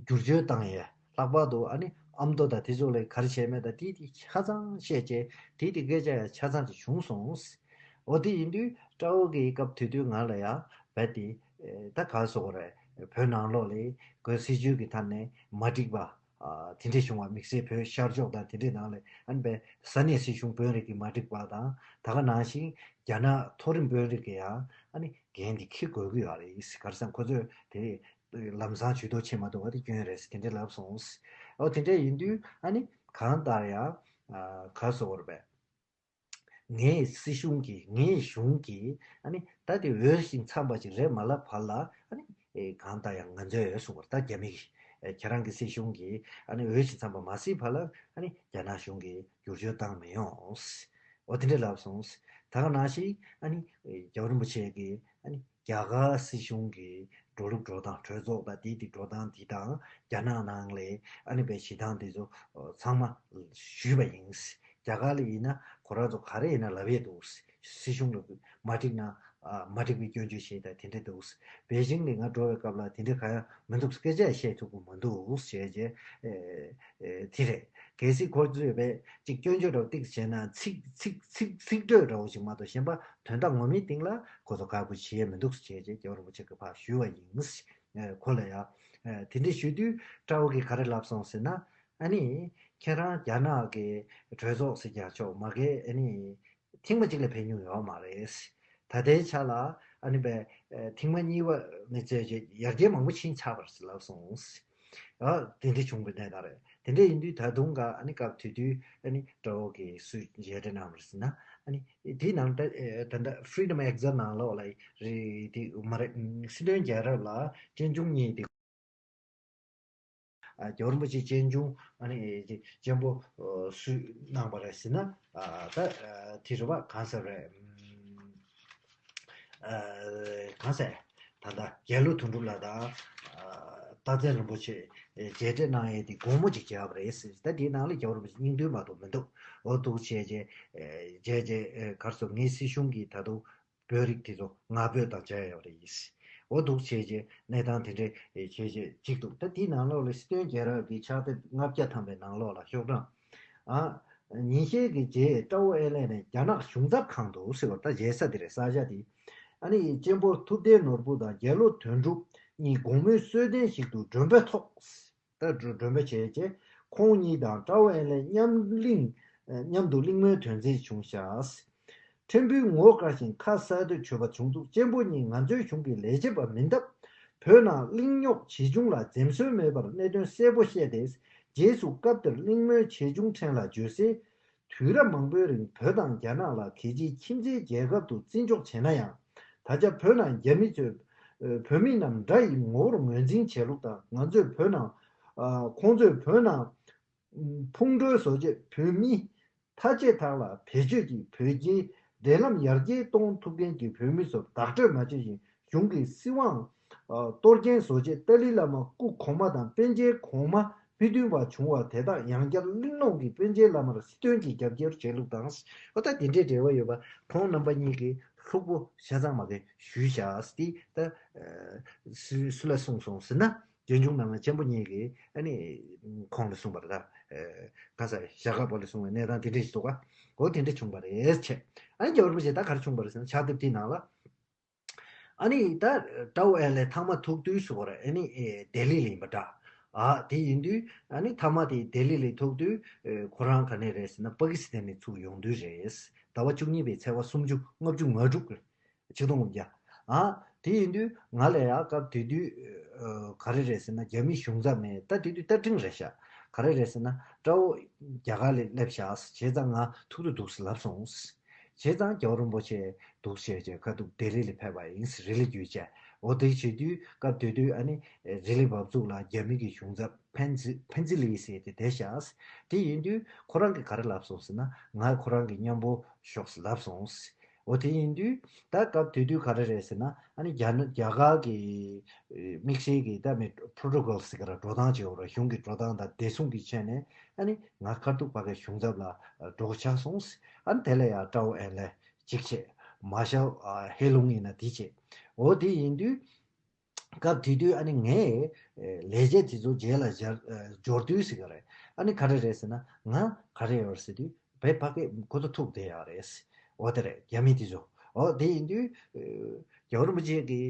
བསྒྱུར་བཅོས་བཏང་ཡས་ལྷག་པར་དུ་ཨ་ནི་ཨ་མདོ་དང་དེ་ཚོ་ལ་ག་རེ་བྱས་མེད་དང་དེ་དེ་ཆ་ཚང་བཤད་བྱས། དེ་དེ་སྐད་ཆ་ཡང་ཆ་ཚང་དེ་བྱུང་སོང་། འོ་དེ་ཡིན་དུས་ཀྲའོ་གི་སྐབས་དེ་དུས་ང་ལ་ཡང་རྦད་དེ་ ཨེ་ད་ག་རེ་ཟེར་དགོས་རེད། བོད་ནང་ལོགས་ལ་བོད་སྲིད་བྱུས་ཀྱི་ཐད་ནས་མ་འགྲིག་པ་ཨ་དེ་འདྲ་བྱུང་བ། དམིགས་བསལ་བོད་ཤར་ཕྱོགས་དང་དེ་འདྲའི་ནང་ལ་ཨ་ནི་བས་ས་གནས་སྲིད་གཞུང་དཔོན་རིགས་ཀྱིས་མ་འགྲིག་པ་དང་། ད་ག་ནང་བཞིན་རྒྱ་ནག་མཐོ་རིམ་དཔོན་རིགས་ཀྱིས་ཡང་ཨ་ནི་འགན་དེ་འཁྱེར་དགོས་ཀྱི་ཡོད་རེད། ག་རེ་ཟེར་ན་ཁོ་ཚོས་དེ་ལམ་སང་ཇུས་གཏོགས་བྱེད་མ་ཐུབ་པ་དེ་སྐྱོན་རེད་ཟེར་དེ་འདྲ་ལབ་སོང་། ཨོ་དེ་འདྲ་ཡིན་དུས་ཨ་ནི་གང་ལྟར་ཡང་ཨ་ག་རེ་ཟེར་དགོས་རེད་པས། ངའི་སྲིད་གཞུང་གིས་ངའི་གཞུང་གིས་ཨ་ནི་ད་དེ་འོས་ཤིང་འཚམས་པ་ཅིག་རེད་མ་ལབ་བར་ལ་ཨ་ནི་ཨེ་གང་ལྟར་ཡང་ང་ཚོས་གསུངས་པར། ད་རྒྱ་མི་གིས་ཨེ་ཁྱེད་རང་གི་སྲིད་གཞུང་གིས་ཨ་ནི་འོས་ཤིང་འཚམས་པ་མ་ཟིན་བར་ལ་ཨ་ནི་རྒྱ་ནག་གཞུང་གིས་བསྒྱུར་བཅོས་བཏང་མི་ཡོང་། འོ་དེ་འདྲ་ལབ་སོང་། ད་ག་ནང་བཞིན་ཨ་ནི་ཨེ་རྒྱལ་བ་རིན་པོ་ཆེ་གིས་ཨ་ནི་རྒྱ་གར་སྲིད་གཞུང་གི་འགྲོ་ལུགས་འགྲོ་སྟངས། གྲོས་ཚོགས་དང་དེའི་དེ་འགྲོ་སྟངས་འདི་དང་རྒྱ་ནག་ནང་ལ་ཨ་ནི་པའི་བྱེད་སྟངས་དེ་ཚོ་ཚང་མ་ཞུས་པ་ཡིན། རྒྱ་གར་ལ་ཡིན་ན་ཁོ་རང་ཚོ་ག་རེ་ཡིན་ན་ལབ་ཡས་འདུག། སྲིད་གཞུང་ལ་མ་འགྲིག་ན་ཨ་མ་འགྲིག་པའི་སྐྱོན་བརྗོད་བྱེད་དང་དེ་འདྲ་འདུག། པེ་ཅིང་ནས་ང་འགྲོ་བའི་སྐབས་ལ་དེ་འདྲ་གང་ཡང་མི་འདུག། སྐད་ཆ་བཤད་ཐུབ་ཀྱི་མི་འདུག་ཟེར་བྱས། ཨེ་ཨེ་དེ་རེད། གལ་སྲིད་ཁོ་ཚོས་པས་ཅིག་སྐྱོན་བརྗོད་འདྲ་བོ་ཏིག་བྱས་ན། ཚིག་ཚིག་ཚིག་ཚིག་འགྲོས་འདྲ་བོ་ཞིག་མ་གཏོགས་གཞན་པ་དོན་དག་ངོ་མའི་སྟེང་ལ་ཁོ་ཚོ་དགའ་པོ་བྱེད་ཡས་མི་འདུག་ཟེར་བྱས་རྒྱལ་བ་རིན་པོ་ཆེ་གིས་ཕར་ཞུས་པ་ཡིན། ཨེ་ཁོ་ལ་ཡང་ཨེ་དེ་འདྲ་ཞུས་དུས་སྤྲ་བོ་གིས་ག་རེ་ལབ་སོང་ཟེར་ན། ཨ་ནི་ཁྱེད་རང་རྒྱ་ནག་གི་གྲོས་ཚོགས་ཟེར་ཀྱང་ཆོག་མ་གི་ཨ་ནི་ཐེངས་མ་གཅིག་ལས་ཕེབས་མྱོང་ཡོད་མ་རེད། ད་ལྟའི་ཆ་ལ་ཨ་ནི་པའི་ཨེ་ཐེངས་མ་གཉིས་པ་ནས་བཙལ་རྗེས་ཡར་རྒྱས་མང་པོ་ཕྱིན་ཆགས་པ་རེད་ལབ་སོང་། ཨ་དེ་འདྲ་བྱུང་བའི་གནས་སྟངས་རེད། དེ་འདྲ་ཡིན་དུས་ད་དུང་ག་ཨ་ནི་སྐབས་དེ་དུས་ཨ་ནི་སྤྲ་བོ་གིས་སུས་མཇལ་འཕྲད་གནང་བ་རེད་ཟེར་ན། ཨ་ནི་དེའི་ནང་ད་ཨེ་ད་ལྟ་Freedom Exile ནང་ལོགས་ལ་རེད། དེ་མ་རེད། སྲིད་དོན་རྒྱལ་རབས་ལ་སྤྱན་ཆུང་གཉིས་དེ། ཨ་རྒྱལ་བ་རིན་པོ་ཆེ་སྤྱན་ཆུང་ཨ་ནི་གཅེན་པོ་སུས་གནང་བ་རེད་ཟེར་ན། ཨ་ད་ཨ་དེ་རེད་པ། གང་ཟེར་རེད། ཨ་གང་ཟེར། ད་ལྟ་རྒྱལ་ལོ་དོན་གྲུབ་ལགས་དང་ཨ་རྟག་བརྟན་རིན་པོ་ཆེ་མཇལ་འཕྲད་གནང་ཡས་དེ་དགོང་མོ་ཅིག་བྱས་པ་རེད་ཟེར། ད་དེའི་ནང་ལ་རྒྱལ་བ་རིན་པོ་ཆེ་སྙིང་དོན་མ་གཏོགས་མི་འདུག། འོ་འདུག་བྱས་རྗེས་མཇལ་རྗེས་གར་སོང་། ངའི་སྲིད་གཞུང་གིས་ད་དུང་བོད་རིགས་དེ་ཚོ་ང་ཕོད་དང་བྱས་ཡོད་རེད། འོ་འདུག་བྱས་རྗེས་གནས་སྟངས་དེ་འདྲའི་བྱས་རྗེས་གཅིག་འདུག། ད་དེའི་ནང་ལོགས་ལ་སྲིད་དོན་རྒྱལ་རབས་ཀྱི་ཕྱག་དེབ་ལྔ་བརྒྱ་ཐམ་པའི་ནང་ལོགས་ལ་ཤོག་གྲངས་ཨ་ཉིན་ཤས་ཀྱི་རྗེས་སྤྲ་བོ་ཨེ་ལེ་ནས་རྒྱ་ནག་གཞུང་ཚབ་ཁང་དུ་ཟེར་བ། ད་མཇལ་ས་དེ་རེད། ས་ཆ་དེ། ཨ་ནི་གཅེན་པོ་ཐུབ་བསྟན་ནོར་བུ་དང་རྒྱལ་ལོ་དོན་གྲུབ་གཉིས་དགོང་མོའི་གསོལ་སྟོན་ཞིག་ཏུ་མགྲོན་པོ་ཐོག། ད་མགྲོན་པོ་བྱས་རྗེས་ཁོང་གཉིས་དང་སྤྲ་བོ་ཨེ་ལེ་མཉམ་གླིང་མཉམ་དུ་གླེང་མོལ་དོན་མཛད་བྱུང་ཤག། ཕྲན་བུའི་ངོ་དཀར་ཞིང་ཁ་གསལ་དོད་བྱུང་བ་བྱུང་འདུག། གཅེན་པོ་གཉིས་ང་ཚོའི་གཞུང་གི་ལས་བྱེད་པ་མིན་སྟབས། བོད་ནང་གླེང་རྙོག་ཇི་བྱུང་ལ་འཛེམ་ཟོན་མེད་པར་གནད་དོན་གསལ་པོ་བཤད་དེ། རྗེས་སུ་སྐབས་དེར་གླེང་མོལ་ཇི་བྱུང་ཕྲན་ལ་བརྗོད་སའི། དུས་རབས་མང་པོའི་རིང་བོད་དང་རྒྱ་ནག་ལ་གལ་ཆེའི་ཁྱིམ་མཚེས་རྒྱལ་ཁབ་ཏུ་བརྩི་འཇོག་བྱས་ན་ཡང་། ད་ཆ་བོད་ནང་རྒྱ་མི་ཚོས་ཨ་བོད་མི་རྣམས་དགྲ་ཡི་ངོ་བོར་ངོས་འཛིན་བྱེད་ལུགས་དང་། ང་ཚོས་བོད་ནང་ཨ་ཁོང་ཚོས་བོད་ནང་ཕུང་མདོལ་བཟོ་ཆེད་བོད་མི་ཐ་ཆད་ཐག་ལ་བེད་སྤྱོད་ཀྱིས་བོད་རྒྱའི་འབྲེལ་ལམ་ཡར་རྒྱས་གཏོང་ཐུབ་མཁན་གྱི་བོད་མི་ཚོར་བདག་སྤྲོད་མ་བྱེད་ཅིང་། གཞུང་གི་སྲིད་དབང་ཨ་གཏོར་སྐྱོན་བཟོ་ཆེད་ཏཱ་ལའི་བླ་མ་སྐུ་གོང་མ་དང་པཎ་ཆེན་གོང་མ་མི་མཐུན་པ་བྱུང་བ་དེ་དག་ཡང་བསྐྱར་གླེང་སློང་གིས་པཎ་ཆེན་བླ་མར་སྲིད་དོན་གྱི་རྒྱབ་སྐྱོར་བྱེད་ལུགས་དང་། ཨོ་ད་དེ་འདྲའི་འབྲེལ་བ་ཡོད་པ་ཁོང་རྣམ་པ་གཉིས་ཀྱིས་ལྷུག་པོ་ཆ་ཚང་མ་གི་ཞུས་བཞག་སྟེ། ད་སུ་སུ་ལ་གསུངས་སོང་ཟེར་ན། གཅེན་གཅུང་ནང་ལ་གཅེན་པོ་གཉིས་ཀྱིས་ཨ་ནི་ཁོང་ལ་གསུངས་པ་རེད། ད་ག་ས་ཞྭ་སྒབ་པོ་ལ་གསུངས་པའི་གནས་སྟངས་དེ་འདྲ་ཞིག་འདུག་ག། འོ་དེ་འདྲ་བྱུང་བ་རེད་བྱས། ཨ་ནི་རྒྱལ་བ་རིན་པོ་ཆེ་ད་ག་རེ་བྱུང་བ་རེད་ཟེར་ན། ཕྱག་དེབ་དེའི་ནང་ལ། ཨ་ནི་ད་ཀྲའོ་ཨེ་ལེ་ཐང་མ་ཐུག་དུས་སུ་བར་ཨ་ནི་ཨེ་ལྡི་ལི་ལ་ཡིན་པ་འདྲ། ཨ་དེ་ཡིན་དུས་ཨ་ནི་ཐང་མ་དེ་ལྡི་ལི་ལ་ཐུག་དུས་ཨེ་ཁོ་རང་ག་ནས་རེད་ཟེར་ན། པ་ཀི་སི་ཐན་ནས་ཚུར་ཡོང་དུས་རེད། ཟླ་བ་བཅུ་གཉིས་པའི་ཚེས་པ་སུམ་ཅུ། ལྔ་བཅུ་ང་དྲུག་རེད། ཆིག་སྟོང་དགུ་བརྒྱ། ཨ་དེ་ཡིན་དུས་ང་ལ་ཡང་སྐབས་དེ་དུས་ཨ་ག་རེ་རེད་ཟེར་ན། རྒྱ་མི་གཞུང་ཚབ་ནས། ད་དེ་དུས་རྟ་ཁྲིམས་རེད་ཤག། ག་རེ་རེད་ཟེར་ན། ཀྲའོ་རྒྱ་གར་ལ་སླེབས་ཤག། བྱས་ཙང་ང་ཐུག་དུས་འདུག་ཟེར་ལབ་སོང་། བྱས་ཙང་རྒྱལ་བ་རིན་པོ་ཆེ་འདུག་བྱས་བྱས་ཁ་ཐུག་ལྡི་ལི་ལ་ཕེབས་པ་ཡིན་ཟེར། རི་ལི་བརྒྱུད་བྱས། འོ་དེ་བྱེད་དུས་སྐབས་དེ་དུས་ཨ་ནི་རི་ལི་བབས་ཚུགས་ལ་རྒྱ་མི་གི་གཞུང་ཚབ་ཕན་ཚི་ཕན་ཚི་ལི་ཟེར་དེ་བསྡད་ཤག། དེ་ཡིན་དུས་ཁོ་རང་གིས་ག་རེ་ལབ་སོང་ཟེར་ན། ང་ཁོ་རང་གི་མཉམ་པོ་ཤོག་ཟེར་ལབ་སོང་། འོ་དེ་ཡིན་དུས་ད་སྐབས་དེ་དུས་ག་རེ་རེད་ཟེར་ན། ཨ་ནི་རྒྱ་ནག་རྒྱ་གར་གྱི་དམིགས་བསལ་གྱི་ད་མི་པྲོ་ཊོ་ཀོལ་ཟེར་ག་ར། འགྲོ་སྟངས་བྱེད་འོ་ར། གཞུང་གི་འགྲོ་སྟངས་དང་བདེ་སྲུང་གི་ཆ་ནས་ཨ་ནི་ང་ཁ་ཐུག་ཕ་གིའི་གཞུང་ཚབ་ལ་འགྲོ་ཆགས་སོང་། ཨ་ནི་དེ་ལ་ཡང་ཀྲའོ་ཨེ་ལེ་གཅིག་བྱས། མཱ་ཤལ་ཧེ་ལུང་ཡིན་ན་དེ་བྱས། འོ་དེ་ཡིན་དུས་སྐབས་དེ་དུས་ཨ་ནི་ངས་ལས་བྱེད་དེ་ཚོ་རྗེས་ལ་སྦྱར་འབྱོར་དུས་ཟེར་ག་རེད། ཨ་ནི་ག་རེ་རེད་ཟེར་ན། ང་ག་རེ་ཡོད་ཟེར་དུས་བས་ཕ་གི་ཁོ་ཚོ་ཐུག་བསྡད་ཡོད་རེད། འོ་དེ་རེད། རྒྱ་མི་དེ་ཚོ། འོ་དེ་ཡིན་དུས་ རྒྱལ་བ་རིན་པོ་ཆེ་གི་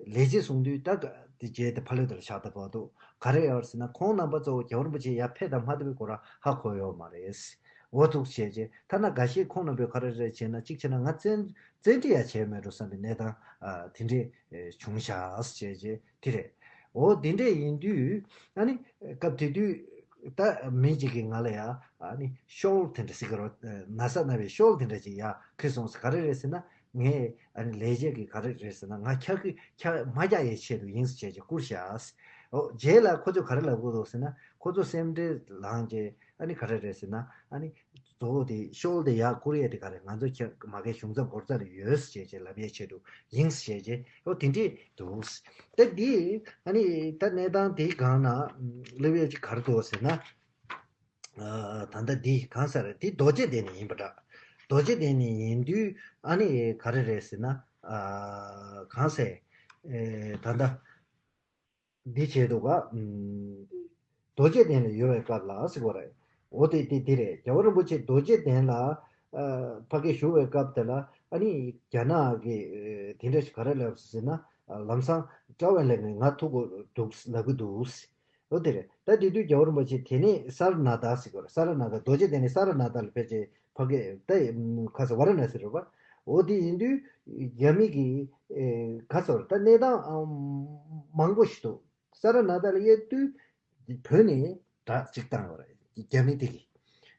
ལས་བྱེད་གསུང་དུས་ད་ག་དེ་རྗེས་དེ་ཕ་ལོས་དེར་ཆགས་ད་བར་དུ་ག་རེ་ཡོད་ཟེར་ན། ཁོང་རྣམ་པ་ཚོ་རྒྱལ་བ་རིན་པོ་ཆེ་ཡར་ཕེབས་དང་མ་ཕེབས་པའི་སྐོར་ཧ་གོ་ཡོད་མ་རེད། འོ་འདུག་བྱས་རྗེས་ཐ་ན་འགའ་ཤས་ཁོང་རྣམ་པས་ག་རེ་རེད་བྱས་ན། གཅིག་བྱས་ན་ང་བཙན་བཙན་ཁྲིད་ཡང་བྱས་མེད་འགྲོ་བསམ་པའི་གནས་སྟངས་ཨ་དེ་འདྲས་ཨེ་བྱུང་ཤག་བྱས་རྗེས་དེ་རེད། འོ་དེ་འདྲས་ཡིན་དུས་ཨ་ནི་སྐབས་དེ་དུས་ད་མི་གཅིག་གིས་ང་ལ་ཡ་ཨ་ནི་ཤོལ་དེ་འདྲ་ཟེར་གི་རོ། ན་ཚ་ན་བའི་ཤོལ་དེ་འདྲ་ཅིག་ཡ་ཁུར་སོང་ཟེར། ག་རེ་རེད་ཟེར་ན། ངས་ཨ་ནི་ལས་བྱེད་ཀྱི་ག་རེ་རེད་ཟེར་ན། ང་འཁྱག་གི་འཁྱག་མ་རྒྱག་ཡའི་ཆེད་དུ་ཡིན་ཟེར་བྱས་ཀྱི་བསྐུར་བཞག། འོ་རྗེས་ལ་ཁོ་ཚོས་ག་རེ་ལབ་དགོས་འདུག་ཟེར་ན། ཁོ་ཚོ་སེམས་ཁྲལ་ལངས་རྗེས་ཨ་ནི་ག་རེ་རེད་ཟེར་ན། ཨ་ནི་གཙོ་བོ་དེ་ཤོལ་དེ་ཡར་བསྐུར་ཡས་དེ་ག་རེ། ང་ཚོ་ཁྱེད་མ་གའི་གཞུང་ཚབ་སྒོ་རྩ་ལ་ཡོད་ཟེར་བྱས་ལབ་ཡས་ཆེད་དུ་ཡིན་ཟེར་བྱས། འོ་དེ་འདྲས་འདུག། ད་འདི་ཨ་ནི་ད་གནས་སྟངས་དེའི་སྒང་ན་སླེབས་ཡས་ཅིག་ག་རེ་འདུག་ཟེར་ན། ཨ་ད་ལྟ་འདི་གང་ཟེར་རེད། འདི་རྡོ་རྗེ་གདན་ནས་ཡིན་པ་འདྲ། རྡོ་རྗེ་གདན་ནས་ཡིན་དུས་ཨ་ནི་ག་རེ་རེད་ཟེར་ན། ཨ་གང་ཟེར། ཨེ་ད་ལྟ་འདི་བྱས་འདུག་ག། ཨམ་རྡོ་རྗེ་གདན་ལ་ཡོད་པའི་སྐབས་ལ་ཟེར་དགོས་རེད། འོ་དེ་དེ་དེ་རེད། རྒྱལ་བ་རིན་པོ་ཆེ་རྡོ་རྗེ་གདན་ལ་ཨ་ཕ་གིར་བཞུགས་པའི་སྐབས་དེ་ལ་ཨ་ནི་རྒྱ་ནག་གི་ཨེ་དེ་འདྲ་ཞིག་ག་རེ་ལབ་ཟེར་ན། ཨ་ལམ་སང་ཀྲོའུ་ཨེན་ལའེ་ནས་ང་ཐུག་དགོས་འདུག་ལབ་ཀྱི་འདུག། འོ་དེ་རེད། ད་དེ་དུས་རྒྱལ་བ་རིན་པོ་ཆེ་དེ་ནས་ས་ར་ནཱ་ཐ་ཟེར་གི་རེད། ས་ར་ནཱ་ཐ། རྡོ་རྗེ་གདན་ནས་ས་ར་ནཱ་ཐ་ལ་ཕེབས་རྗེས་ཕ་གི་ད་ཁ་ས་ཝཱ་ར་ཎ་སི་རེད་པ། འོ་དེ་ཡིན་དུས་རྒྱ་མི་གི་ཨེ་ཁ་ས་ད་གནས་སྟངས་ཨམ་མང་པོ་ཞིག་འདུག། ས་ར་ནཱ་ཐ་ལ་ཡོད་དུས་བོད་ནས་དྲག་ཅིག་བཏང་བ་རེད། རྒྱ་མི་དེ་གི་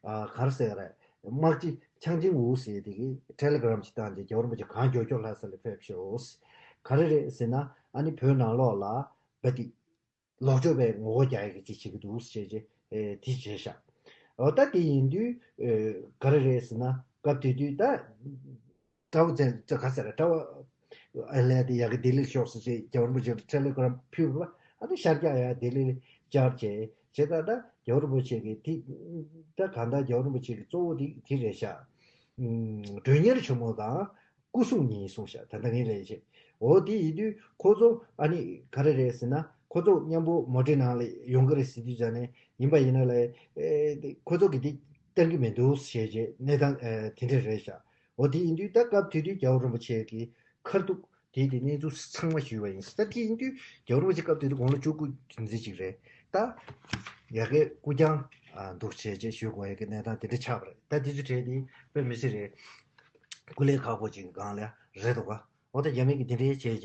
ཨ་ག་རེ་ཟེར་རེད། དམག་སྤྱི་ཆང་ཅིང་ཝུ་ཟེར་དེ་གི་ཊེ་ལེ་གྷི་རམ་ཅིག་བཏང་རྗེས་རྒྱལ་བ་རིན་པོ་ཆེ་གང་མགྱོགས་མགྱོགས་ལྷ་ས་ལ་ཕེབས་ཤོག། ག་རེ་རེད་ཟེར་ན། ཨ་ནི་བོད་ནང་ལོགས་ལ་བོད་དེ་ལོག་སྤྱོད་པའི་ངོ་རྒོལ་རྒྱག་ཡག་གི་ཅིག་བྱེད་ཀྱི་འདུག་ཟེར་རྗེས་ཨེ་དེ་བྱས་ཤག། འོ་ད་དེ་ཡིན་དུས་ཨེ་ག་རེ་རེད་ཟེར་ན། སྐབས་དེ་དུས་ད་ཀྲོའུ་ཙན་ཙེ་ག་ཟེར། ཀྲོའུ་ཨེན་ལའེ་དེ་ཡ་གི་ལྡི་ལིར་ཤོག་ཟེར་བྱས་རྒྱལ་བ་རིན་པོ་ཆེར་ཊེ་ལེ་གྷི་རམ་ཕུལ་བ། ཨ་ནི་ཤར་རྒྱག་ཡ་ལྡི་ལི་བཅར་བྱས་བྱས་ད་ད་རྒྱལ་བ་རིན་པོ་ཆེ་གི་དེ་ད་གང་ལྟར་རྒྱལ་བ་རིན་པོ་ཆེ་གི་གཙོ་བོ་དེ་དེ་རེད་ཤག། ཨུམ་མགྲོན་གཉེར་ཆེན་མོ་དང་སྐུ་སྲུང་གཉིས་གསུངས་ཤག། ད་ལྟ་ངས་ལབ་བྱས། འོ་དེ་ཡིན་དུས་ཁོ་ཚོ་ཨ་ནི་ག་རེ་རེད་ཟེར་ན། ཁོ་ཚོ་མཉམ་པོ་མོ་ཊའི་ནང་ལ་ཡོང་གི་རེད་ཟེར་དུས་ཙང་ནས་ཡིན་པ་ཡིན་ན་ལས་ཨེ་ཁོ་ཚོ་གི་དེ་སྟེར་གི་མི་འདུག་ཟེར་བྱས་གནས་སྟངས་ཨེ་དེ་འདྲ་རེད་ཤག། འོ་དེ་ཡིན་དུས་ད་སྐབས་དེ་དུས་རྒྱལ་བ་རིན་པོ་ཆེ་གི་ཁ་ཐུག་དེ་དེ་གནས་ཚུལ་ཚང་མ་ཞུས་པ་ཡིན། ད་དེ་ཡིན་དུས་རྒྱལ་བ་རིན་པོ་ཆེ་སྐབས་དེ་དུས་དགུང་ལོ་བཅུ་དགུ་ཙམ་ཅིག་རེད། ད་ཡ་གི་སྐུ་རྐྱང་ཨ་འདུག་བྱས་བྱས་ཞུ་དགོས་ཡ་གི་གནས་སྟངས་དེ་འདྲ་ཆགས་པ་རེད། ད་དེ་ཚོ་གྲས་དེ་དཔེ་མི་སྲིད་རེད། སྐུ་ལས་ཁག་པོ་ཅིག་གི་སྒང་ལ་རེད་འདུག་ག། འོ་ད་རྒྱ་མི་གིས་དེ་འདྲའི་བྱས་བྱས་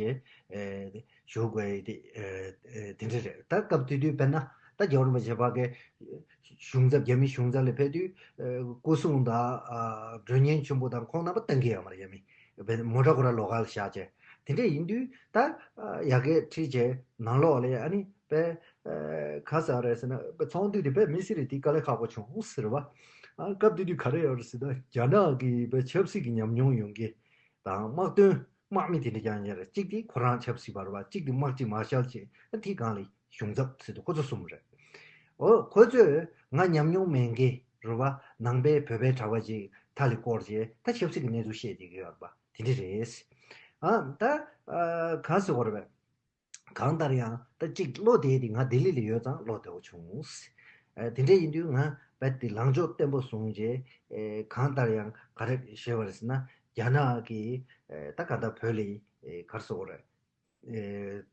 ཨེ་ཞུ་དགོས་ཡ་དེ་ཨེ་ཨེ་དེ་འདྲ་རེད། ད་སྐབས་དེ་དུས་དཔེར་ན་ད་རྒྱལ་བ་རིན་པོ་ཆེ་ཕ་གི་གཞུང་ཚབ་རྒྱ་མི་གཞུང་ཚབ་ལ་ཕེབས་དུས་ཨེ་སྐུ་སྲུང་དང་ཨ་མགྲོན་གཉེར་ཆེན་པོ་དང་ཁོང་རྣམ་པ་བཏང་གི་ཡོད་མ་རེད། རྒྱ་མི་བས་མོ་ཊ་ཁོ་རང་ལོགས་ཀ་ལ་བཞག་བྱས་དེ་འདྲ་ཡིན་དུས་ད་ཨ་ཡ་གི་ཁྲིད་བྱས་ནང་ལོགས་ལ་ཨ་ནི་དཔེ་ཨ་ག་ཟེར་རེད་ཟེར་ན། དཔེ་ཚོགས་འདུ་དེ་དཔེ་མི་སྲིད་རེད། དེ་དཀའ་ལས་ཁག་པོ་བྱུང་ཟེར་བ། ཨ་སྐབས་དེ་དུས་ག་རེ་ཡོད་རེད་ཟེར་ན། རྒྱ་ནག་གི་དཔེ་ཆབ་སྲིད་ཀྱི་ཉམས་མྱོང་ཡོད་མཁན་དང་དམག་དོན་དམག་མི་དེ་འདྲ་རྐྱང་རྐྱང་རེད། གཅིག་དེ་ཁོ་རང་ཆབ་སྲིད་པ་རེད་བ། གཅིག་དེ་དམག་སྤྱི་མར་ཤལ་བྱས། ཨ་དེའི་སྒང་ལ་གཞུང་ཚབ་ཟེར་དུས་ཁོ་ཚོ་གསུམ་རེད། འོ་ཁོ་ཚོས་ང་ཉམས་མྱོང་མེད་མཁན་རེད་བ། ནང་པའི་བོད་པའི་གྲྭ་པ་ཅིག་མཐའ་ལ་བསྐོར་བྱས་ད་ཆབ་སྲིད་ཀྱི་གནས་ཚུལ་བཤད་བསྡད་ཀྱི་ཡོད་རེད་བ། དེ་འདྲ་རེད། ཨ་ད་ཨ་ག་ཟེར་དགོས་རེད་པས། གང་ལྟར་ཡང་ད་གཅིག་བློ་བདེ་དེ་ང་ལྡི་ལི་ལ་ཡོད་ཙང་བློ་བདེ་བོ་བྱུང་། ཨ་དེ་འདྲ་ཡིན་དུས་ང་རྦད་དེ་ལངས་ཕྱོགས་བརྟན་པོ་བཟུང་རྗེས་ཨེ་གང་ལྟར་ཡང་ག་རེ་ཞུས་པ་རེད་ཟེར་ན། རྒྱ་ནག་གིས་ཨེ་ད་ག་ད་བོད་ལ་ཨེ་ག་རེ་ཟེར་དགོས་རེད། ཨེ་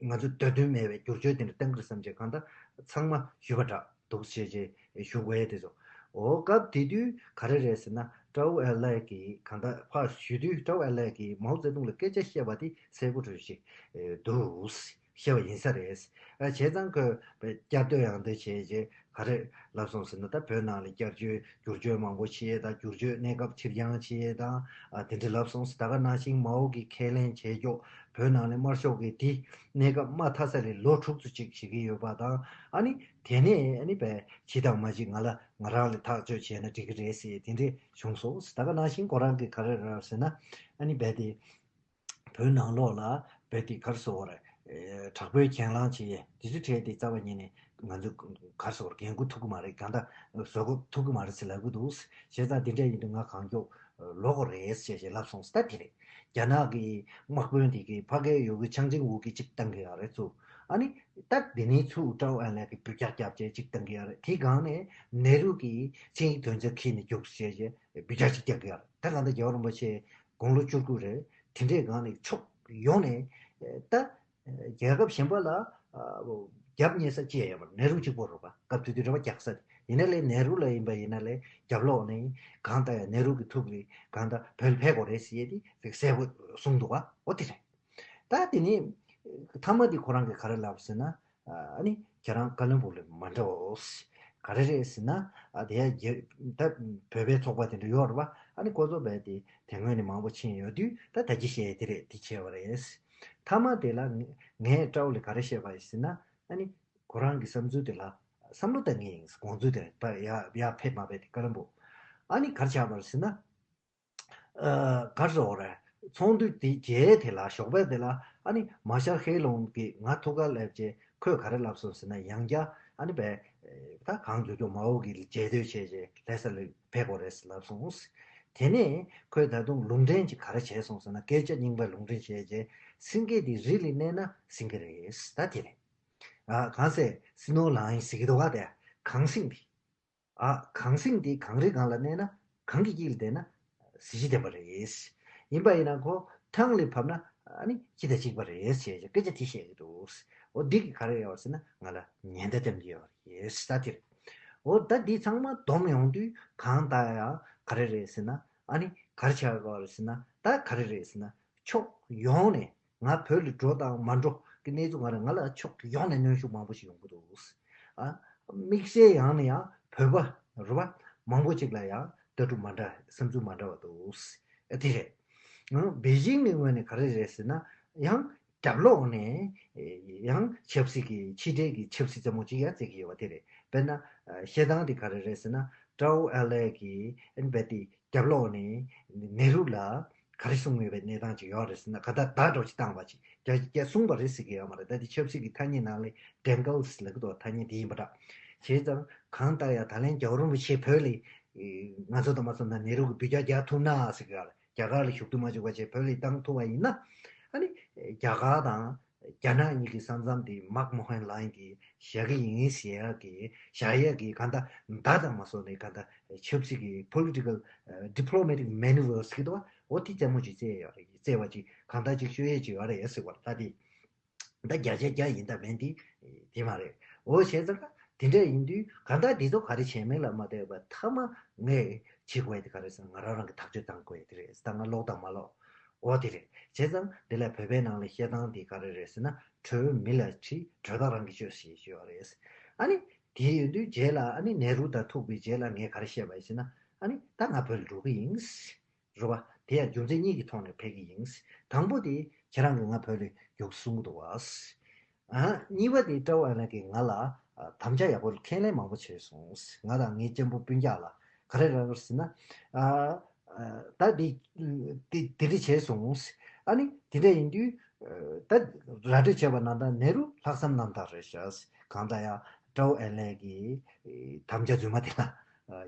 ང་ཚོ་འདོད་དོན་མེད་པའི་བསྒྱུར་བཅོས་དེ་འདྲ་གཏང་གི་རེད་བསམ་བྱས་གང་ལྟར་ཚང་མ་ཞུས་པ་འདྲ་འདུག་བྱས་རྗེས་ཞུ་དགོས་ཡ་དེ་ཚོ། འོ་སྐབས་དེ་དུས་ག་རེ་རེད་ཟེར་ན། ཀྲོའུ་ཨེན་ལའེ་གིས་གང་ལྟར་ཕར་ཞུ་དུས་ཀྲོའུ་ཨེན་ལའེ་གིས་མའོ་ཙེ་ཏུང་ལ་སྐད་ཆ་བཤད་པ་དེ་གསལ་པོ་འདྲ་ཞིག་འདུག་བཤད་པ་ཡིན་ས་རེད། ཨ་བྱས་ཙང་ཁོས་བསྐྱར་ཟློས་ཡང་ཟློས་བྱས་རྗེས་ག་རེ་ལབ་སོང་ཟེར་ན། ད་བོད་ནང་ལ་བསྐྱར་བཅོས་བསྒྱུར་བཅོས་མང་པོ་བྱེད་ཡས་དང་། བསྒྱུར་བཅོས་གནས་སྐབས་ཕྱིར་འགྱངས་བྱེད་ཡས་དང་། ཨ་དེ་འདྲ་ལབ་སོང་ཟེར། ད་ག་ནང་བཞིན་མའོ་གི་ཁས་ལེན་བྱས་ཀྱོག་བོད་ནང་ལ་དམར་ཤོག་གིས་དེ་གནས་སྐབས་དམའ་ཐ་ས་ལ་ལོ་དྲུག་ཙམ་ཅིག་བྱེད་ཀྱི་ཡོད་པ་དང་། ཨ་ནི་དེ་ནས་ཨ་ནི་བས་ཇི་དང་མ་ཇི་ང་ལ་ང་རང་ལ་ཐག་གཅོད་བྱས་ན་འགྲིག་གི་རེད་ཟེར་དེ་འདྲས་བྱུང་སོང་ཟེར། ད་ག་ནང་བཞིན་ཁོ་རང་གིས་ག་རེ་རེད་ཟེར་ན། ཨ་ནི་རྦད་དེ་བོད་ནང་ལོགས་ལ་རྦད་དེ་ག་རེ་ཟེར་དགོས་རེད། ཨེ་དྲག་པོའི་གྱེན་ལངས་བྱེད་ཡས་དེ་ཚོའི་གྲས་དེ་རྩ་བ་ཉིད་ནས་ང་ཚོ་ག་རེ་ཟེར་དགོས་རེད། འགན་འཁུར་ཐུབ་ཀྱི་མ་རེད། གང་ལྟར་བཟོ་འགོད་ཐུབ་ཀྱི་མ་རེད་ཟེར་ལབ་ཀྱི་འདུག། བྱས་ཙང་དེ་འདྲ་ཡིན་དུས་ང་གང་མགྱོགས་ལོག་དགོས་རེད་ཟེར་བྱས་ལབ་སོང་ཟེར། ད་དེ་རེད། རྒྱ་ནག་གི་དམག་དཔོན་དེ་གིས་ཕ་གིར་ཡོད་ཀྱི་ཆང་ཅིང་ཝུ་གིས་གཅིག་བཏང་གི་ཡོད་རེད་ཚུར། ཨ་ནི་ད་དེ་ནས་ཚུར་ཀྲོའུ་ཨེན་ལའེ་གིས་འབུད་རྒྱག་བརྒྱབ་བྱས་གཅིག་བཏང་གི་ཡོད་རེད། དེའི་སྒང་ནས་ནེ་རུ་གིས་ཆིངས་ཡིག་དོན་ཚན་ཁྱེར་ནས་རྒྱུགས་བྱས་བྱས་འབུད་རྒྱག་གཅིག་རྒྱག་གི་ཡོད་རེད། ད་གང་ལྟར་རྒྱལ་བ་རིན་པོ་ཆེ་དགུང་ལོ་བཅུ་དགུ་རེད། དེ་འདྲའི་སྒང་ནས་ཕྱོགས་ ཡོང་ནས་ད་རྒྱལ་ཁབ་གཞན་པ་ལ་རྒྱབ་གཉེར་ས་ཅི་ཡང་ཡོད་མ་རེད། ནེ་རུ་གཅིག་པོ་རེད་པ། སྐབས་དེ་དུས་རེ་བ་རྒྱག་ས་དེ་ཡིན་ན་ལས། ནེ་རུ་ལ་ཡིན་པ་ཡིན་ན་ལས་རྒྱབ་ལོགས་ནས་གང་ལྟར་ཡང་ནེ་རུ་གི་ཐུགས་རེ་གང་ལྟར་བོད་ལ་ཕེབས་དགོས་རེད་ཟེར་ཡས་དེ་གསལ་པོ་གསུངས་འདུག་པ། འོ་དེ་རེད། ད་དེ་ནས་མཐའ་མ་དེ་ཁོ་རང་གིས་ག་རེ་ལབ་ཟེར་ན། ཨ་ནི་ཁྱེད་རང་ཀ་ལོན་སྦུག་ལ་མ་འགྲོ། ག་རེ་རེད་ཟེར་ན། ཨ་དེ་ཡ་རྒྱ་ད་བོད་པའི་ཚོགས་པ་དེ་འདྲ་ཡོད་རེད་པ། ཨ་ནི་ཁོ་ཚོ་བས་དེ་དེ་སྔོན་ནས་མང་པོ་ཕྱིན་ཡོད་དུས་ད་ད་ཅི་བཤད་དེ་རེད། དེ་བྱས་པ་རེད། མཐའ་མ་དེ་ལ་ངས་ངས་ཀྲའོ་ལ་ག་རེ་བཤད་པ་ཡིན་ཟེར་ན། ཨ་ནི་ཁོ་རང་གི་བསམ་ཚུལ་དེ་ལ་བསམ་བློ་བཏང་ངེས་ཡིན། དགོངས་ཚུལ་དེ་རེད་པ། ཡ་ཡ་ཕེབས་མ་ཕེབས་དེ་ཀ་ལོན་སྦུག་ཨ་ནི་ག་རེ་བྱས་པ་རེད་ཟེར་ན། ཨ་ག་རེ་ཟེར་དགོས་རེད། ཚོགས་འདུ་དེ་རྗེས་དེ་ལ་ཞོགས་པ་དེ་ལ་ཨ་ནི་མ་ཤར་ཧེ་ལུང་གིས་ང་ཐུག་ག་སླེབས་རྗེས་ཁོས་ག་རེ་ལབ་སོང་ཟེར་ན། ཡང་བསྐྱར་ཨ་ནི་བས་ད་གང་མགྱོགས་མགྱོགས་མའོ་གི་རྗེས་ཟློས་བྱས་རྗེས་ལྷ་ས་ལ་ཕེབས་དགོས་རེད་ཟེར་ལབ་སོང་། དེ་ནས་ཁོས་ད་དུང་ལུང་འདྲེན་ཅིག་ག་རེ་བྱས་སོང་ཟེར་ན། སྐད་ཆ་རྙིང་པ་ལུང་འདྲེན་བྱས་རྗེས་སེང་གེ་དེ་རི་ལ་གནས་ན་སེང་གེ་རེད། ད་དེ་རེད། ཨ་གང་ཟེར་སི་ནོ་ལའིན་ཟེར་གྱི་འདུག་ག་དེ་གངས་སེང་དེ། ཨ་གངས་སེང་དེ་གངས་རི་སྒང་ལ་གནས་ན། གངས་ཀྱི་དཀྱིལ་ལ་བསྡད་ན་གཟི་བརྗིད་ལྡན་པ་རེད། ཡིན་པ་ཡིན་ན་ཁོ་ཐང་ལ་བབས་ན་ཨ་ནི་ཁྱི་དང་གཅིག་པ་རེད་ཅེས་སྐད་ཆ་དེ་བཤད་ཀྱི་འདུག་འོ་འདི་གིས་ག་རེ་ཡོད་ཟེར་ན་ང་ལ་ཉེན་བརྡ་སྟོན་གྱི་ཡོད་རེད། ད་དེ་རེད། འོ་ད་འདི་ཚང་མ་བསྡོམས་ཡོང་དུས་གང་ལྟར་ཡང་ག་རེ་རེད་ཟེར་ན། ཨ་ནི་ག་རེ་བྱ་དགོས་རེད་ཟེར་ན། ད་ག་རེ་རེད་ཟེར་ན། ཕྱོགས་ཡོངས་ནས་ང་བོད་ལ་འགྲོ་དང་མ་འགྲོ་གི་གནས་ཚུལ་ང་རང་ང་ལ་ཕྱོགས་ཡོངས་ནས་གནོན་ཤུགས་མང་པོ་ཞིག་ཡོང་གི་འདུག་ཨ་དམིགས་བསལ་ཡང་ནས་ཡང་བོད་པ་རེད་པ། མང་པོ་ཅིག་ལ་ཡང་ལྟ་གྲུབ་མ་འདྲ། བསམ་ཚུལ་མ་འདྲ་བ་འདུག་ཨ་དེ་རེད། ཨ་པེ་ཅིང་གི་ངོས་ནས་ག་རེ་རེད་ཟེར་ན། ཡང་རྒྱབ་ལོགས་ནས་ཡང་ཆབ་སྲིད་ཀྱི་ཕྱི་འབྲེལ་གྱི་ཆབ་སྲིད་རྩེད་མོ་ཅིག་ཡང་རྩེ་གི་ཡོད་པ་དེ་རེད། དཔེར་ན་ཨ་བཤད་སྟངས་དེ་ག་རེ་རེད་ཟེར་ན། ཀྲའོ་ཨེ་ལེ་གིས་ཨ་ནི་རྦད་དེ་རྒྱབ་ལོགས་ནས་ནེ་རུ་ལ་ག་རེ་གསུང་ཡོད་པའི་གནས་སྟངས་ཅིག་ཡོད་རེད་ཟེར་ན། ག་ད་བརྡ་འདྲ་ཅིག་བཏང་བ་ཅིག་རྒྱ་རྒྱ་གསུངས་པ་རེད་ཟེར་གྱི་ཡོད་མ་རེད། ད་དེ་ཆབ་སྲིད་ཀྱི་ཐ་སྙད་ནང་ལ་ཌེང་གལ་ལབ་ཀྱི་འདུག་ཐ་སྙད་དེ་ཡིན་པ་འདྲ། བྱས་ཙང་གང་ལྟར་ཡང་ད་ལན་རྒྱལ་བ་རིན་པོ་ཆེ་བོད་ལ་ང་ཚོ་དང་མ་སོང་ན་ནེ་རུ་གི་འབུད་རྒྱག་རྒྱག་ཐུབ་ན་ཟེར་གྱི་ཡོད་རེད། རྒྱ་གར་ལ་བཞུགས་དུས་མ་བཅུག་པ་བྱས་བོད་ལ་བཏང་ཐུབ་པ་ཡིན་ན། ཨ་ནི་རྒྱ་གར་དང་རྒྱ་ནག་གཉིས་ཀྱི་ས་མཚམས་དེ་མག་མོ་ཧན་ལའིན་དེ་བཞག་གི་ཡིན་ཟེར་ཡག་གི་བཞག་ཡག་གི་གང་ལྟར་མདའ་དང་མ་སོང་ནས་གང་ལྟར་ཆབ་སྲིད་ཀྱི་པོ་ལི་ཊི་ཀལ་ཌི་པི་ལོ་མེ་ཊིག་མེ་ནུ་ཝར་ཟེར་གྱི་འདུག་འོ་དེ་རྩེད་མོ་ཅིག་རྩེ་ཡོད་རེད། རྩེ་བ་ཅིག་གང་ལྟར་ཅིག་ཤོད་ཡས་ཅིག་ཡོད་རེད་ཟེར་བ་ད་དེ། ད་བརྒྱ་ཆ་བརྒྱ་ཡིན་ད་མིན་དེ་དེ་མ་རེད། འོ་བྱས་ཙང་དེ་འདྲ་ཡིན་དུས་གང་ལྟར་འདི་ཚོ་ག་རེ་བྱས་མིན་ལ་མ་ལྟོས་པར་མཐའ་མ་ངས་བྱེད་དགོས་ཡ་དེ་ག་རེ་ཟེར་ན། ང་རང་རང་གིས་ཐག་གཅོད་བཏང་དགོས་ཡ་དེ་རེད། ད་ང་ལོག་དང་མ་ལོག་འོ་དེ་རེད། བྱས་ཙང་འདི་ལ་བོད་པའི་ནང་ལ་བཤད་སྟངས་དེ་ག་རེ་རེད་ཟེར་ན། གྲོས་མི་ལ་དྲིས། གྲོས་ཐག་རང་གིས་གཅོད་ཟེར་ཞུ་བ་རེད། ཨ་ནི་དེ་ཡིན་དུས་རྗེས་ལ་ཨ་ནི་ནེ་རུ་དང་ཐུག་པའི་རྗེས་ལ་ངས་ག་རེ་བཤད་པ་ཡིན་ཟེར་ན། ཨ་ནི་ད་ང་བོད་ལ་འགྲོ་གི་ཡིན། རེད་བ། དེ་ཡང་རྒྱུ་མཚན་གཉིས་ཀྱི་ཐོག་ནས་ཕེབས་ཀྱི་ཡིན། དང་པོ་དེ་ཁྱེད་རང་གིས་ང་བོད་ལ་རྒྱུགས་གསུང་གི་འདུག་བ། ཨ་གཉིས་པ་དེ་ཀྲའོ་ཨེ་ལེ་གིས་ང་ལ་ཨ་དམ་བཅའ་ཡག་པོ་ཁས་ལེན་མང་པོ་བྱས་སོང་། ང་དང་ངའི་གཅེན་པོ་སྤུན་ཀྱག་ལ་ག་རེ་རེད་ཟེར་ན། ཨ་ཨ་ད་དེ་དེ་དེ་འདྲ་བྱས་སོང་། ཨ་ནི་དེ་འདྲ་ཡིན་དུས་ཨ་ད་ར་སྤྲོད་བྱས་པ་ན་ད་ནེ་རུ་ལྷག་བསམ་རྣམ་དག་རེད་ཤག་གང་ལྟར་ཡང་ཀྲའོ་ཨེ་ལེ་གི་དམ་བཅའ་རྫུན་མ་དེ་ལ་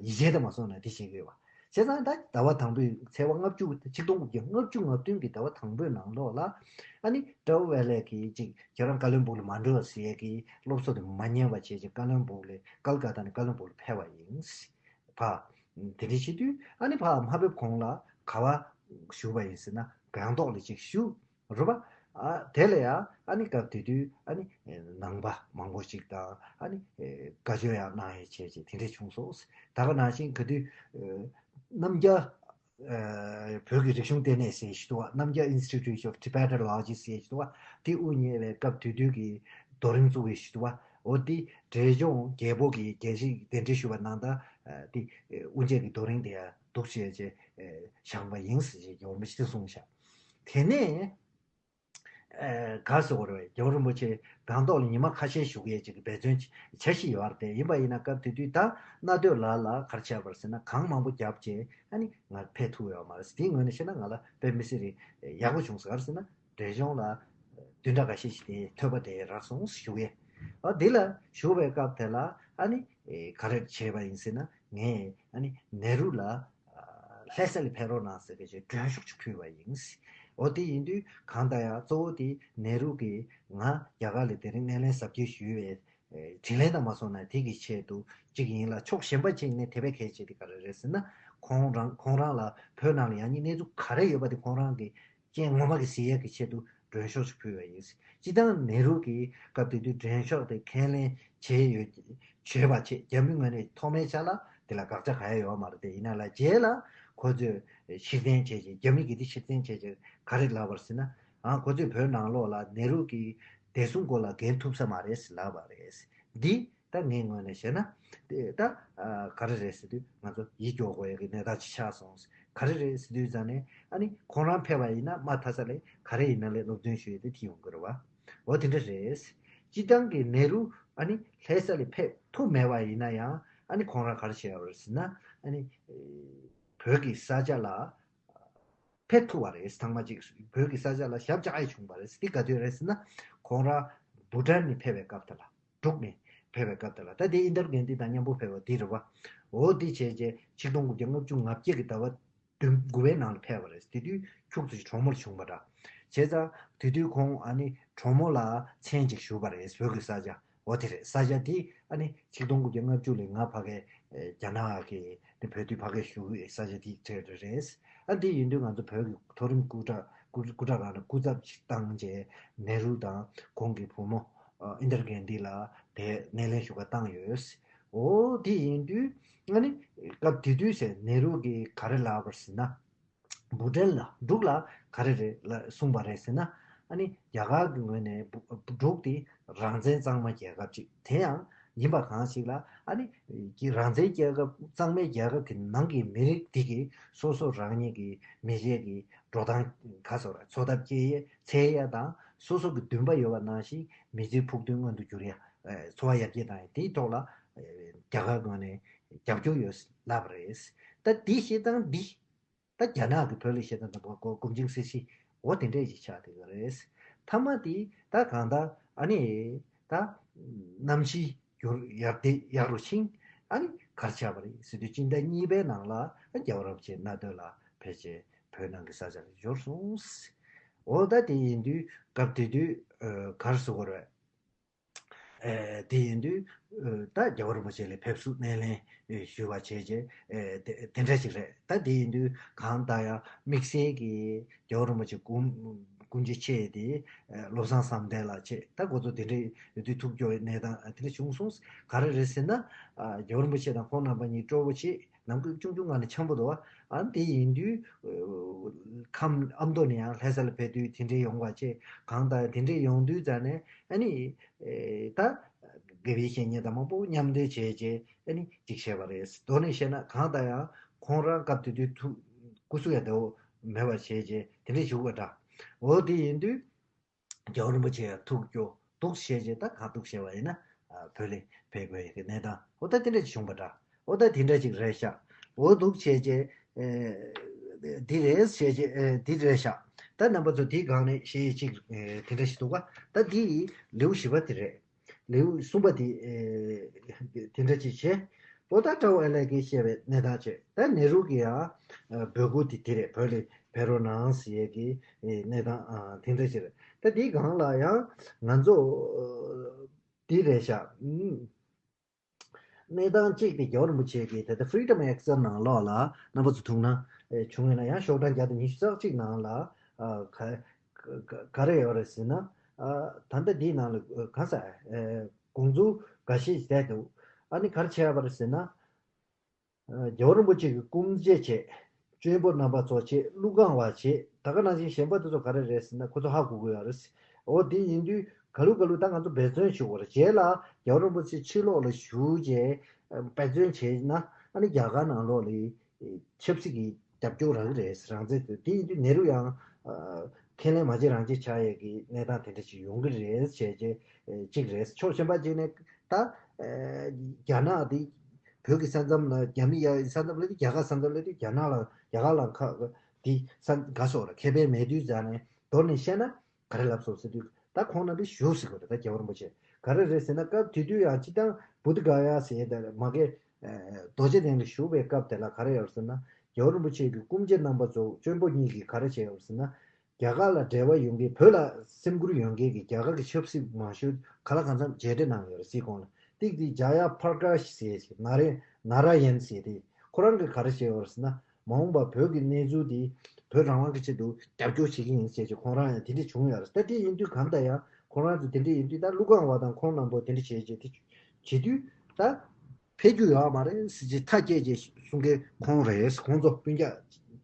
ཡིད་ཆེས་དང་མ་སོང་ན་དེ་བྱེད་ཀྱི་ཡོད་པ། བྱས་ཙང་ད་ཟླ་བ་དང་པོའི་ཚེས་པ་ལྔ་བཅུ། ཆིག་སྟོང་དགུ་བརྒྱ་ལྔ་བཅུ་ང་བདུན་གྱི་ཟླ་བ་དང་པོའི་ནང་ལོགས་ལ་ཨ་ནི་ཀྲའོ་ཨེ་ལེ་གིས་ཅིག་ཁྱེད་རང་ཀ་ལོན་སྦུག་ལ་མ་འགྲོ་ཟེར་ཡས་ཀྱི་སློབ་གསོ་དེ་མ་ཉན་པ་བྱས་ཅིག་ཀ་ལོན་སྦུག་ལ་ཀལ་ཀ་ཏ་ནས་ཀ་ལོན་སྦུག་ལ་ཕེབས་པ་ཡིན། ཕ་དེ་འདྲ་བྱེད་དུས་ཨ་ནི་ཕ་མ་ཕེབས་གོང་ལ་ག་པར་བཞུགས་པ་ཡིན་ཟེར་ན། སྒང་ཏོག་ལ་ཅིག་བཞུགས། རེད་པ། ཨ་དེ་ལ་ཡང་ཨ་ནི་སྐབས་དེ་དུས་ཨ་ནི་ནང་པ་མང་པོ་ཞིག་དང་ཨ་ནི་བཀའ་ཆོས་ཡང་གནང་ཡས་བྱས་བྱས་དེ་འདྲས་བྱུང་སོང་། ད་ག་ནང་བཞིན་ག་དུས་རྣམ་རྒྱལ་བོད་ཀྱི་རིག་གཞུང་ལྟེ་གནས་ཟེར་ཞིག་འདུག་པ། རྣམ་རྒྱལ་Institute of Tibetan Language ཟེར་ཞིག་འདུག་པ། དེ་དབུ་བརྙེས་པའི་སྐབས་དེ་དུས་ཀྱི་རྡོ་རིང་བཙུགས་པའི་ཞིག་འདུག་པ། འོ་དེ་འབྲས་ལྗོངས་རྒྱལ་པོ་གི་རྒྱལ་སྲིད་གདན་འདྲེན་ཞུས་པ་ནང་ད་དེ་དབུ་འབྱེད་ཀྱི་རྡོ་རིང་དེ་ཡང་འདུག་བྱས་བྱས་བཞེངས་པ་ཡིན་ཟེར་བྱས་རྒྱལ་བ་རིན་པོ་ཆེས་གསུངས་ཤག་དེ་ནས། ཨེ་ག་ཟེར་དགོས་རེད། རྒྱལ་བ་རིན་པོ་ཆེ་སྒང་ཏོག་ལ་ཉི་མ་ཁ་ཤས་བཞུགས་ཡས་ཅིག་འབད་བརྩོན་བྱ་བཞིན་ཡོད་རེད་དེ། ཡིན་པ་ཡིན་ན་སྐབས་དེ་དུས་ད་གནའ་སྟོད་ལ་ལ་ག་རེ་བྱས་པ་རེད་ཟེར་ན། གངས་མང་པོ་བརྒྱབ་བྱས་ཨ་ནི་ང་ཕེབས་ཐུབ་ཡོད་མ་རེད། དེའི་ངོས་ནས་བཤད་ན་ང་ལ་དཔེ་མི་སྲིད་རེད། ཡག་པོ་བྱུང་ཟེར། ག་རེ་ཟེར་ན་འབྲས་ལྗོངས་ལ་བདུན་ཕྲག་འགའ་ཤས་ཤིག་དེ་ཐོས་པ་དེ་རག་སོང་བཞུགས་ཡས། ཨ་འདི་ལ་བཞུགས་པའི་སྐབས་དེ་ལ་ཨ་ནི་ག་རེ་བྱས་པ་ཡིན་ཟེར་ན། ངས་ཨ་ནི་ནེ་རུ་ལ་ལྷ་ས་ལ་ཕེབས་རོགས་གནང་ཟེར་བའི་མགྲོན་ཤོག་ཅིག་ཕུལ་བ་ཡིན། འོ་དེ་ཡིན་དུས་གང་ལྟར་ཡང་གཙོ་བོ་དེ་ནེ་རུ་གིས་ང་རྒྱ་གར་ལ་དེ་རིང་སྣེ་ལེན་གཟབ་རྒྱས་ཞུས་པའི་དྲིན་ལན་དང་མ་སོང་ན་དེ་གི་ཆེད་དུ་གཅིག་ཡིན་ལ། ཕྱོགས་གཞན་པ་གཅིག་ནས་དེ་བས་གལ་ཆེ་དེ་ག་རེ་རེད་ཟེར་ན། ཁོང་རང་ཁོང་རང་ལ་བོད་ནང་ལ་ཡང་སྙིང་གནས་ཚུལ་ག་རེ་ཡོད་པ་དེ་ཁོང་རང་གིས་ རྐྱེན་ངོ་མ་གི་གཟིགས་ཡས་ཀྱི་ཆེད་དུ་མགྲོན་ཤོག་ཅིག་ཕུལ་བ་ཡིན། སྤྱིར་བཏང་ནེ་རུ་གིས་སྐབས་དེ་དུས་མགྲོན་ཤོག་དེ་ཁས་ལེན་བྱས་ཡོད། བྱས་པ་བྱས། རྒྱ་མིའི་ངོས་ནས་ཐོག་མའི་ཆ་ལ་དེ་ལ་དགག་བྱ་གང་ཡང་ཡོད་མ་རེད་དེ། ཡིན་ན་ལ་རྗེས་ལ་ཁོ་ཚོས་ཕྱིར་འཐེན་བྱས་རྗེས། རྒྱ་མི་གིས་དེ་ཕྱིར་འཐེན་བྱས་རྗེས་ག་རེ་ལབ་པ་རེད་ཟེར་ན། ཨང་། ཁོ་ཚོས་བོད་ནང་ལོགས་ལ་ནེ་རུ་གིས་བདེ་སྲུང་སྐོར་ལ་འགན་ཐུབ་ས་མ་རེད་ལབ་པ་རེད། འདི་ད་ངའི་ངོས་ནས་བཤད་ན། དེ་ད་ཨ་ག་རེ་རེད་ཟེར་དུས། ང་ཚོ་ཡིད་སྐྱོ་དགོས་ཡག་གི་གནས་སྟངས་ཅིག་ཆགས་སོང་། ག་རེ་རེད་ཟེར་དུས་ཙང་ནས། ཨ་ནི་ཁོང་རང་ཕེབས་པ་ཡིན་ན་མ་མཐའ་ས་ལས་ག་རེ་ཡིན་ན་ལས་སློབ་སྟོན་ཞུ་ཡས་དེ་དེ་ཡོང་གི་རེད་བ། འོ་དེ་འདྲ་རེད། སྤྱིར་བཏང་གི་ནེ་རུ་ཨ་ནི་ལྷ་ས་ལ་ཕེབས་ཐུབ་མེད་པ་ཡིན་ན་ཡང་། ཨ་ནི་ཁོང་རང་ག་རེ་བྱས་པ་རེད་ཟེར་ན། ཨ་ནི་བོད་ཀྱི་ས་ཆ་ལ་ཕེབས་ཐུབ་པ་རེད། ཚང་མ་གཅིག་བོད་ཀྱི་ས་ཆ་ལ་ཞབས་བཅགས་ཡས་བྱུང་བ་རེད། དེ་ག་དུས་རེད་ཟེར་ན། ཁོང་རང་བྷུ་ཊན་ནས་ཕེབས་པའི་སྐབས་དེ་ལ། འབྲུག་ནས་ཕེབས་པའི་སྐབས་དེ་ལ། ད་དེ་ཨིན་དར་གྷན་དྷི་དང་མཉམ་པོ་ཕེབས་པ་དེ་རེད་བ། འོ་དེ་བྱས་རྗེས་ཆིག་སྟོང་དགུ་བརྒྱ་ལྔ་བཅུ་ང་བརྒྱད་ཀྱི་ཟླ་བ་བདུན་དགུ་པའི་ནང་ལ་ཕེབས་པ་རེད། དེ་དུས་ཁྱུག་ཙམ་ཞིག་གྲོ་མོ་ལ་བྱུང་བ་འདྲ། བྱས་ཙང་དེ་དུས་ཁོང་ཨ་ནི་གྲོ་མོ་ལ་མཚན་ཅིག་ཞུས་པ་རེད། བོད་ཀྱི་ས་ཆ། འོ་དེ་རེད། ས་ཆ་དེ་ཨ་ནི་ཆིག་སྟོང་དགུ་བརྒྱ་ལྔ་བཅུ་ལ་ང་ཕ་གིར་རྒྱ་ནག་གི་དེ་བོད་དུས་ཕ་གིར་བཞུགས་ས་ཆ་དེ་གྲས་རེད། ཨ་འདི་ཡིན་དུས་ང་ཚོ་བོད་ཀྱི་མཐོ་རིམ་སྐུ་དྲག་སྐུ་སྐུ་དྲག་ཁང་ལ་སྐུ་ཚབ་ཅིག་བཏང་རྗེས། ནེ་རུ་དང་ཁོང་གི་བུ་མོ་ཨ་ཨིན་དར་གྷན་དྷི་ལ་དེ་སྣེ་ལེན་ཞུ་ག་བཏང་ཡོད། འོ་དེ་ཡིན་དུས་ཨ་ནི་སྐབས་དེ་དུས་ཟེར། ནེ་རུ་གིས་ག་རེ་ལབ་པ་རེད་ཟེར་ན། བྷུ་ཊན་ལ། འབྲུག་ལ་ག་རེ་རེད་ལ་གསུངས་པ་རེད་ཟེར་ན། ཨ་ནི་རྒྱ་གར་གྱི་ངོས་ནས་འབྲུག་འབྲུག་དེ་རང་བཙན་གཙང་མ་རྒྱལ་ཁབ་ཅིག་དེ་ཡང་ཡིན་པ་གང་ཞིག་ལ། ཨ་ནི་ཀྱི་རང་བཙན་རྒྱལ་ཁབ་གཙང་མའི་རྒྱལ་ཁབ་ཀྱི་ནང་གི་མི་རིགས་དེ་གིས་སོ་སོ་རང་ཉིད་ཀྱི་མི་ཚེ་གི་འགྲོ་སྟངས་ག་སོགས་ལ་འཚོ་ཐབས་སྐྱེལ་ཡས་འཚོལ་ཡས་དང་། སོ་སོ་གི་འདུན་པ་ཡོད་པ་ནང་བཞིན་མི་ཚེའི་ཕུགས་འདུན་མངོན་དུ་འགྱུར་ཡ། འཚོ་བ་ཡར་རྒྱས་བཏང་ཡ་དེའི་ཐོག་ལ་རྒྱ་གར་ངོས་ནས་རྒྱབ་སྐྱོར་ཡོད་ལབ་པ་རེད། ད་འདི་བཤད་སྟངས་འདི། ད་རྒྱ་ནག་གི་བོད་ལ་བཤད་སྟངས་དང་པོ་གོ་གོམ་ཆེན་སྲིད་གཞི། འོ་དེ་འདྲས་ཅིག་ཆགས་བསྡད་ཡོད་རེད། མཐའ་མ་དེ་ད་གང་ལྟར་ཨ་ནི་ད་གནམ་གཤིས་འགྱུར་ཡག་དེ་ཡག་རུ་ཕྱིན། ཨ་ནི་ག་རེ་ཆགས་པ་རེད་ཟེར་དུས། སྤྱི་ཟླ་གཉིས་པའི་ནང་ལ་རྒྱལ་བ་རིན་པོ་ཆེ་མནའ་སྟོན་ལ་ཕེབས་རྗེས་བོད་ནང་གི་ས་ཆ་ལ་འབྱོར་སོང་། འོ་ད་དེ་ཡིན་དུས་སྐབས་དེ་དུས་ཨ་ག་རེ་ཟེར་དགོས་རེད། ཨེ་དེ་ཡིན་དུས་ཨེ་ད་རྒྱལ་བ་རིན་པོ་ཆེ་ལ་ཕེབས་བསུ་སྣེ་ལེན་ཨེ་ཞུས་པ་བྱས་རྗེས། ཨེ་དེ་དེ་འདྲ་ཞིག་རེད། ད་དེ་ཡིན་དུས་གང་ལྟར་ཡང་དམིགས་བསལ་གྱི་རྒྱལ་བ་རིན་པོ་ཆེ་སྐུ་སྐུ་མཆེད་ཆེ་དེ་ཨེ་བློ་བཟང་བསམ་གཏན་ལགས་བྱས། ད་ཁོ་ཚོ་དེ་འདྲ་ཡོད་དུས་ཐུགས་སྐྱོ་བའི་གནས་སྟངས་ཨེ་དེ་འདྲ་བྱུང་སོང་། ག་རེ་རེད་ཟེར་ན། ཨ་རྒྱལ་བ་རིན་པོ་ཆེ་དང་ཁོང་རྣམ་པ་གཉིས་སྤྲོ་པོ་བྱས། ནམ་མཁའ་ཆུང་ཆུང་ངང་ནས་འཆམ་པོ་འདུག་བ། ཨ་དེ་ཡིན་དུས་ཨེ་ཁམས་ཨ་མདོ་ནས་ཡང་ལྷ་ས་ལ་ཕེབས་དུས་དེ་འདྲ་ཡོང་བ་བྱས། གང་ལྟར་དེ་འདྲ་ཡོང་དུས་ཙང་ནས་ཨ་ནི། ཨེ་ད་དགེ་བའི་བཤེས་གཉེན་དང་མང་པོ་མཉམ་འབྲེལ་བྱས་རྗེས་ཨ་ནི་ཅིག་བྱས་པ་རེད། མདོར་ན་བཤད་ན་གང་ལྟར་ཡང་ཁོང་རང་སྐབས་དེ་དུས་ཐུགས་སྐུ་གཟུགས་ཡང་བདེ་བོ་མེད་པ་བྱས་རྗེས་དེ་འདྲ་བྱུང་བ་འདྲ། འོ་དེ་ཡིན་དུས་རྒྱལ་བ་རིན་པོ་ཆེ་ཡང་ཐུགས་སྐྱོ་འདུག་བྱས་རྗེས། ད་གང་འདུག་བྱས་པ་ཡིན་ན་ཨ་བོད་ལ་ཕེབས་དགོས་ཡག་གི་གནས་སྟངས་འོ་ད་དེ་འདྲ་ཅིག་བྱུང་བ་འདྲ། འོ་ད་དེ་འདྲ་ཅིག་རེད་ཤག་འོ་འདུག་བྱས་རྗེས་ཨེ་འདི་རེད་བྱས་རྗེས་ཨེ་འདི་རེད་ཤག་ད་རྣམ་པ་ཚོ་དེའི་སྒང་ནས་བཤད་ཡས་ཅིག་ཨེ་དེ་འདྲ་ཞིག་འདུག་ག་ད་འདི་ལེའུ་བཞི་པ་དེ་རེད། ལེའུ་གསུམ་པ་དེ་ཨེ་དེ་འདྲ་ཅིག་བྱས། འོ་ད་ཀྲའོ་ཨེ་ལའེ་གིས་བཤད་པའི་གནས་སྟངས་བྱས། ད་ནེ་རུ་གི་ཡང་ཨེ་འབོད་སྐུལ་དེ་དེ་རེད། བོད་ལ་ཕེབས་རོགས་གནང་ཟེར་ཡས་ཀྱི་ཨེ་གནས་སྟངས་ཨ་དེ་འདྲ་ཅིག་རེད། ད་དེའི་སྒང་ལ་ཡང་ང་ཚོ་ཨེ་འདི་རེད་ཤག་ཨུམ། གནས་སྟངས་གཅིག་དེ་རྒྱལ་བ་རིན་པོ་ཆེ་གིས་ད་ལྟ་Freedom Exam ནང་ལོགས་ལ་རྣམ་པ་ཚོ་ཐུག་ན་ཨེ་བྱུང་ཡོད་ན། ཡང་ཤོག་གྲངས་བརྒྱ་དང་ཉི་ཤུ་རྩ་གཅིག་ནང་ལ་ཨ་ག་ག་ག་རེ་ཡོད་རེད་ཟེར་ན། ཨ་ད་ལྟ་འདིའི་ནང་ལ་ཨ་གང་ཟེར་ཨེ་དགོངས་ཚུལ་འགའ་ཤས་བསྡད་འདུག་ཨ་ནི་ག་རེ་བྱས་པ་རེད་ཟེར་ན། ཨ་རྒྱལ་བ་རིན་པོ་ཆེ་གི་སྐུ་མཆེད་བྱས། བཙུན་པོ་རྣམ་པ་ཚོ་བྱས། ཀླུ་ཁང་བ་བྱས། ད་ག་ནང་བཞིན་གཞན་པ་དེ་ཚོ་ག་རེ་རེད་ཟེར་ན། ཁོ་ཚོ་ཧ་གོ་གི་ཡོད་རེད། འོ་དེ་ཡིན་དུས་ག་ལུ་ག་ལུ་ད་ང་ཚོ་འབད་བརྩོན་ཞུ་དགོས་རེད། རྗེས་ལ་རྒྱལ་བ་རིན་པོ་ཆེ་ཕྱི་ལོགས་ལ་བཞུགས་རྗེས་འབད་བརྩོན་བྱས་ན། ཨ་ནི་རྒྱ་གར་ནང་ལོགས་ལ་ཆབ་སྲིད་ཀྱི་རྒྱབ་སྐྱོར་རག་གི་རེད། རང་བཙན་དེ་དེ་ཡིན་དུས་ནེ་རུ་ཡང་ཨ་ཁས་ལེན་མ་བྱེད་རང་བྱེད་ཆགས་ཡས་ཀྱི་གནས་སྟངས་དེ་འདྲ་ཞིག་ཡོང་གི་རེད་བྱས་རྗེས་གཅིག་རེད། ཕྱོགས་གཞན་པ་གཅིག་ནས་ད་ཨ་རྒྱ་ནག་དེ་བོད་ཀྱི་ས་མཚམས་ལ། རྒྱ་མི་ཡ་ས་མཚམས་ལ་དེ། རྒྱ་གར་ས་མཚམས་ལ་དེ། རྒྱ་ནག་ལ་རྒྱ་གར་ལ་ཁ་དེ་ས་ག་སོགས་ལ་ཁེ་ཕན་མེད་དུས་ཙང་ནས། མདོར་ནས་བཤད་ན་ག་རེ་ལབ་སོང་ཟེར་དུས། ད་ཁོང་རྣམ་པས་བཞུགས་ཟེར་དགོས་རེད། ད་རྒྱལ་བ་རིན་པོ་ཆེ་ག་རེ་རེད་ཟེར་ན། སྐབས་དེ་དུས་ཡང་སྤྱིར་བཏང་བུདྡྷ་ག་ཡ་ཟེར་ཡས་དེ་མ་གི་ཨ་རྡོ་རྗེ་གདན་ལ་བཞུགས་པའི་སྐབས་དེ་ལ་ག་རེ་ཡོད་ཟེར་ན། རྒྱལ་བ་རིན་པོ་ཆེ་གི་སྐུ་མཆེད་རྣམ་པ་ཚོ་བཙུན་པོ་གཉིས་ཀྱིས་ག་རེ་བྱས་ཡོད་ཟེར་ན། རྒྱ་གར་ལ་འབྲེལ་བ་ཡོད་མཁན། བོད་ལ་སེམས་ཁུར་ཡོད་མཁན་གྱི་རྒྱ་གར་གྱི་ཆབ་སྲིད་མང་ཤོས་ག་ལ་གང་འཚམ་མཇལ་འཕྲད་གནང་ཡོད་རེད་སྲིད་ཁོངས་ལ། ཏིག་ཏིག་ཇ་ཡ་པར་ཀ་ཤི་ཟེར་ཞིག་ན་རེ་ན་ར་ཡན་ཟེར་དེ་ཁོ་རང་གིས་ག་རེ་བྱས་ཡོད་རེད་ཟེར་ན། མ་འོངས་པ་བོད་ཀྱི་གནས་ཚུལ་དེ་ བོད་རང་དབང་གི་ཆེད་དུ་རྒྱབ་སྐྱོར་བྱེད་ཀྱི་ཡིན་ཟེར་བྱས་ཁོང་རང་ཡང་དེ་འདྲ་བྱུང་ཡོད་རེད། ད་དེ་ཡིན་དུས་གང་ལྟར་ཡང་ཁོང་རང་ཚོ་དེ་འདྲ་ཡིན་དུས་ད་ཀླུ་ཁང་བ་དང་ཁོང་རྣམ་པ་དེ་འདྲ་བྱས་བྱས་དེ་བྱེད་དུས་ད་ཕེབས་རྒྱུ་ཡོད་མ་རེད་ཟེར་བྱས་ཐག་བཅད་བྱས་གསུང་མཁན་ཁོང་རེད། ཁོང་ཚོ་སྤུན་ཀྱག་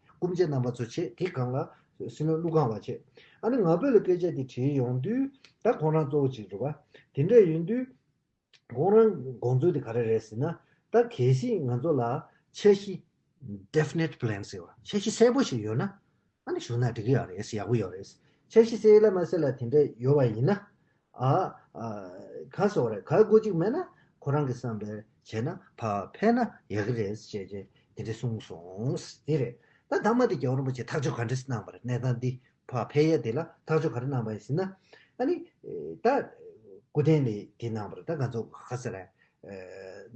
སྐུ་མཆེད་རྣམ་པ་ཚོ་བྱས། དེ་སྒང་ལ་སྲིད་བློན་ཀླུ་ཁང་བ་བྱས། ཨ་ནི་ང་ཕོད་ལ་སྐད་ཆ་དེ་དྲིས་ཡོང་དུས་ད་ཁོང་རང་གཙོ་བོ་གཅིག་རེད་བ། དེ་འདྲ་ཡིན་དུས། ཁོང་རང་དགོངས་ཚུལ་དེ་ག་རེ་རེད་ཟེར་ན། ད་གལ་སྲིད་ང་ཚོ་ལ་འཆར་གཞི་definite plan ཟེར་བ་འཆར་གཞི་གསལ་པོ་ཞིག་ཡོད་ན། ཨ་ནི་བཞུགས་ན་འགྲིག་གི་ཡོད་རེད། ཡག་པོ་ཡོད་རེད། འཆར་གཞི་གསལ་ལ་མ་གསལ་ལ་དེ་འདྲ་ཡོད་པ་ཡིན་ན། ཨ། ཨ། ག་ཟེར་བ་རེད། ག་དགོས་གཅིག་མེད་ན་ཁོ་རང་གི་བསམ་པའི་བྱས་ན་ཕར་ཕེབས་ན་ཡག་གི་རེད་ཅེས་བྱས་དེ་འདྲ་གསུངས་སོང་། དེ་རེད། ད་ཐ་མ་དེ་རྒྱལ་བ་རིན་པོ་ཆེ་ཐག་གཅོད་ག་འདྲ་གནང་བ་རེད། གནས་སྟངས་འདི། ཕར་ཕེབས་ཡས་དེ་ལ་ཐག་གཅོད་ག་རེ་གནང་བ་ཡིན་ཟེར་ན། ཨ་ནི། ད། སྐུ་རྟེན་ལས་དེ་གནང་བ་རེད། ད་ང་ཚོ་ག་ཟེར་རེད།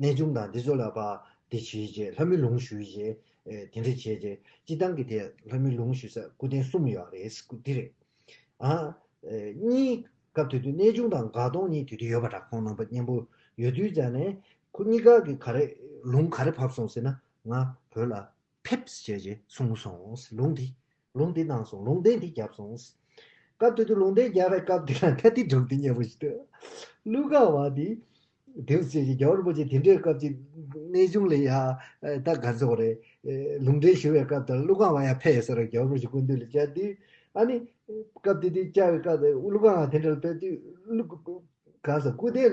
གནས་ཆུང་དང་འདི་ཚོ་ལ་ཕར་དེ་བྱས་རྗེས་ལྷ་མོའི་ལུང་ཞུས་རྗེས། དེ་འདྲ་བྱས་རྗེས་སྤྱི་བཏང་གི་དེ་ལྷ་མོའི་ལུང་ཞུ་ས་སྐུ་རྟེན་གསུམ་ཡོད་རེད། སྐུ་དེ་རེད། ཨ། གཉིས་སྐབས་དེ་དུས་གནས་ཆུང་དང་དགའ་གདོང་གཉིས་དེ་དུས་ཡོད་པ་འདྲ། ཁོང་རྣམ་པ་མཉམ་པོ་ཡོད་དུས་ཙང་ནས་ཁོ་གཉིས་ཀ་གི་ག་རེ་ལུང་ག་རེ་ཕབ་སོང་ཟེར་ན། ང་བོད་ལ་ཕེབས་ཞེས་བྱས་གསུངས་སོང་། ལུང་འདི། ལུང་འདི་གནང་སོང་། ལུང་བསྟན་འདི་བརྒྱབ་སོང་། སྐབས་དེ་དུས་ལུང་བསྟན་རྒྱག་པའི་སྐབས་དེ་ལ་ད་དེ་སྒྲུང་འདི་སྙན་པོ་ཞིག་འདུག་ཀླུ་ཁང་བ་འདི་དེ་བྱས་ཀྱི་རྒྱལ་བ་རིན་པོ་ཆེ་དེ་འདྲའི་སྐབས་ཀྱི་གནས་ཆུང་ལ་ཡ་ད་ག་ཚོད་རེད། ལུང་འདྲེན་ཞུ་བའི་སྐབས་དེར་ཀླུ་ཁང་བ་ཡ་ཕེབས་ཟེར་རྒྱལ་བ་རིན་པོ་ཆེ་སྐུ་མདུན་ལ་བཅར་དུས། ཨ་ནི་སྐབས་དེ་དུས་བཅར་བའི་སྐབས་དེ་ཀླུ་ཁང་བ་དེ་འདྲ་ལ་ཕེབས་དུས་ཀླུ་ག་ཟེར་སྐུ་རྟེན།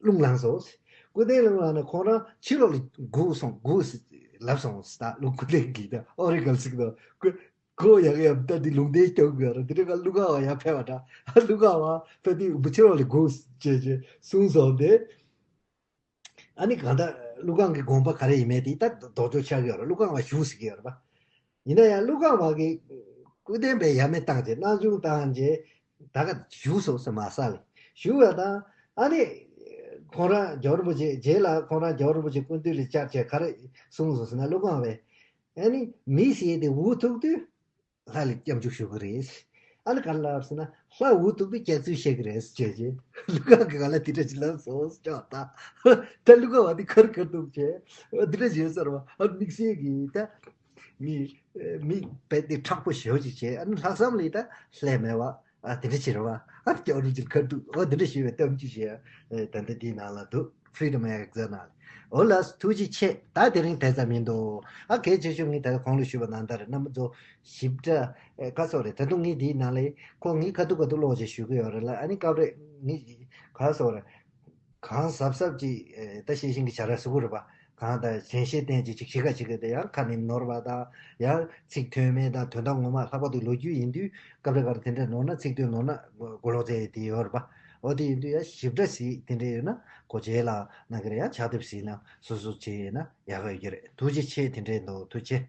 རླུང་ལངས་སོང་། སྐུ་རྟེན་རླུང་ལངས་ནས་ཁོང་རང་ཕྱི་ལོགས་ལ་སྒུག་སོང་། སྒུག་ལབ་སོང་། ད་ཀླུ་སྐུ་རྟེན་གྱིས་ད་ཨོ་རི་ཀལ་ཟེར་གི་འདུག་ཀོ་ཡག་ཡག་ད་འདི་ལུང་བསྟན་སྐྱོང་དགོས་ར། དེ་འདྲ་ག་ཀླུ་ཁང་བ་ཡར་ཕེབས་པ་འདྲ། ཀླུ་ཁང་བ་ཕེབས་དུས་ཕྱི་ལོགས་ལ་སྒུག་ཅེས་ཅེས་གསུངས་སོང་སྟེ། ཨ་ནི་གང་ལྟར་ཀླུ་ཁང་གི་དགོངས་པ་ག་རེ་ཡིན་མིན་དེ་ད་ལྡོག་ཕྱོགས་ཆགས་ཀྱི་ཡོད་རེད། ཀླུ་ཁང་བ་བཞུགས་ཟེར་གྱི་ཡོད་རེད་པ། ཡིན་ན་ཡང་ཀླུ་ཁང་བ་གིས་སྐུ་རྟེན་པའི་ཡ་མེད་བཏང་རྗེས་སྣང་ཆུང་བཏང་རྗེས་ད་ག་བཞུགས་སོང་ཟེར་མ་ཟ་ལེ། བཞུགས་པ་དང་ཨ་ནི་ཁོང་རང་རྒྱལ་བ་རིན་པོ་ཆེ་རྗེས་ལ་ཁོང་རང་རྒྱལ་བ་རིན་པོ་ཆེ་སྐུ་མདུན་ལ་བཅར་བྱས་ག་རེ་གསུངས་སོང་ཟེར་ན། ཀླུ་ཁང་བས་ཨ་ནི་མི་ཟེར་དེ་འུ་ཐུག་དུས། ལྷ་ལ་སྐྱབས་འཇུག་ཞུ་གི་རེད། ཨ་ནི་ག་རེ་ལབ་ཟེར་ན། ལྷ་འུ་ཐུག་དུས་སྐྱག་རྫུན་བཤད་གི་རེད་ཟེར་བྱས། ཀླུ་ཁང་གི་ག་ལ་དེ་འདྲ་ཞིག་ལབ་སོང་ཟེར་ཀྱང་ད། ད་ཀླུ་ཁང་བ་དེ་ཁར་ཁར་འདུག་བྱས། འདི་འདྲ་བྱས་ཟེར་བ། ཨ་དམིགས་བསལ་གྱི་ད། མི། མི་བས་དེ་མཁྲེགས་པོ་ཞེ་པོ་ཅིག་བྱས། ཨ་ནི་ལྷག་བསམ་ལས་ད་ལྷད་མེད་བ། ཨ་དེ་འདྲ་བྱས་རེད་བ། ཨ་སྐྱག་རྫུན་ཅིག་ཁར་འདུག་ཨ་དེ་འདྲ་ཞུས་པའི་གཏམ་རྒྱུད་བྱས། ད་ལྟ་དེའི་ནང་ལ་འདུག Freedom Exam ནང་ལ། འོ་ལགས། ཐུགས་རྗེ་ཆེ། ད་དེ་རིང་དེ་ཙམ་མི་འདུག་ཨ་གལ་ཆེ་ཤོས་ངས་ད་གོང་ལ་ཞུས་པ་ནང་ལྟར་རྣམ་པ་ཚོ་ཞིབ་ཕྲ། ཨེ་ག་ཚོད་རེད། ད་དུང་ངས་འདིའི་ནང་ལ་ཁོ་ངས་ཁ་ཐུག་ཁ་ཐུག་ཀློག་བྱས་ཞུ་གི་ཡོད་རེད་ལ། ཨ་ནི་སྐབས་རེ་ངས་ག་ཚོད་རེད། གང་གཟབ་གཟབ་ཅིག་ཨེ་ད་ཤེས་བཞིན་གྱི་བྱ་ར་ཟེར་གི་རེད་པ། གང་ད་ཞན་ཤེས་བསྟན་ཅིག་ཅིག་ཤི་ཁ་ཅིག་གི་དེ་ཡང་ཁ་ནས་ནོར་བ་དང་། ཡང་ཚིག་ཐོན་མེད་དང་། དོན་དག་ངོ་མ་ལྷག་པར་དུ་ལོ་རྒྱུས་ཡིན་དུས་སྐབས་རེ་སྐབས་རེ་དེ་འདྲ་ནོར་ན། ཚིག་དོན་ནོར་ན་མགོ་ལོག་ཚད་དེ་ཡོད་རེད་པ། འོ་དེ་ཡིན་དུས་ཡང་ཞིབ་ཕྲ་ཞིག་དེ་འདྲ་ཡོད་ན་ཁོ་རྗེས་ལ་གནང་གི་རེད། ཡང་ཕྱག་དེབ་ཞིག་ནང་སོ་སོ་བྱས་ཡོད་ན་ཡག་པོ་ཡོད་ཀྱི་རེད། ཐུགས་རྗེ་ཆེ། དེ་འདྲ་འདུག་ཐུགས་རྗེ་ཆེ།